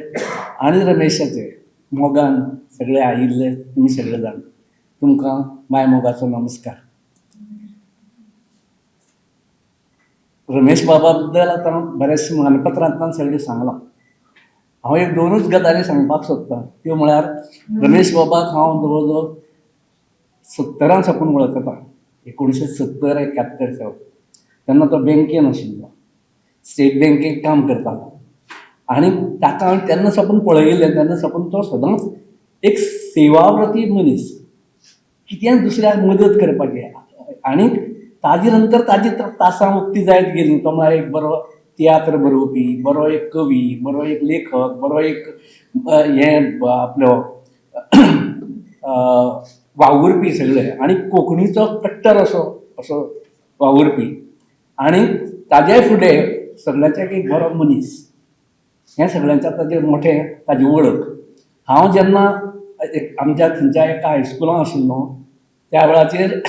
आनी रमेशाचे मोगान सगळे आयिल्ले तुमी सगळे जाण, तुमकां माय मोगाचो नमस्कार. रमेश बाबा बद्दल आतां बऱ्याचशा मानपत्रांतल्यान सगळें सांगलां. हांव एक दोनूच गजाली सांगपाक सोदतां, त्यो म्हळ्यार रमेश बाबाक हांव जवळ जवळ 70 साकून वळखता, 1970 71 सावन. तेन्ना तो बँकेन आशिल्लो, स्टेट बँकेक काम करतालो आनी ताका हांवें तेन्ना साकून पळयिल्लें, तेन्ना साकून तो सदांच एक सेवाव्रती मनीस, कितेंय दुसऱ्याक मदत करपाची. आनी ताजे नंतर ताजी तासां उक्ती जायत गेली. तो म्हळ्यार एक बरो तियात्र बरोवपी, बरो एक कवी, बरो एक लेखक, बरो एक हें आपलो वावुरपी सगळे, आनी कोंकणीचो कट्टर असो असो वावुरपी. आनी ताज्याय फुडें सगळ्यांच्या एक बरो मनीस, हें सगळ्यांच्या ताजें मोठें ताजी वळख. हांव जेन्ना आमच्या थंयच्या एका हायस्कुलांत आशिल्लो त्या वेळाचेर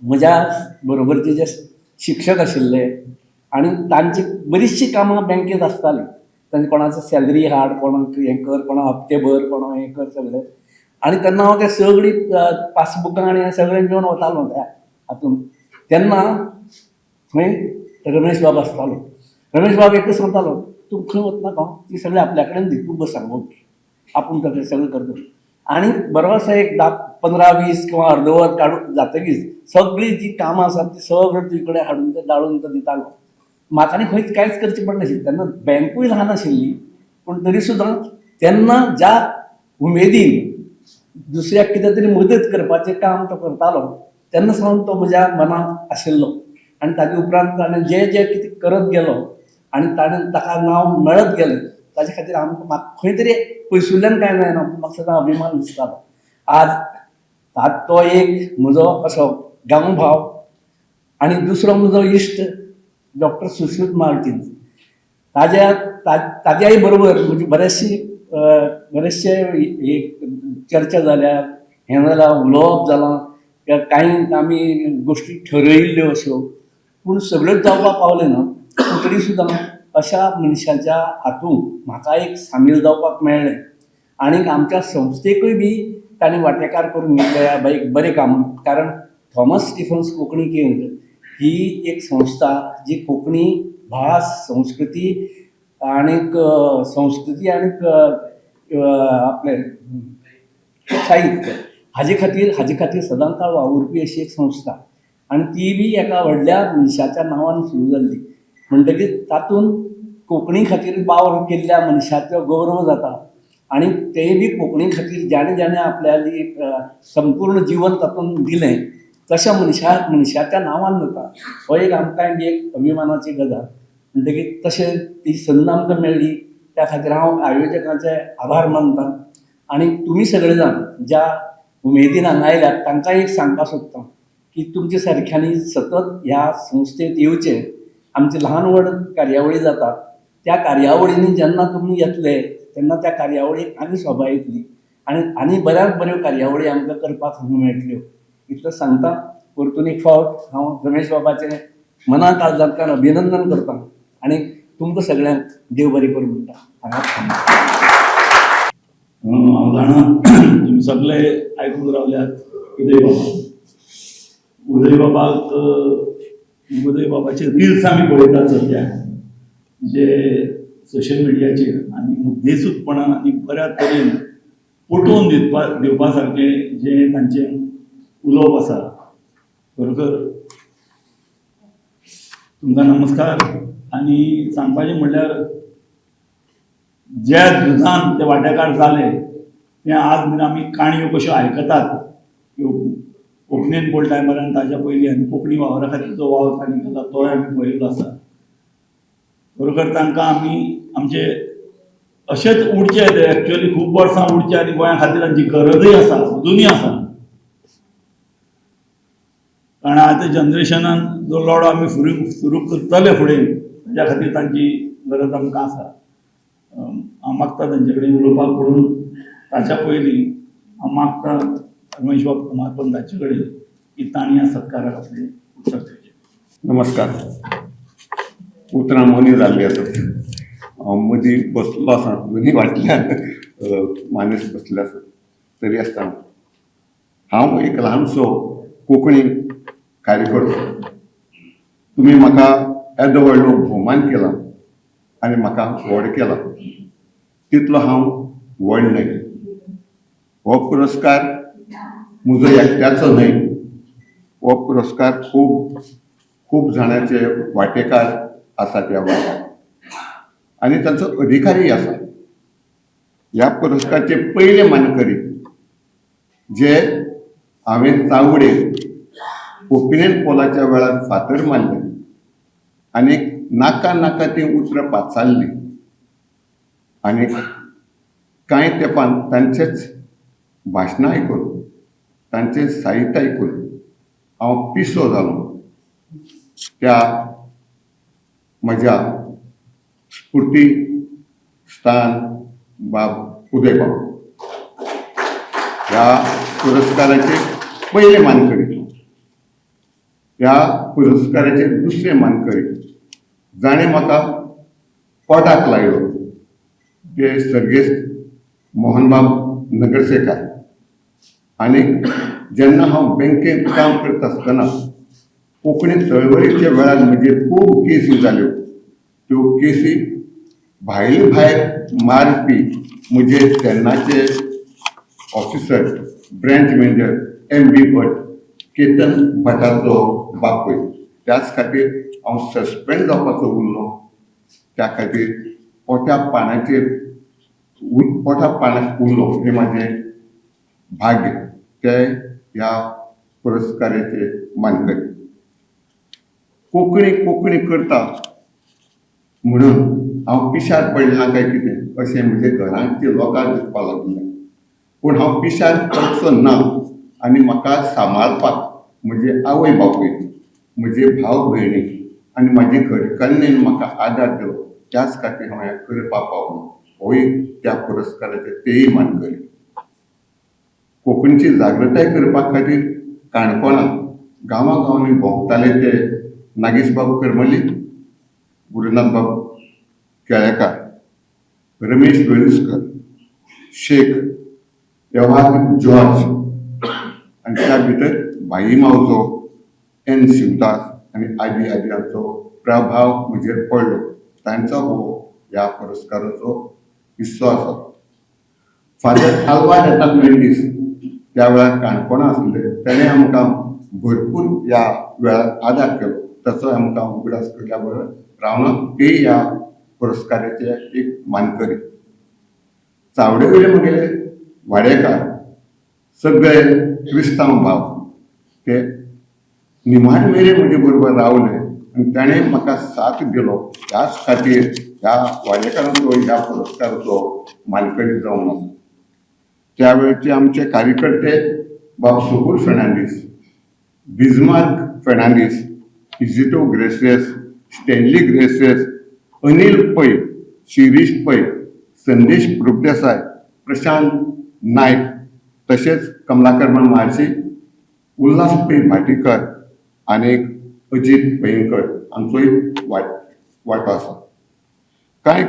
म्हज्या बरोबरचे जे शिक्षक आशिल्ले आनी तांची बरीचशीं कामां बँकेंत आसतालीं. तांचे कोणाचो सॅलरी हाड, कोणाक हें कर, कोणाक हप्ते भर, कोणाक हें कर, सगळें. आनी तेन्ना हांव ते सगळीं पासबुकां आनी हें सगळें घेवन वतालो त्या हातूंत. तेन्ना थंय रमेश बाब आसतालो. रमेश बाब एकच सांगतालो, तूं खंय वचनाका, ती सगळें आपल्या कडेन दी, तूं बस हांगा, आपूण सगळें सगळें करता. आनी बरो असो एक 10, 15, 20 किंवा अर्द वर काडून जातकीच सगळीं जीं कामां आसात ती सगळीं तुजे कडेन हाडून ते दाळून तो दितालो. म्हाका आनी खंयच कांयच करचें पडनाशिल्लें. तेन्ना बँकूय ल्हान आशिल्ली, पूण तरी सुद्दां तेन्ना ज्या उमेदीन दुसऱ्याक कितें तरी मदत करपाचें काम तो करतालो तेन्ना सावन तो म्हज्या मनांत आशिल्लो. आनी ताजे उपरांत ताणें जें जें कितें करत गेलो आनी ताणें ताका नांव मेळत गेलें, ताजे खातीर आमकां म्हाका खंय तरी पयसुल्ल्यान कांय जायना, म्हाका सदां अभिमान दिसतालो. आज तो एक म्हजो असो गांव भाव आनी दुसरो म्हजो इश्ट डॉक्टर सुश्रुत मार्टीन, ताज्याय बरोबर म्हजी बरेचशे एक चर्चा जाल्या, हें जालां, उलोवप जालां, कांय आमी गोश्टी ठरयिल्ल्यो अश्यो, पूण सगळ्योच जावपाक पावलें ना. पूण तरी सुद्दां अशा मनशाच्या हातूंत म्हाका एक सामील जावपाक मेळ्ळें. आनीक आमच्या संस्थेकूय बी तांणी वांटेकार करून घेतले ह्या एक बरें काम. कारण थॉमस स्टिफन्स कोंकणी केंद्र ही एक संस्था जी कोंकणी भास, संस्कृती आणीक आपलें साहित्य हाजे खातीर सदांच काळ वावुरपी अशी एक संस्था. आनी ती बी एका व्हडल्या मनशाच्या नांवान सुरू जाल्ली. म्हणटकीर तातूंत कोंकणी खातीर वावर केल्ल्या मनशाचो गौरव जाता आनी तेय बी कोंकणी खातीर जाणें जाणें आपल्याली संपूर्ण जिवन तातूंत दिलें तशा मनशाच्या नांवान जाता. हो एक आमकां बी एक अभिमानाची गजाल. म्हणटकीर तशें ती संद आमकां मेळ्ळी त्या खातीर हांव आयोजकांचे आभार मानतां. आनी तुमी सगळे जाण ज्या उमेदीन हांगा आयल्यात तांकां एक सांगपाक सोदता की तुमच्या सारक्यांनी सतत ह्या संस्थेंत येवचें. आमचे ल्हान व्हड कार्यावळी जातात त्या कार्यावळींनी जेन्ना तुमी येतले तेन्ना त्या कार्यावळीक आनी सोबा येतली आनी आनी बऱ्याच बऱ्यो कार्यावळी आमकां करपाक हांगा मेळटल्यो. इतलें सांगता. परतून एक फावट हांव रमेश बाबाचें मना काळजांतल्यान अभिनंदन करता आनी तुमकां सगळ्यांक देव बरें करूं म्हणटा. हांगाच थांबता. हांव जाणा तुमी सगळे आयकूंक रावल्यात उदय बाबाक उदय बाबाचे रिल्स आमी पळयतात सद्या जे सोशल मिडियाचेर आनी मुद्देसूदपणान आनी बऱ्या तरेन पटोवन दिवपा सारकें जें तांचें उलोवप आसा. खरोखर तुमकां नमस्कार. आनी सांगपाचें म्हणल्यार ज्या झुजान ते वांटेकार जाले तें आज मेरेन आमी काणयो कश्यो आयकतात त्यो कोंकणीन बोल टायमार आनी ताज्या पयलीं आनी कोंकणी वावरा खातीर जो वावर तांणी केला तोय आमी पळयल्लो आसा. खरोखर तांकां आमी आमचे अशेंच उरचे ते एक्चुअली खूब वर्सां उरचे आनी गोंया खातीर तांची गरजूय आसा, अजुनूय आसा. कारण आतां जनरेशनान जो लढो आमी सुरू करतले फुडें ताज्या खातीर तांची गरज आमकां आसा. हांव मागता तांचे कडेन उलोवपाक पडून ताच्या पयलीं हांव मागता रमेश बाब कुमार तांचे कडेन की तांणी ह्या सत्काराक आपलें उतर दिवचें. नमस्कार. उतरां मोनी जाल्ली आसा. हांव मदीं बसलो आसा, दोनी फाटल्यान मानेस बसले आसा. तरी आसतना हांव एक ल्हानसो कोंकणी कार्यकर्तो. तुमी म्हाका येदो व्हडलो भोवमान केला आनी म्हाका व्हड केला तितलो हांव व्हड न्हय. हो पुरस्कार म्हजो एकट्याचो न्हय, हो पुरस्कार खूब खूब जाणांचे वांटेकार आसा त्या वाट्याक आनी तांचो अधिकारय आसा. ह्या पुरस्काराचे पयले मानकरी जे हांवें चावडे ओपिनियन पोलाच्या वेळार फातर मारले आनी नाका नाका तीं उतरां पाचारलीं आनी कांय तेंपान तांचेच भाशणां आयकून तांचें साहित्य आयकून हांव पिसो जालो. त्या म्हज्या स्फुर्ती स्थान बाब उदयबाब ह्या पुरस्काराचे पयले मानकरी. ह्या पुरस्काराचे दुसरे मानकरी जाणें म्हाका पोटाक लायलो ते सर्गेस्त मोहनबाब नगरसेकार. आनी जेन्ना हांव बँकेंत काम करता आसतना कोंकणी चळवळीच्या वेळार म्हजेर खूब केसी जाल्यो. त्यो केसी भायले भायर मारपी म्हजे तेन्नाचे officer branch manager M B. Bhat, Ketan भटाचो बापूय. त्याच खातीर हांव सस्पेंड जावपाचो उरलो. त्या खातीर पोटा पानाचेर पोटा पानाक उरलो हें म्हाजें भाग्य. ते ह्या पुरस्काराचे मानकरी. कोंकणी कोंकणी करता म्हणून हांव पिशार पडलें ना काय कितें अशें म्हजे घरांतल्या लोकांक दिसपाक लागलें. पूण हांव पिशार पडचो ना आनी म्हाका सांबाळपाक म्हजे आवय बापूय, म्हजे भाव भयणी आनी म्हाजे घरकान्नीन म्हाका आदार दिलो. त्याच खातीर हांव हें करपाक पावलो. होय त्या पुरस्काराचे तेय मानकरी. कोंकणीची जागृताय करपा खातीर काणकोणां गांवां गांवांनी भोंवताले ते नागेशबाब करमली, गुरुनाथबाब केळेकार, रमेश वेळुस्कर, शेख, एवान जॉर्ज आनी त्या भितर भाई मावजो, एन शिवदास आनी आदी आदी हांचो प्रभाव म्हजेर पडलो. तांचो हो ह्या पुरस्काराचो हिस्सो आसा. फादर आल्वार येतात मेंडीस त्या वेळार काणकोणा आसले, तेणें आमकां भरपूर ह्या वेळार आदार केलो. ताचो आमकां उगडास केल्या बगर रावना. ते ह्या पुरस्काराचे एक मानकरी. चावडे वयले म्हगेले वाडेकार सगळे क्रिस्तांव भाव ते निमाण मेरेन म्हजे बरोबर रावले आनी ताणें म्हाका साथ दिलो. ह्याच खातीर ह्या वाडेकारांचो ह्या पुरस्काराचो मानकरी जावन आसा. त्या वेळचे आमचे कार्यकर्ते बाब सुकूर फेर्नांडीस, बिजमार्क फेर्नांडीस, इजिटो ग्रेसियस, स्टॅनली ग्रेसियस, अनील पै, शिरीष पै, संदेश प्रभुदेसाय, प्रशांत नायक, तशेंच कमलाकर म्हाळशी, उल्हास पै भाटीकर आनी अजीत पैंकर हांचोय वांटो आसा. कांय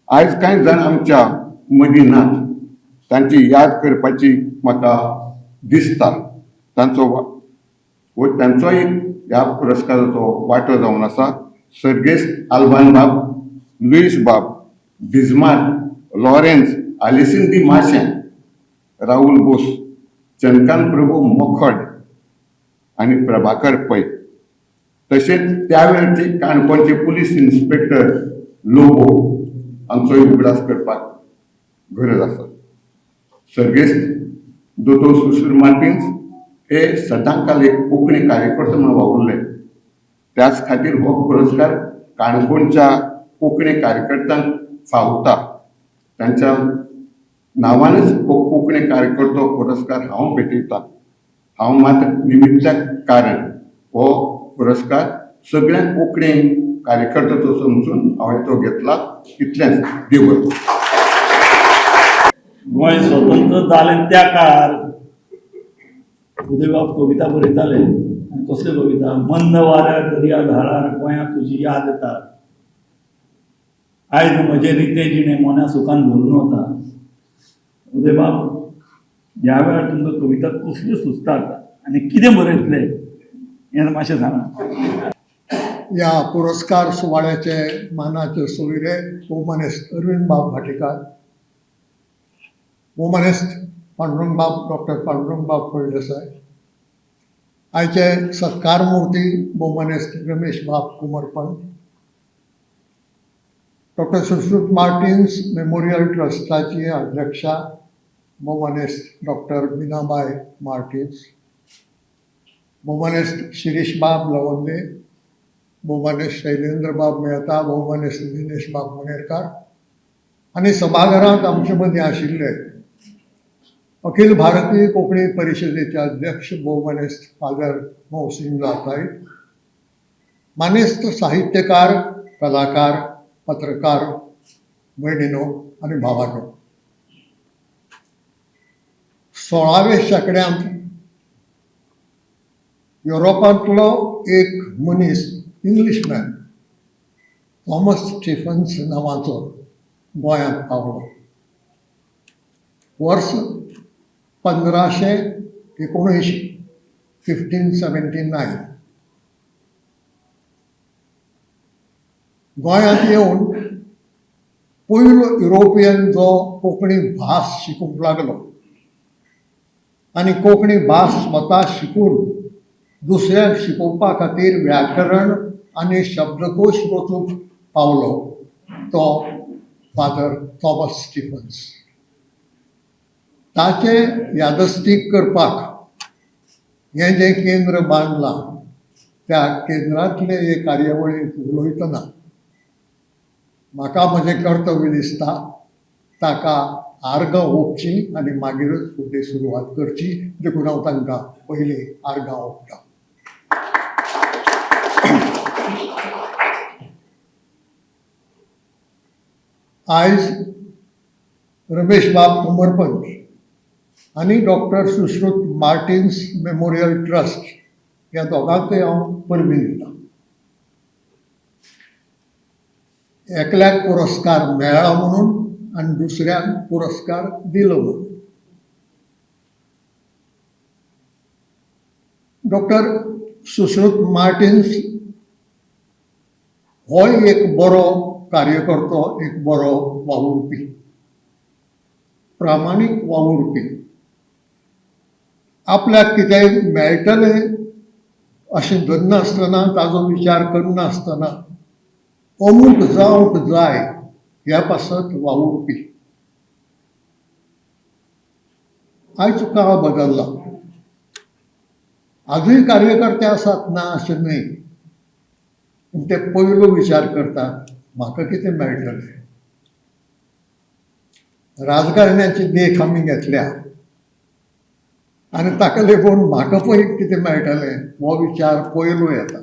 आयज कांय जाण आमच्या मदीं नात, तांची याद करपाची म्हाका दिसता. तांचो तांचोय ह्या पुरस्काराचो वांटो जावन आसा. सर्गेस्त आल्बान बाब, लुईस बाब, बिजमार्क, लॉरेन्स, आलिसीन दी माशें, राहुल बोस, चंद्रकांत प्रभू मोखड आनी प्रभाकर पै. तशेंच त्या वेळचे काणकोणचे पुलीस इन्स्पेक्टर लोबो हांचोय उगडास करपाक गरज आसा. सर्गेस्त दोतोर सुशील मार्टिन्स हे सदांकाल एक कोंकणी कार्यकर्तो म्हणून वावुरले. त्याच खातीर हो पुरस्कार काणकोणच्या कोंकणी कार्यकर्त्यांक फावता. तांच्या नांवानच हो कोंकणी कार्यकर्तो पुरस्कार हांव भेटयतां. हांव मात निमित्ताक कारण हो पुरस्कार सगळ्या कोंकणी कार्यकर्त्याचो समजून हांवें तो घेतला. इतलेंच. देव बरें. गोंय स्वतंत्र जालें त्या काळार उदयबाब कविता बरयताले. आनी कसल्यो कविता? मंद वाऱ्यार दर्या धारार गोंया तुजी याद येता, आयज म्हजें रितें जिणें मोन्या सुखान भरून वता. उदयबाब, ह्या वेळार तुमकां कविता कसल्यो सुचतात आनी कितें बरयतले हें मातशें सांगा. ह्या पुरस्कार सुवाळ्याचे मानाचे सोयरे भोवमानेस्त अरविंद बाब भाटीकार, भोवमानेस्त पांडुरंगबाब डॉक्टर पांडुरंगबाब फळदेसाय, आयचे सत्कार मूर्ती भोवमानेस्त रमेश बाब कुमरपंत, डॉक्टर सुश्रुत मार्टिन्स मेमोरियल ट्रस्टाची अध्यक्षा भोवमानेस्त डॉक्टर मीनाबाय मार्टिन्स, भोवमानेस्त शिरीषबाब लवंदे, भोवमानेस्त शैलेंद्रबाब मेहता, भोवमानेस्त दिनेशबाब मणेरकार आनी सभाघरांत आमचे मदीं आशिल्ले अखिल भारतीय कोंकणी परिशदेचे अध्यक्ष भोवमानेस्त फादर मोहसिन जाताय, मानेस्त साहित्यकार, कलाकार, पत्रकार, भयणीनो आनी भावानो, 16व्या शेंकड्यांत युरोपांतलो एक मनीस, इंग्लिशमॅन, थॉमस स्टिफन्स नांवाचो, गोंयांत पावलो. वर्स 1579, 1579. गोंयांत येवन पयलो युरोपियन जो कोंकणी भास शिकूंक लागलो आनी कोंकणी भास स्वता शिकून दुसऱ्यांक शिकोवपा खातीर व्याकरण आनी शब्दकोश रचूंक पावलो तो फादर थॉमस स्टिफन्स. ताचें यादस्तीक करपाक हें जें केंद्र बांदलां त्या केंद्रांतले हे कार्यावळींत उलयतना म्हाका म्हजें कर्तव्य दिसता ताका आर्गां ओंपची आनी मागीरच फुडली सुरवात करची, देखून हांव तांकां पयलीं आर्गां ओंपता. आयज रमेशबाब कुमरपंत आनी doctor Sushrut Martins memorial trust ह्या दोगांकय हांव परबीं दितां. एकल्याक पुरस्कार मेळ्ळा म्हणून आनी दुसऱ्यान पुरस्कार दिलो म्हणून. डॉक्टर सुश्रुत मार्टिन्स होय एक बरो कार्यकर्तो, एक बरो वावुरपी, प्रामाणीक वावुरपी. आपल्याक कितेंय मेळटलें अशें धरनासतना, ताजो विचार करनासतना अमूक जावंक जाय ह्या पासत वावुरपी. आयज काळ बदल्ला, आजूय कार्यकर्ते आसात ना अशें न्हय, पूण ते पयलो विचार करतात म्हाका कितें मेळटलें. राजकारण्याची देख आमी घेतल्या आनी ताका लागून म्हाका पळय कितें मेळटलें हो विचार पयलो येता.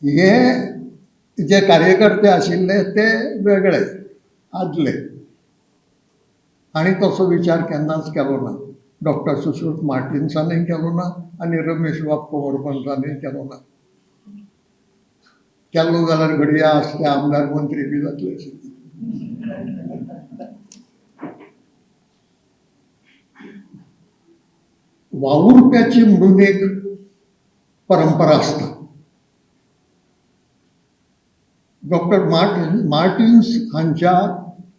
हे जे कार्यकर्ते आशिल्ले ते वेगळे आदले आनी तसो विचार केन्नाच केलो ना. डॉक्टर सुश्रुत मार्टिन्सानूय केलो ना आनी रमेश बाब कोमरपंतानूय केलो ना. केल्लो जाल्यार घडये आज ते आमदार मंत्री बी जातले आशिल्ले. वावुरप्याची म्हणून एक परंपरा आसता. डॉक्टर मार्टिन्स हांच्या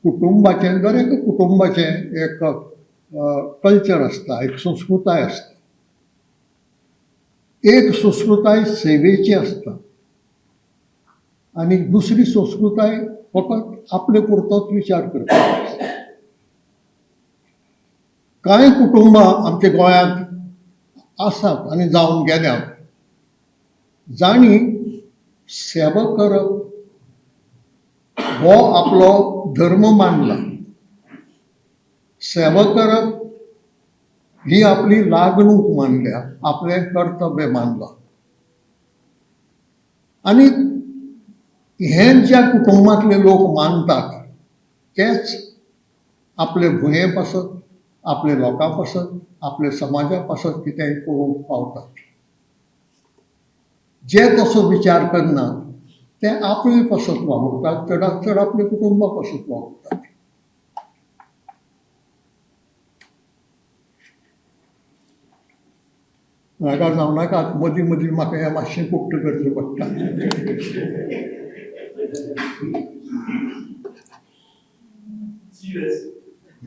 कुटुंबाचें, दर एका कुटुंबाचें एक कल्चर आसता, एक संस्कृताय आसता. एक संस्कृताय सेवेची आसता आनी दुसरी संस्कृताय फकत आपले पुरतोच विचार करता. कांय कुटुंबां आमच्या गोंयांत आसात आनी जावन गेल्यात जांणी सेवा करप हो आपलो धर्म मानला, सेवा करप ही आपली लागणूक मानल्या, आपलें कर्तव्य मानलां. आनी हें ज्या कुटुंबांतले लोक मानतात तेच आपले भुंये पासत, आपले लोकां पासत, आपले समाजा पासत कितेंय करूंक पावतात. जे तसो विचार करनात ते आपले पासत वावुरतात, चडांत चड आपले कुटुंबा पासत वावुरतात. रागार जावं नाकात, मदीं मदीं म्हाका हें मातशें कुट्ट करचें पडटा.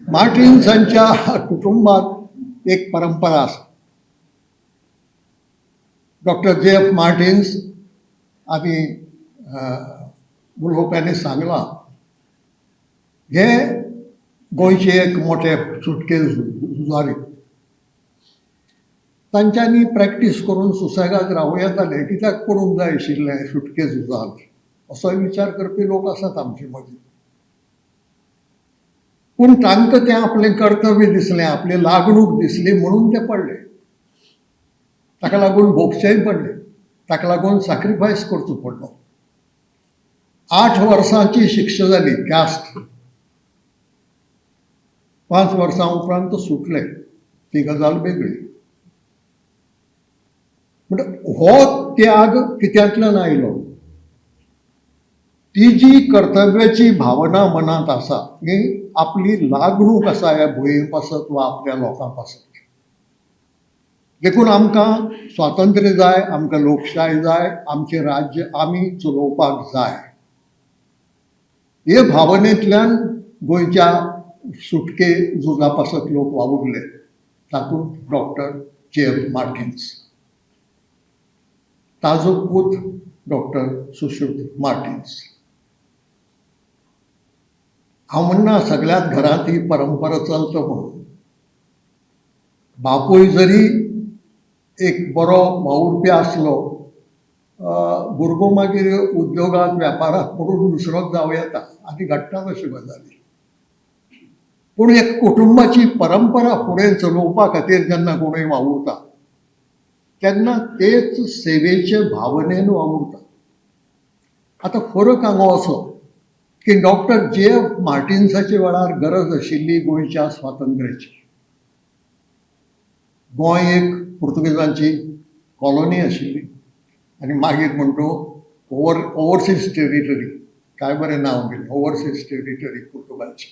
मार्टिन्सांच्या कुटुंबात एक परंपरा आसा. डॉक्टर जे एफ मार्टिन्स आनी उलोवप्यांनी सांगलां, हे गोंयचे एक मोठे सुटके झुजारी. तांच्यांनी प्रॅक्टीस करून सुसेगाद रावूं येतालें, कित्याक पडूंक जाय आशिल्लें सुटके झुजांत, असोय विचार करपी लोक आसात आमचे मदीं. पूण तांकां तें आपलें कर्तव्य दिसलें, आपली लागणूक दिसली म्हणून ते पडले. ताका लागून भोगचेंय पडलें, ताका लागून सॅक्रिफायस करचो पडलो. 8 वर्सांची शिक्षा जाली ख्यास्त. 5 वर्सां उपरांत तो सुटले, ती गजाल वेगळी. म्हणटा हो त्याग कित्यांतल्यान आयलो? ती जी कर्तव्याची भावना मनांत आसा की आपली लागणूक आसा ह्या भुंये पासत वा आपल्या लोकां पासत, देखून आमकां स्वातंत्र्य जाय, आमकां लोकशाय जाय, आमचें राज्य आमी चलोवपाक जाय. हे भावनेंतल्यान गोंयच्या सुटके झुजा पासत लोक वावुरले, तातूंत डॉक्टर जे एफ मार्टिन्स, ताजो पूत डॉक्टर सुश्रुत मार्टिन्स. हांव म्हणना सगळ्यात घरांत ही परंपरा चलता म्हणून. बापूय जरी एक बरो वावुरपी आसलो, भुरगो मागीर उद्योगांत वेपारांत पडून दुसरोच जावं येता आनी घडटा अश्यो गजाली. पूण एक कुटुंबाची परंपरा फुडें चलोवपा खातीर जेन्ना कोणूय वावुरता तेन्ना तेच सेवेचे भावनेन वावुरता. आतां फरक हांगा असो की डॉक्टर जे एफ मार्टिन्साच्या वेळार गरज आशिल्ली गोंयच्या स्वातंत्र्याची. गोंय एक पुर्तुगेजांची कॉलनी आशिल्ली आनी मागीर म्हणटो ओवरसीज टेरिटरी. काय बरें नांव दिलें, ओवरसीज टेरिटरी पुर्तुगालची.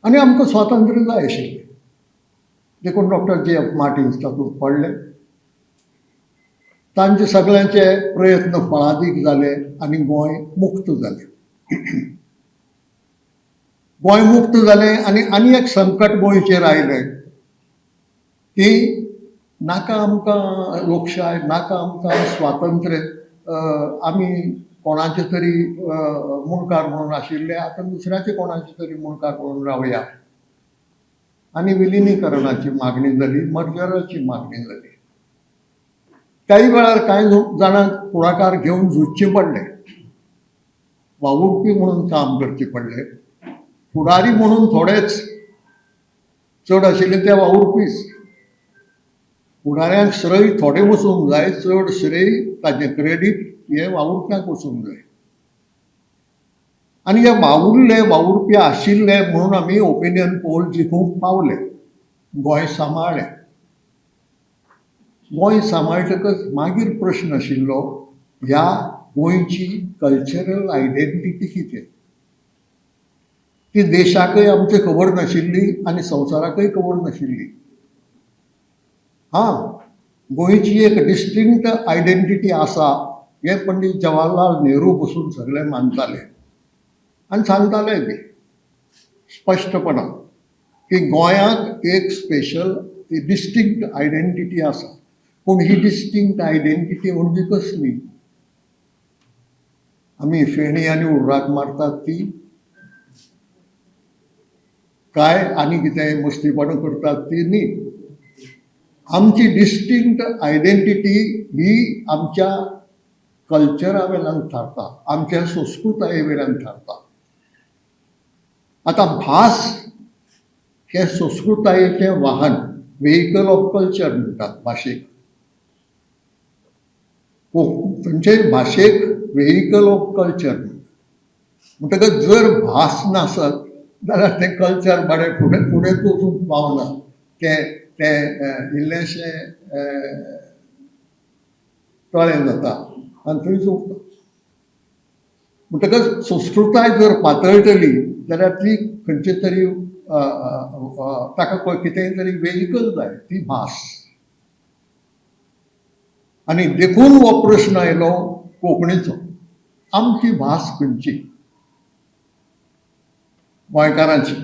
आनी आमकां स्वातंत्र्य जाय आशिल्लें, देखून डॉक्टर जे एफ मार्टिन्स तातूंत पडले. तांचे सगळ्यांचे प्रयत्न फळादीक जाले आनी गोंय मुक्त जालें. गोंय मुक्त जालें आनी आनी एक संकट गोंयचेर आयलें की नाका आमकां लोकशाय, नाका आमकां स्वातंत्र्य, आमी कोणाचे तरी मुणकार म्हणून आशिल्ले, आतां दुसऱ्याचे कोणाचे तरी मुणकार म्हणून रावया. आनी विलिनीकरणाची मागणी जाली, मर्जराची मागणी जाली. काही वेळार कांय जाणांक फुडाकार घेवन झुजचें पडलें, वावुरपी म्हणून काम करचें पडलें. फुडारी म्हणून थोडेच चड आशिल्ले ते वावुरपीच. फुडाऱ्यांक श्रेय थोडें वचूंक जाय, चड श्रेय ताचें क्रेडीट हें वावुरप्यांक वचूंक जाय. आनी हे वावुरले, वावुरपी आशिल्ले म्हणून आमी ओपिनियन पोल जिखूंक पावले, गोंय सांबाळ्ळें. गोंय सांबाळटकच मागीर प्रश्न आशिल्लो ह्या गोंयची कल्चरल आयडेंटिटी कितें, ती देशाकय आमचे खबर नाशिल्ली आनी संवसाराकय खबर नाशिल्ली. हां, गोंयची एक डिस्टिंक्ट आयडेंटिटी आसा हें पंडीत जवाहरलाल नेहरू बसून सगळे मानताले आनी सांगताले बी स्पश्टपणान की गोंयाक एक स्पेशल डिस्टिंक्ट आयडेंटिटी आसा. पूण ही डिस्टिंक्ट आयडेंटिटी म्हणजे कसली? आमी फेणी आनी उर्राक मारतात ती काय आनी कितें मस्तीपणां करतात ती न्ही. आमची डिस्टिंक्ट आयडेंटिटी ही आमच्या कल्चरा वेल्यान थारता, आमच्या संस्कृताये वेल्यान थारता. आतां भास हें संस्कृतायेचें वाहन, व्हेकल ऑफ कल्चर म्हणटात भाशेक. खंयचेय भाशेक व्हेकल ऑफ कल्चर म्हणटात. म्हणटकच जर भास नासत जाल्यार तें कल्चर बरें फुडें फुडें वचूंक पावना, तें तें इल्लेंशें तळें जाता आनी थंयच उरता. म्हणटकच संस्कृताय जर पातळटली जाल्यार ती खंयचे तरी ताका कितेंय तरी व्हेकल जाय, ती भास. आनी देखून हो प्रश्न आयलो कोंकणीचो, आमची भास खंयची गोंयकारांची.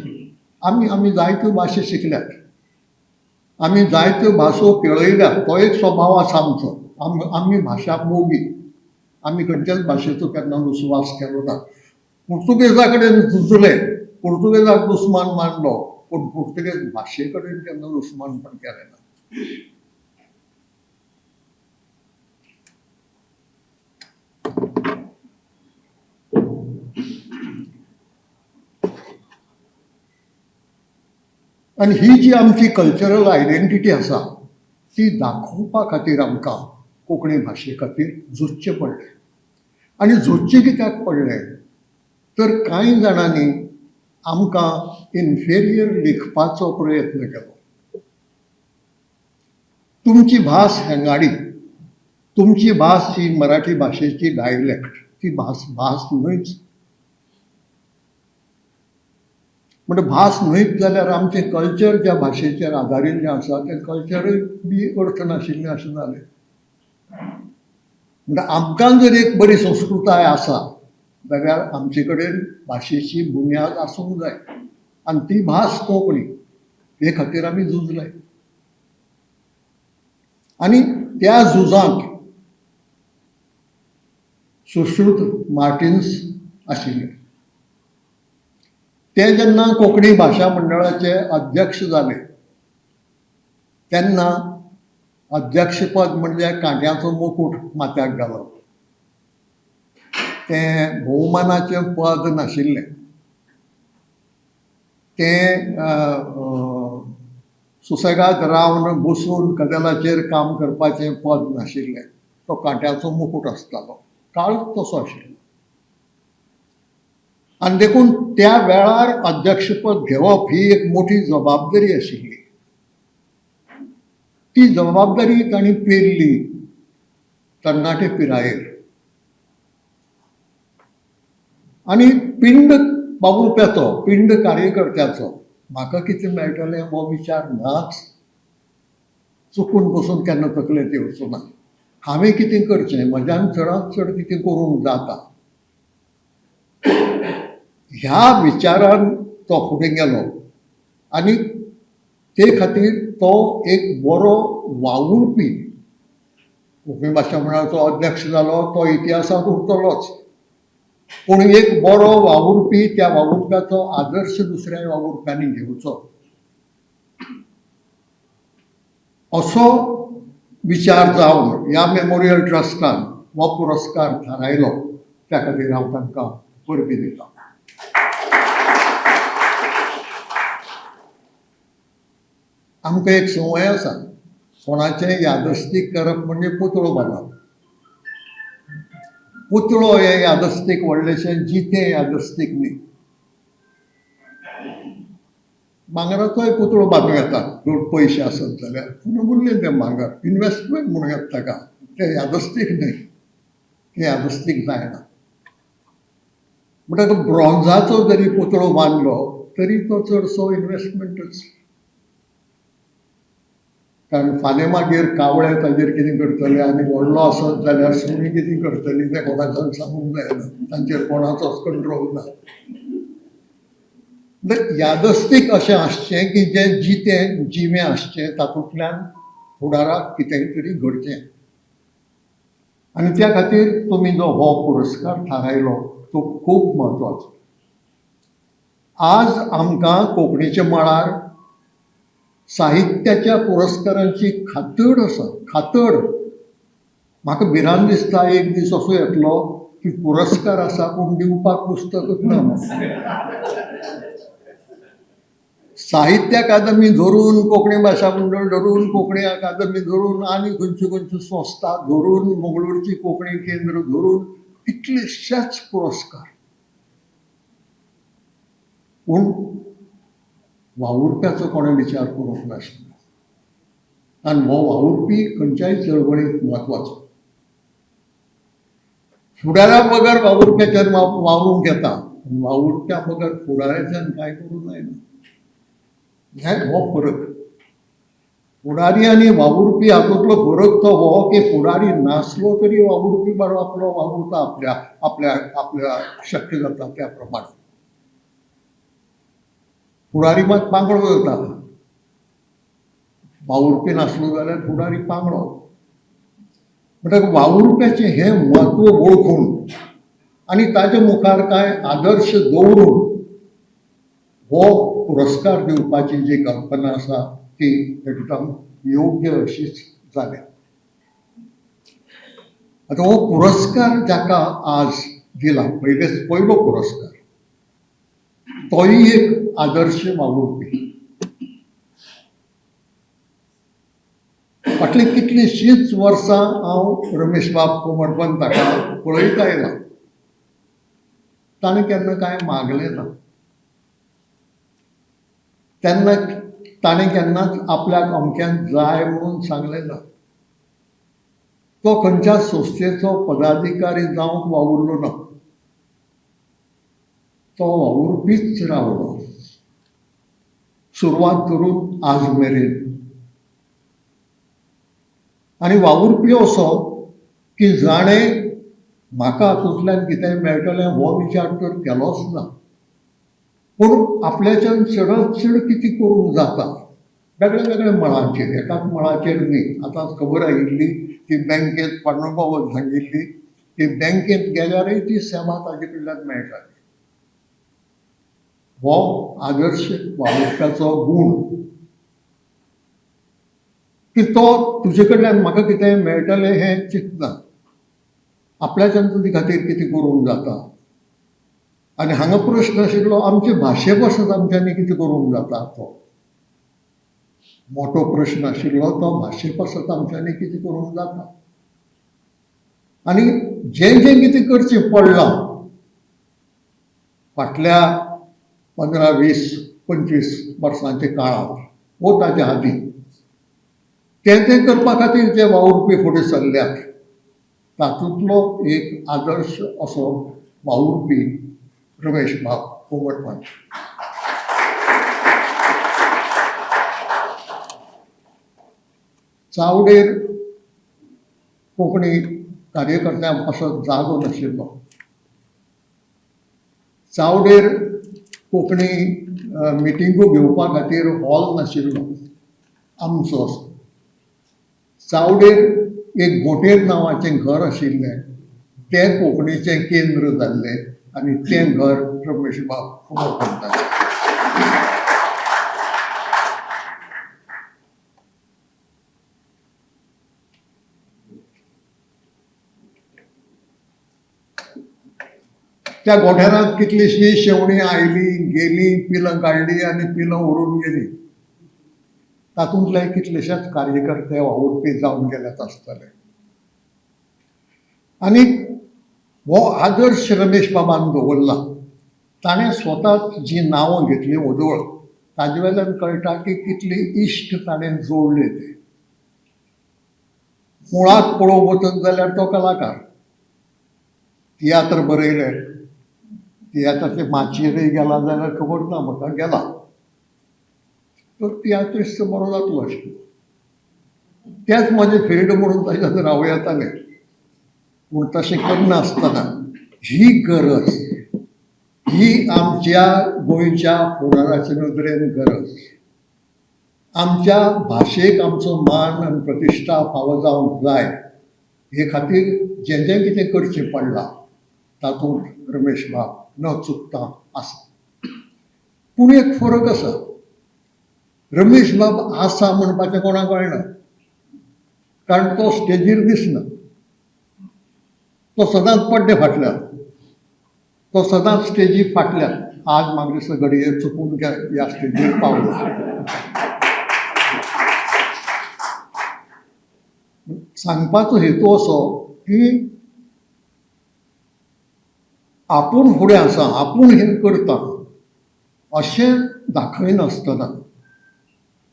आमी आमी जायत्यो भाशा शिकल्यात, आमी जायत्यो भासो केळयल्यात, तो एक स्वभाव आसा आमचो. आमी भाशा मोगी, आमी खंयच्याच भाशेचो केन्ना दुस्वास केलो ना. पुर्तुगेजा कडेन झुजले, पुर्तुगेजाक दुस्मान मानलो, पूण पुर्तुगेज भाशे कडेन केन्ना दुस्मानपण केलें ना. आनी ही जी आमची कल्चरल आयडेंटिटी आसा ती दाखोवपा खातीर आमकां कोंकणी भाशे खातीर झुजचें पडलें. आनी झुजचें कित्याक पडलें तर कांय जाणांनी आमकां इन्फेरियर लिखपाचो प्रयत्न केलो. तुमची भास हेंगाडी, तुमची भास ही मराठी भाशेची डायलॅक्ट, ती भास भास न्हयच. म्हणजे भास न्हयच जाल्यार आमचें कल्चर ज्या भाशेचेर आदारिल्लें आसा तें कल्चरूय बी अर्थ नाशिल्लें अशें जालें. म्हणजे आमकां जर एक बरी संस्कृताय आसा जाल्यार आमचे कडेन भाशेची बुन्याद आसूंक जाय आनी ती भास कोंकणी. हे खातीर आमी झुजले आनी त्या झुजांत सुश्रुत मार्टिन्स आशिल्ले. ते जेन्ना कोंकणी भाशा मंडळाचे अध्यक्ष जाले तेन्ना अध्यक्षपद म्हणजे कांट्याचो मुकूट माथ्याक घालप, तें भोवमानाचें पद नाशिल्लें. तें सुसेगाद रावन बसून कदेलाचेर काम करपाचें पद नाशिल्लें. तो कांट्याचो मुकूट आसतालो, काळ तसो आशिल्लो. आनी देखून त्या वेळार अध्यक्षपद घेवप ही एक मोठी जबाबदारी आशिल्ली. ती जबाबदारी तांणी पेरली तरणाटे पिरायेर. आनी पिंड वावुरप्याचो, पिंड कार्यकर्त्याचो म्हाका कितें मेळटलें हो विचार नाच, चुकून बसून केन्ना तकलेंत येवचो ना. हांवें कितें करचें, म्हज्यान चडांत चड कितें करूंक जाता ह्या विचारान तो फुडें गेलो आनी ते खातीर तो एक बरो वावुरपी. कोंकणी भाशा मंडळाचो अध्यक्ष जालो तो इतिहासांत उरतलोच, पूण एक बरो वावुरपी, त्या वावुरप्याचो आदर्श दुसऱ्या वावुरप्यांनी घेवचो असो विचार जावन ह्या मेमोरियल ट्रस्टान हो पुरस्कार थारायलो. त्या खातीर हांव तांकां परबीं दितां. आमकां एक संवय आसा, कोणाचें यादस्तीक करप म्हणजे पुतळो बांदप. पुतळो हें यादस्तीक व्हडलेशें जितें यादस्तीक न्ही. मांगराचोय पुतळो बांदूं येता चड पयशे आसत जाल्यार, पूण उरलें तें मांगर इनवेस्टमेंट म्हणूं येता ताका, तें यादस्तीक न्ही, तें यादस्तीक जायना. म्हणटकच ब्रॉन्झाचो जरी पुतळो बांदलो तरी तो चडसो इनवेस्टमेंटच, कारण फाल्यां मागीर कावळे ताजेर कितें करतले आनी व्हडलो आसत जाल्यार सुणी कितें करतली तें कोणाच्यान सांगूंक जायना, तांचेर कोणाचोच कंट्रोल ना. यादस्तीक अशें आसचें की जें जितें जिवें आसचें, तातूंतल्यान फुडाराक कितेंय तरी घडचें. आनी त्या खातीर तुमी जो हो पुरस्कार थारायलो तो खूब म्हत्वाचो. आज आमकां कोंकणीच्या मळार साहित्याच्या पुरस्कारांची खातड आसा, खातड. म्हाका भिरांत दिसता एक दीस असो येतलो की पुरस्कार आसा पूण दिवपाक पुस्तकच ना. साहित्य अकादमी धरून, कोंकणी भाशा मंडळ धरून, कोंकणी अकादमी धरून, आनी खंयच्यो खंयच्यो संस्था धरून, मंगळूरची कोंकणी केंद्र धरून कितलेशेच पुरस्कार, पूण वावुरप्याचो कोणें विचार करूंक नाशिल्लो. आनी हो वावुरपी खंयच्याय चळवळींत म्हत्वाचो. फुडारा बगर वावुरप्याच्यान वावरूंक येता, वावुरप्या बगर फुडाऱ्याच्यान कांय करूंक जायना. हे हो फरक. फुडारी आनी वावुरपी हातूंतलो फरक तो हो की फुडारी नासलो तरी वावुरपी बरो आपलो वावुरता, आपल्या आपल्या आपल्या शक्य जाता त्या प्रमाणे. फुडारी मात पांगळो जाता, वावुरपी नासलो जाल्यार फुडारी पांगळो. म्हणटकच वावुरप्याचें हें म्हत्व वळखून आनी ताजे मुखार कांय आदर्श दवरून हो पुरस्कार दिवपाची जी कल्पना आसा ती एकदम योग्य अशीच जाल्या. आतां हो पुरस्कार जाका आज दिला, पयलेच पयलो पुरस्कार, तोय एक आदर्श वावुरपी. फाटलीं कितलींशींच वर्सां हांव रमेशबाब कोमरपंत ताका पळयत आयलां. ताणें केन्ना कांय मागलें ना, तेन्ना ताणें केन्नाच आपल्याक अमक्यान जाय म्हणून सांगलें ना. तो खंयच्या संस्थेचो पदाधिकारी जावंक वावुरलो ना, तो वावुरपीच रावलो सुरवात करून आज मेरेन. आनी वावुरपी असो की जाणें म्हाका हातूंतल्यान कितेंय मेळटलें हो विचार तर केलोच ना, पूण आपल्याच्यान चडांत चड कितें करूंक जाता वेगळ्या वेगळ्या मळांचेर, एकाच मळाचेर न्ही. आतां खबर आयिल्ली की बँकेंत पांडुरंगान सांगिल्ली की बँकेंत गेल्यारय ती सेवा ताजे कडल्यान मेळटाली. हो आदर्श वावुरप्याचो गूण की तो तुजे कडल्यान म्हाका कितें मेळटलें हें चिंतना, आपल्याच्यान तुजे खातीर कितें करूंक जाता. आनी हांगा प्रश्न आशिल्लो आमचे भाशे पासत आमच्यांनी कितें करूंक जाता, तो मोटो प्रश्न आशिल्लो, तो भाशे पासत आमच्यांनी कितें करूंक जाता. आनी जें जें कितें करचें पडलां फाटल्या 15, 20, 25 वर्सांच्या काळांत वो ताच्या आदीं, तें तें करपा खातीर जे वावुरपी फुडें सरल्यात तातूंतलो एक आदर्श असो वावुरपी रमेश बाब कोमरपंत. चावडेर कोंकणी कार्यकर्त्यांक असो जागो नाशिल्लो. चावडेर कोंकणी मिटिंगो घेवपा खातीर हॉल नाशिल्लो आमचो. चावडेर एक गोटेर नांवाचें घर आशिल्लें, तें कोंकणीचें केंद्र जाल्लें आनी तें घर रमेश बाब कोमरपंताचें. त्या गोठ्यारांत कितलीशी शेवणीं आयलीं गेलीं, पिलां काडलीं आनी पिलां उडून गेलीं. तातूंतले कितलेशेच कार्यकर्ते वावुरपी जावन गेल्यात आसतले. आनी हो आदर्श रमेश बाबान दवरला. ताणें स्वताच जीं नांवां घेतलीं ओदोळ, ताजे वेल्यान कळटा की कितले इश्ट ताणें जोडले. ते मुळांत पळोवंक वचत जाल्यार तो कलाकार, तियात्र बरयले, तियात्राचे माचयेरय गेला जाल्यार खबर ना म्हाका, गेला तो तियात्रिस्त बरो जातलो आशिल्लो. तेंच म्हजें फिल्ड म्हणून ताच्यान रावं येतालें. पूण तशें करनासतना ही गरज, ही आमच्या गोंयच्या फुडाराचे नदरेन गरज, आमच्या भाशेक आमचो मान आनी प्रतिश्ठा फावो जावंक जाय हे खातीर जें जें कितें करचें पडलां तातूंत रमेश बाब न चुकता आसा. पूण एक फरक आसा, रमेश बाब आसा म्हणपाचें कोणाक कळना, कारण तो स्टेजीर दिसना, तो सदांच पड्डे फाटल्यान, तो सदांच स्टेजी फाटल्यान. आज म्हाका दिसता घडये चुकून ह्या स्टेजीर पावला. सांगपाचो हेतू असो की आपूण फुडें आसा, आपूण हें करता अशें दाखयनासतना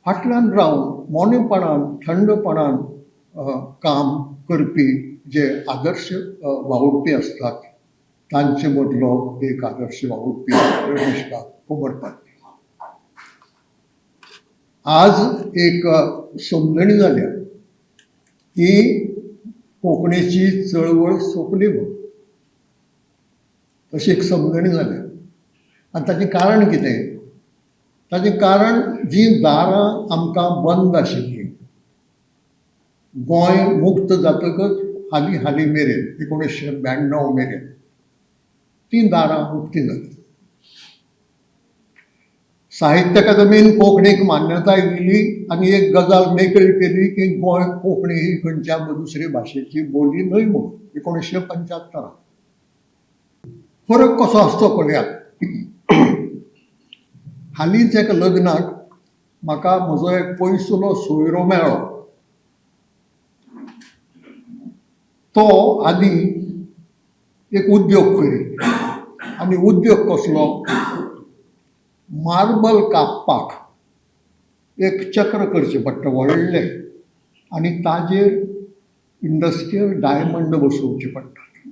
फाटल्यान रावन मोनेपणान थंडपणान काम करपी जे आदर्श वावुरपी आसतात तांचे मदलो एक आदर्श वावुरपी रमेश बाब कोमरपंत. आज एक समजणी जाल्या की कोंकणीची चळवळ सोंपली म्हूण, तशी एक समजणी जाल्या. आनी ताचें कारण कितें? ताचें कारण जीं दारां आमकां बंद आशिल्लीं गोंय मुक्त जातकच हालीं हालीं मेरेन 1992 मेरेन तीं दारां उक्तीं जालीं. साहित्य अकादमीन कोंकणीक मान्यताय दिली आनी एक गजाल मेकळी केली की गोंय कोंकणी ही खंयच्या दुसरी भाशेची बोली न्हय म्हूण 1975. फरक कसो आसचो पळयात. हालींच एका लग्नाक म्हाका म्हजो एक पयसुलो सोयरो मेळ्ळो. तो आदी एक उद्योग करी आनी उद्योग कसलो, मार्बल कापपाक एक चक्र करचें पडटा व्हडलें आनी ताजेर इंडस्ट्रियल डायमंड बसोवचे पडटात.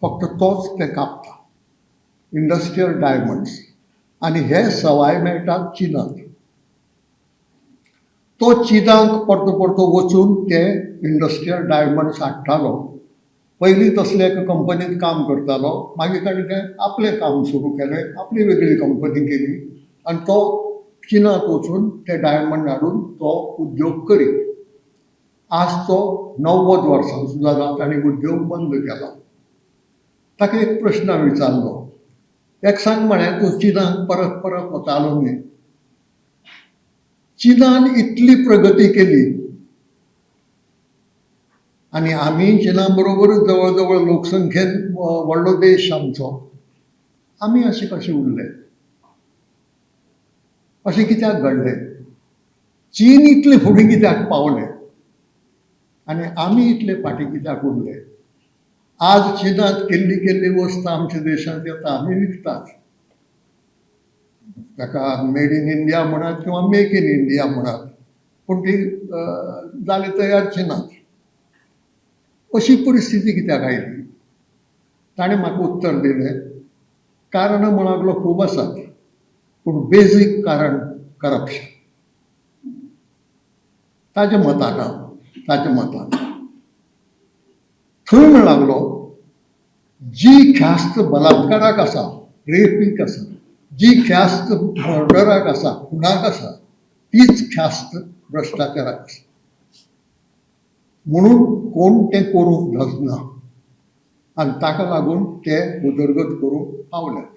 फक्त तोच ते कापता, इंडस्ट्रियल डायमंड्स. आनी हे सवाय मेळटात चिनांत. तो चिनांक परतो परतो वचून ते इंडस्ट्रियल डायमंड्स हाडटालो. पयलीं तसले एका कंपनीत काम करतालो, मागीर ताणें तें आपलें काम सुरू केलें, आपली वेगळी कंपनी केली आनी तो चिनांत वचून ते डायमंड हाडून तो उद्योग करी. आज तो 90 वर्सांचो जाला, ताणें उद्योग बंद केला. ताका एक प्रश्न हांवें विचारलो, एक सांग म्हळें, तूं चिनाक परत परत वतालो न्ही, चिनान इतली प्रगती केली आनी आमी चिना बरोबर जवळ जवळ लोकसंख्येन व्हडलो देश आमचो, आमी अशें कशें उरले, अशें कित्याक घडलें? चीन इतले फुडें कित्याक पावलें आनी आमी इतले फाटीं कित्याक उरले? आज चिनांत केल्ली केल्ली वस्त आमच्या देशांत येता, आमी विकतात. ताका मेड इन इंडिया म्हणात किंवा मेक इन इंडिया म्हणात, पूण ती जाली तयार चिनांत. अशी परिस्थिती कित्याक आयली? ताणें म्हाका उत्तर दिलें, कारणां म्हण लागलो खूब आसात, पूण बेजीक कारण करप्शन. ताज्या मतान ताज्या मतान थंय म्हण लागलो जी ख्यास्त बलात्काराक आसा, रेपीक आसा, जी ख्यास्त मर्डराक आसा, खुनाक आसा, तीच ख्यास्त भ्रश्टाचाराक आसा. म्हणून कोण तें करूंक धजना आनी ताका लागून ते उदरगत करूंक पावल्यात.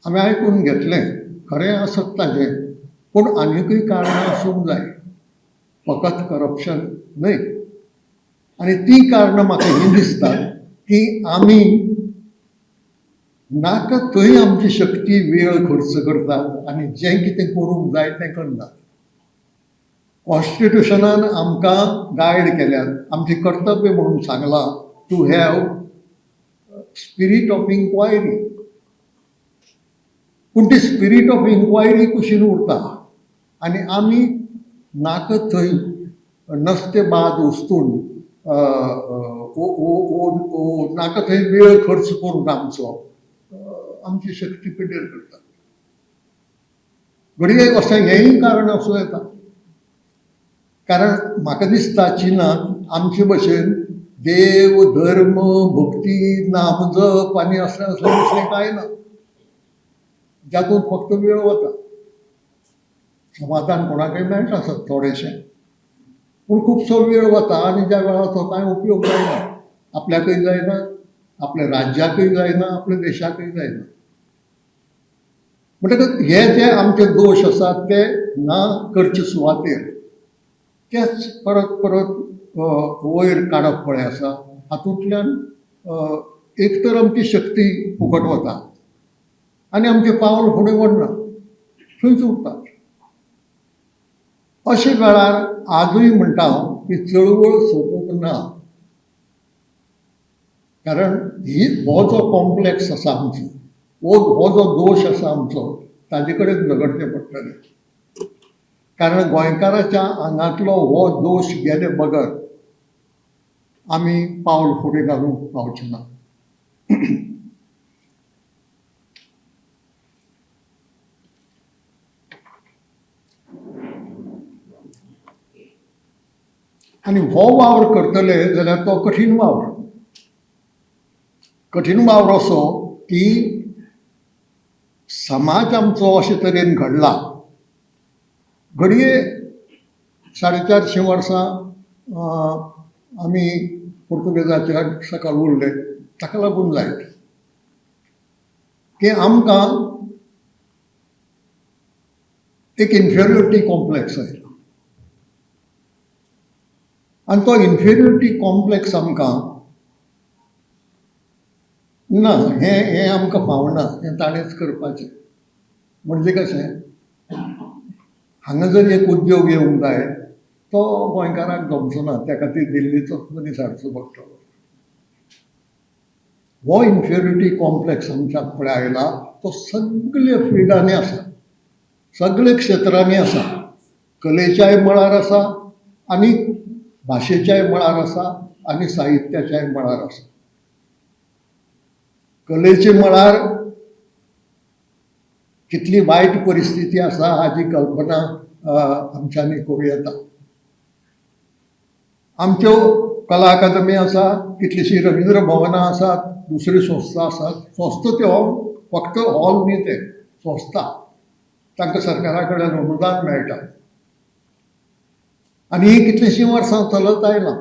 आमी आयकून घेतलें, खरें आसत ताजें, पूण आनीकय कारणां आसूंक जाय, फकत करप्शन न्हय. आनी तीं कारणां म्हाका हीं दिसतात की आमी नाका थंय आमची शक्ती वेळ खर्च करतात आनी जें कितें करूंक जाय तें करनात. कॉन्स्टिट्युशनान आमकां गायड केल्यात, आमचें कर्तव्य म्हणून सांगलां to have spirit of inquiry. पूण ती स्पिरीट ऑफ इन्क्वायरी कुशीन उरता आनी आमी नाका थंय नस्ते बाद उस्तून नाका थंय वेळ खर्च करून आमचो आमची शक्ती पिड्ड्यार करता. घडये अशें हेंय कारण आसूं येता. कारण म्हाका दिसता चिनांत आमचे भशेन देव धर्म भक्ती नामजप आनी असलें असलें दुसरें कांय ना, जातूंत फक्त वेळ वता. समाधान कोणाकय मेळटा आसत थोडेशें, पूण खुबसो वेळ वता आनी ज्या वेळार तो कांय उपयोग जायना, आपल्याकय जायना, आपल्या राज्याकय जायना, आपल्या देशाकय जायना. म्हणटकच हे जे आमचे दोश आसात ते ना करचे सुवातेर तेच परत परत वयर काडप पळय आसा. हातूंतल्यान एक तर आमची शक्ती फुकट वता आनी आमचें पावल फुडें वडना, थंयच उरता. अशे वेळार आजूय म्हणटा हांव की चळवळ सोंपूंक ना, कारण ही हो जो कॉम्प्लेक्स आसा आमचो, हो जो दोश आसा आमचो, ताजे कडेन झगडचें पडटलें. कारण गोंयकाराच्या आंगांतलो हो दोश गेले बगर आमी पावल फुडें घालूंक पावचे ना. आनी हो वावर करतले जाल्यार तो कठीण वावर, कठीण वावर असो की समाज आमचो अशे तरेन घडला. घडये 450 वर्सां आमी पुर्तुगेजाच्या सकाळ उरले, ताका लागून जायत की आमकां एक इन्फेरियोरिटी कॉम्प्लेक्स आयला आनी तो इन्फेरियोरिटी कॉम्प्लेक्स आमकां ना, हें हें आमकां फावना, हें ताणेंच करपाचें. म्हणजे कशें, हांगा जर एक उद्योग येवंक जाय तो गोंयकाराक जमचो ना, त्या खातीर दिल्लीचोच मनीस हाडचो पडटलो. हो इन्फेरियोरिटी कॉम्प्लेक्स आमच्या फुडें आयला तो सगळे फिल्डांनी आसा, सगळे क्षेत्रांनी आसा, कलेच्याय मळार आसा आनी भाशेच्याय मळार आसा आनी साहित्याच्याय मळार आसा. कलेच्या मळार कितली वायट परिस्थिती आसा हाजी कल्पना आमच्यांनी करूं येता. आमच्यो कला अकादमी आसा, कितलीशीं रविंद्र भवनां आसात, दुसऱ्यो संस्था आसात. संस्था त्यो फक्त हॉल न्ही, ते संस्था, तांकां सरकारा कडल्यान अनुदान मेळटा आनी ही कितलीशीं वर्सां चलत आयलां.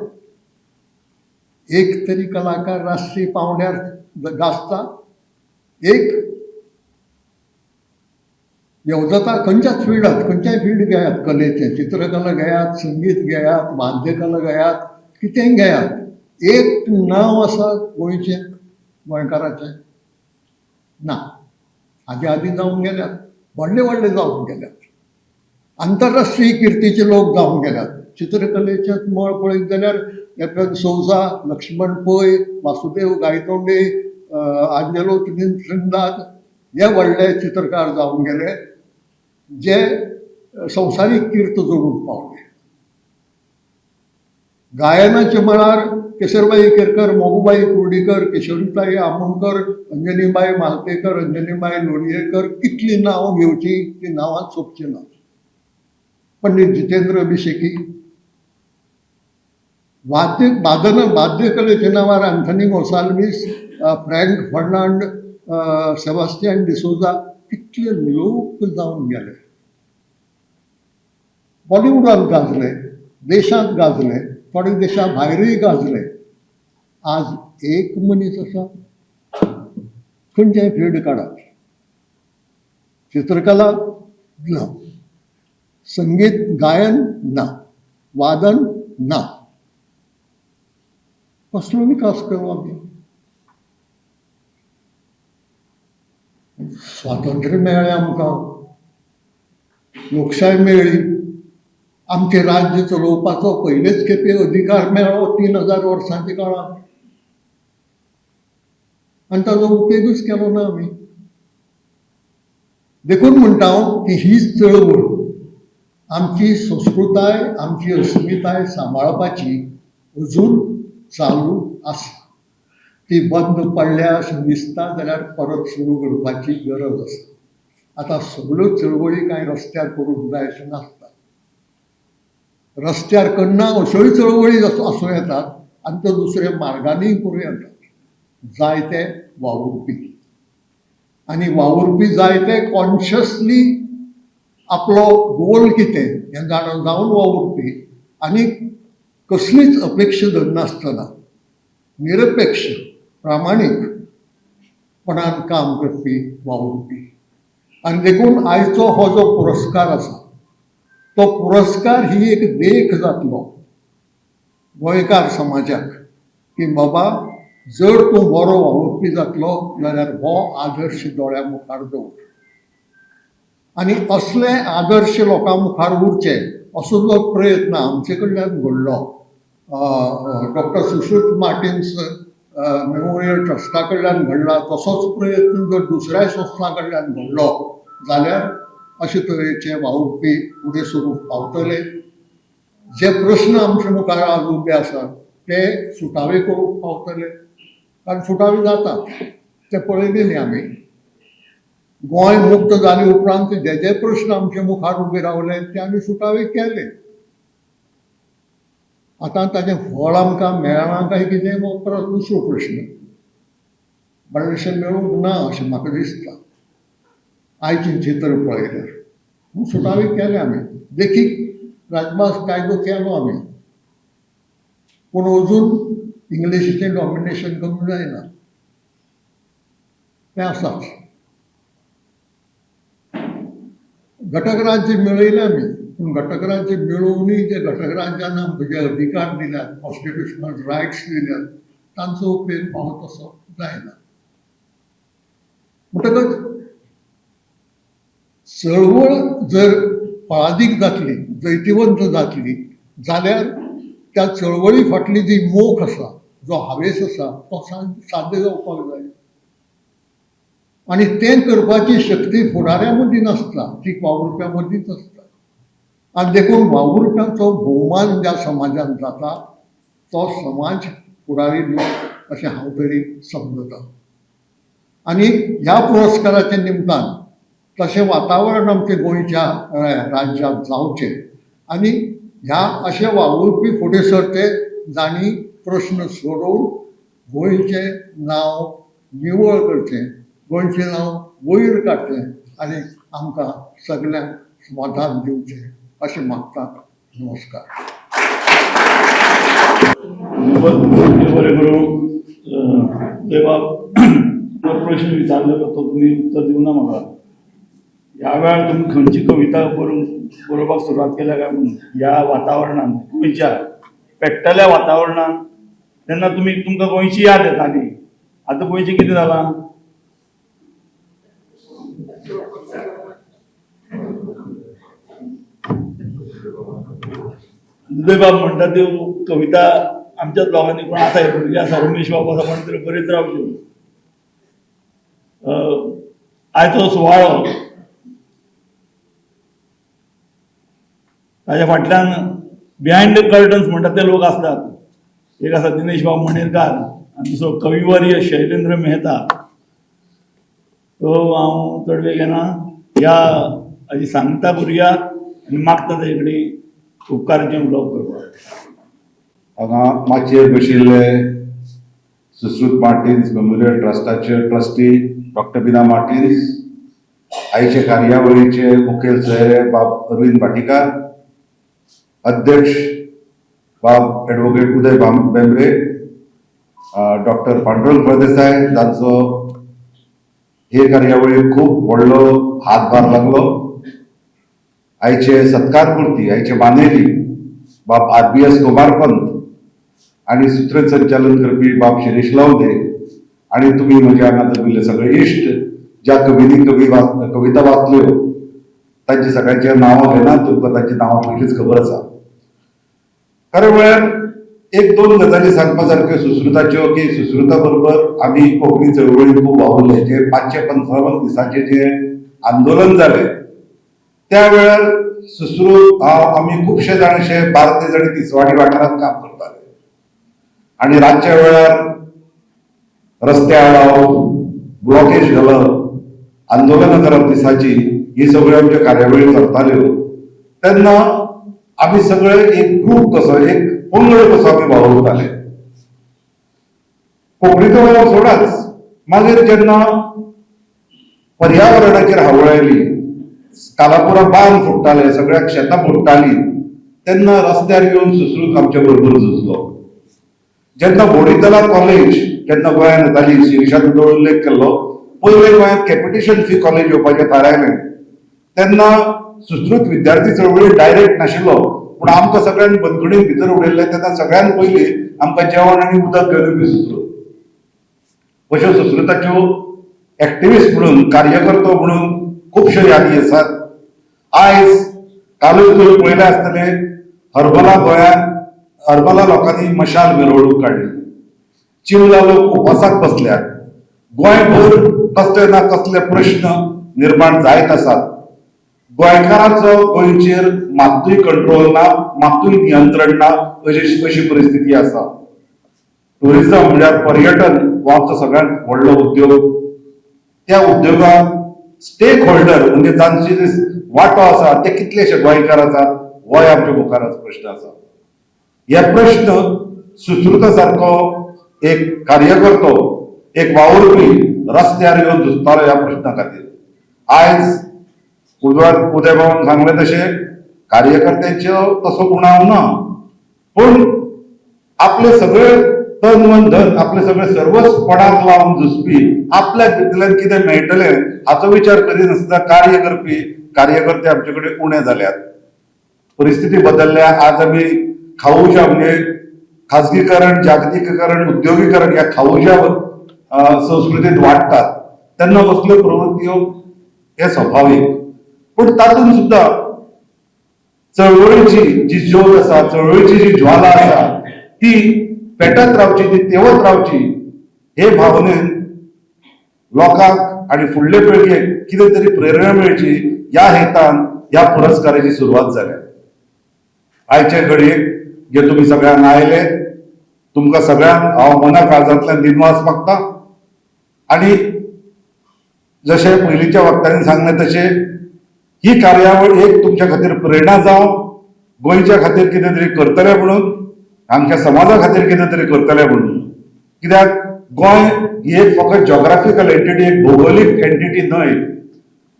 एक तरी कलाकार राष्ट्रीय पावंड्यार गाजता, एक येवजता खंयच्याच फिल्डात, खंयच्याय फिल्ड घेयात, कलेचें, चित्रकला घेयात, संगीत घेयात, वाद्यकला घेयात, कितेंय घेयात, एक नांव आसा गोंयचें, गोंयकाराचें ना. हाजे आदीं जावन गेल्यात, व्हडले व्हडले जावन गेल्यात, आंतरराष्ट्रीय किर्तीचे लोक जावन गेल्यात. चित्रकलेचें मळ पळयत जाल्यार एफ एन सौजा, लक्ष्मण पै, वासुदेव गायतोंडे, आंजेलो त्रिनिदाद हे व्हडले चित्रकार जावन गेले जे संवसारीक कीर्त जोडूंक पावले. गायनाच्या मळार केसरबाई केरकर, मोगूबाई कुर्डीकर, किशोरीताई आमोणकर, अंजनीबाई मालतेकर, अंजनीबाई लोलयेकर, कितलीं नांवां घेवची ती नांवां सोंपची ना. पंडित जितेंद्र अभिषेकी, वाद्य वादन वाद्यकलेच्या नांवार अँथनी गोसाल्वीस, फ्रँक फर्नांड, सेबास्तियन डिसोजा, कितले लोक जावन गेले. बॉलिवूडांत गाजले, देशांत गाजले, थोडे देशा भायरूय गाजले. आज एक मनीस आसा, खंयचेय फिल्ड काडात, चित्रकला ना, संगीत गायन ना, वादन ना, कसलो विकास केलो आमी? स्वातंत्र्य मेळ्ळें आमकां, लोकशाय मेळ्ळी, आमचें राज्य चलोवपाचो पयलेच खेपे अधिकार मेळ्ळो 3000 वर्सांच्या काळांत, आनी ताजो उपेगूच केलो ना आमी. देखून म्हणटा हांव की ही चळवळ आमची संस्कृताय, आमची अस्मिताय सांबाळपाची अजून चालू आसा. ती बंद पडल्या अशें दिसता जाल्यार परत सुरू करपाची गरज आसा. आतां सगळ्यो चळवळी कांय रस्त्यार करूंक जाय अशें नासता. रस्त्यार करना अश्योय चळवळी आसूं येतात आनी त्यो दुसऱ्या मार्गांनीय करूं येतात. जायते वावुरपी आनी वावुरपी जायते कॉन्शियसली आपलो गोल कितें हें जाणा जावन वावुरपी आनी कसलीच अपेक्षा धरनासतना निरपेक्ष प्रामाणीकपणान काम करपी वावुरपी. आनी देखून आयचो हो जो पुरस्कार आसा तो पुरस्कार ही एक देख जातलो गोंयकार समाजाक की बाबा जर तूं बरो वावुरपी जातलो जाल्यार हो आदर्श दोळ्या मुखार दवर. आनी असले आदर्श लोकां मुखार उरचे असो जो प्रयत्न आमचे कडल्यान घडलो, डॉक्टर सुश्रुत मार्टिन्स मेमोरियल ट्रस्टा कडल्यान घडला, तसोच प्रयत्न जर दुसऱ्याय संस्थां कडल्यान घडलो जाल्यार अशे तरेचे वावुरपी फुडें सरूंक पावतले. जे प्रस्न आमचे मुखार आज उबे आसात ते सुटावे करूंक पावतले, कारण सुटावे जातात ते पळयले न्ही आमी. गोंय मुक्त जाले उपरांत जे जे प्रस्न आमचे मुखार उबे रावले ते आमी सुटावे केले. आतां ताजें फळ आमकां मेळ्ळां काय कितें हो परत दुसरो प्रश्न, बरेंशें मेळूंक ना अशें म्हाका दिसता. आयचें चित्र पळयल्यार पूण सुटावे केले आमी. देखीक राजभास कायदो केलो आमी, पूण अजून इंग्लिशीचें डॉमिनेशन कमी जायना, तें आसाच. घटक राज्य मेळयलें आमी, पूण घटक राज्य मेळोवनूय जे घटक राज्यान आमकां जे अधिकार दिल्यात, कॉन्स्टिट्युशनल रायट्स दिल्यात, तांचो उपेग फावो तसो जायना. म्हणटकच चळवळ जर फळादीक जातली, जैतिवंत जातली जाल्यार त्या चळवळी फाटली जी मोख आसा, जो हावेस आसा तो साध्य जावपाक जाय. आनी तें करपाची शक्ती फुडाऱ्यां मदीं नासता, ती वावुरप्यां मदींच आसता. आनी देखून वावुरप्यांचो भोवमान ज्या समाजान जाता तो समाज फुडारी लोक अशें हांव तरी समजतां. आनी ह्या पुरस्काराच्या निमतान तशें वातावरण आमच्या गोंयच्या राज्यांत जावचें आनी ह्या अशे वावुरपी फुडें सरते जांणी प्रस्न सोडोवन गोंयचें नांव निवळ करचें, गोंयचें नांव वयर काडचें आनी आमकां सगल्यांक समाधान दिवचें अशें मागता. नमस्कार. बरें करूं देवा, प्रश्न विचारलेलो तो तुमी उत्तर दिवना म्हाका. ह्या वेळार तुमी खंयची कविता बरोवपाक सुरवात केल्या काय म्हणून ह्या वातावरणान, गोंयच्या पेट्टल्या वातावरणान, तेन्ना तुमी तुमकां गोंयची याद येताली. आतां गोंयचें कितें जालां? उदयबाब म्हणटा त्यो कविता आमच्याच लोकांनी कोण आसा, भुरगे आसा, रमेश बाब आसा, कोण तरी बरीच रावच्यो. आयचो सुवाळो ताज्या फाटल्यान बिहायंड the curtains म्हणटा ते लोक आसतात. एक आसा दिनेश बाब मणेरकार आनी दुसरो कविवर्य शैलेंद्र मेहता. सो हांव चड वेळ घेना, ह्या हाजी सांगता करुया आनी मागता ताजे कडेन उपकाराचें उलोवप करपाक. हांगा माचयेर बशिल्ले सुश्रुत मार्टिन्स मेमोरियल ट्रस्टाचे ट्रस्टी डॉक्टर बिना मार्टिन्स, आयचे कार्यावळीचे मुखेल सोयरे बाब अरविंद भाटीकार, अध्यक्ष बाब एडवोकेट उदय बेंब्रे, डॉक्टर पांडुरंग फळदेसाय जांचो हे कार्यावळीक खूब व्हडलो हातभार लागलो, आयचे सत्कार मूर्ती आयचे मानेली बाब RBS Komarpant आनी सूत्रसंचालन करपी बाब शिरीष लवंदे आनी तुमी म्हज्या हांगा जमिल्ले सगळे इश्ट ज्या कवींनी कविता वाचल्यो तांची सगळ्यांची नांवां घेना, तुमकां तांची नांवां पयलींच खबर आसा. खरें म्हळ्यार एक दोन गजाली सांगपा सारक्यो सुश्रुताच्यो की सुश्रुता बरोबर आमी कोंकणी चळवळींत खूब वावुरले. जे 555 दिसांचें जें आंदोलन जालें त्या वेळार सुश्रुत हांव आमी खुबशे जाण अशे बार्देज आनी तिसवाडी वाठारांत काम करताले आनी रातच्या वेळार रस्ते आडावप, ब्लॉकेज घालप, आंदोलनां करप दिसाची, ही सगळ्यो आमच्यो कार्यावळी चलताल्यो. तेन्ना आमी सगळे एक ग्रूप कसो, एक पंगड कसो आमी वावुरताले. कोंकणीचो वावर सोडाच, मागीर जेन्ना पर्यावरणाचेर हावळ आयली, कालापुरा बांद फुट्टाले, सगळ्याक शेतां बुडटाली, तेन्ना रस्त्यार येवन सुश्रुत आमच्या बरोबर झुजलो. जेन्ना वोडितला कॉलेज जेन्ना गोंयांत येताली, शिरीषान जो उल्लेख केल्लो, पयले गोंयांत कॅपिटेशन फी कॉलेज येवपाचें थारायलें तेन्ना सुश्रुत विद्यार्थी चळवळी डायरेक्ट नाशिल्लो, पूण आमकां सगळ्यांक बंदखणीन भितर उडयल्लें. तेन्ना सगळ्यांत पयलीं आमकां जेवण आनी उदक घेवन येवपी सुश्रुत. अश्यो सुश्रुताच्यो एक्टिविस्ट म्हणून, कार्यकर्तो म्हणून खुबश्यो यादी आसात. आयज कालूय तुमी पळयलें आसतलें, हरबला गोंयांत हरबला लोकांनी मशाल मिरवणूक काडली, चिवला लोक उपासाक बसल्यात, गोंयभर कसले ना कसले प्रश्न निर्माण जायत आसात. गोंयकारांचो गोंयचेर मात्तूय कंट्रोल ना, मात्तूय नियंत्रण ना, अशी परिस्थिती आसा. टुरिझम म्हळ्यार पर्यटन हो आमचो सगळ्यांत व्हडलो उद्योग. त्या उद्योगाक स्टेक होल्डर म्हणजे जांचे वांटो आसा ते कितलेशे गोंयकार आसात होय आमच्या मुखार प्रश्न आसा. हे प्रश्न सुश्रुता सारको एक कार्यकर्तो, एक वावुरपी रस्त्यार येवन झुजतालो ह्या प्रश्ना खातीर. आयज उदय बाबान सांगलें तशें कार्यकर्त्यांचो तसो उणाव ना, पूण आपले सगळे तन मन धन, आपले सगळे सर्वस्वपणाक लावन झुजपी, आपल्या भितरल्यान कितें मेळटलें हाचो विचार करिनासतना कार्य करपी कार्यकर्ते आमचे कडेन उणे जाल्यात. परिस्थिती बदलल्या. आज आमी खाऊच्या म्हणजे खाजगीकरण, जागतिकीकरण, उद्योगीकरण ह्या खाऊच्या संस्कृतीत वाडटात तेन्ना असल्यो प्रवृत्त्यो हे स्वाभावीक. पूण तातूंत सुद्दां चळवळीची जी ज्योत आसा, चळवळीची जी ज्वाला आसा ती पेटत रावची, ती तेवत रावची हे भावनेन लोकांक आनी फुडले पिळगेक कितें तरी प्रेरणा मेळची ह्या हेतान ह्या पुरस्काराची सुरवात जाल्या. आयचे घडयेक जे तुमी सगळ्यांक आयले, तुमकां सगळ्यांक हांव मना काळजांतल्यान दिनवास मागता. आनी जशें पयलींच्या वक्त्यांनी सांगलें तशें ही कार्यावळ एक तुमच्या खातीर प्रेरणा जावं, गोंयच्या खातीर कितें तरी करतले म्हणून, आमच्या समाजा खातीर कितें तरी करतले म्हणून. कित्याक गोंय ही एक फकत जॉग्राफिकल एंटिटी, एक भौगोलीक एंटिटी न्हय.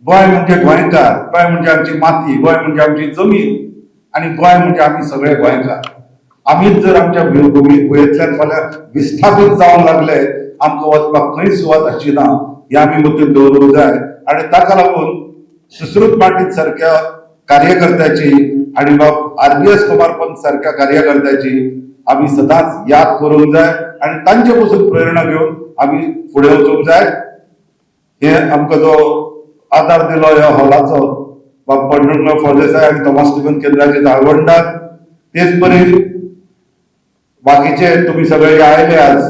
गोंय म्हणजे गोंयकार, गोंय म्हणजे आमची माती, गोंय म्हणजे आमची जमीन आनी गोंय म्हणजे आमी सगळे गोंयकार. आमीच जर आमच्या भुंयेंतल्यान फाल्यां विस्थापीत जावंक लागले, आमकां वचपाक खंय सुवात आसची ना हें आमी मतींत दवरूंक जाय. आनी ताका लागून सुश्रुत मार्टीन सारक्या कार्यकर्त्याची आनी बाब RBS Komarpant सारक्या कार्यकर्त्याची आमी सदांच याद करूंक जाय आनी तांचे पसून प्रेरणा घेवन आमी फुडें वचूंक जाय. हे आमकां जो आदार दिलो ह्या हॉलाचो बाब पांडुरंग फळदेसाय आनी थॉमस स्टिफन केंद्राचे जाळवणदार, तेच परी बाकीचे तुमी सगळे जे आयले आज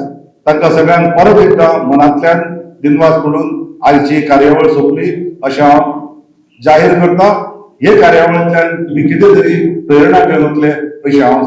तांकां सगळ्यांक परत एकदां मनांतल्यान दिनवास म्हणून आयची कार्यावळ सोंपली अशें हांव जाहीर करता. हे कार्यावळींतल्यान तुमी कितें तरी प्रेरणा घेवन वतले अशी हांव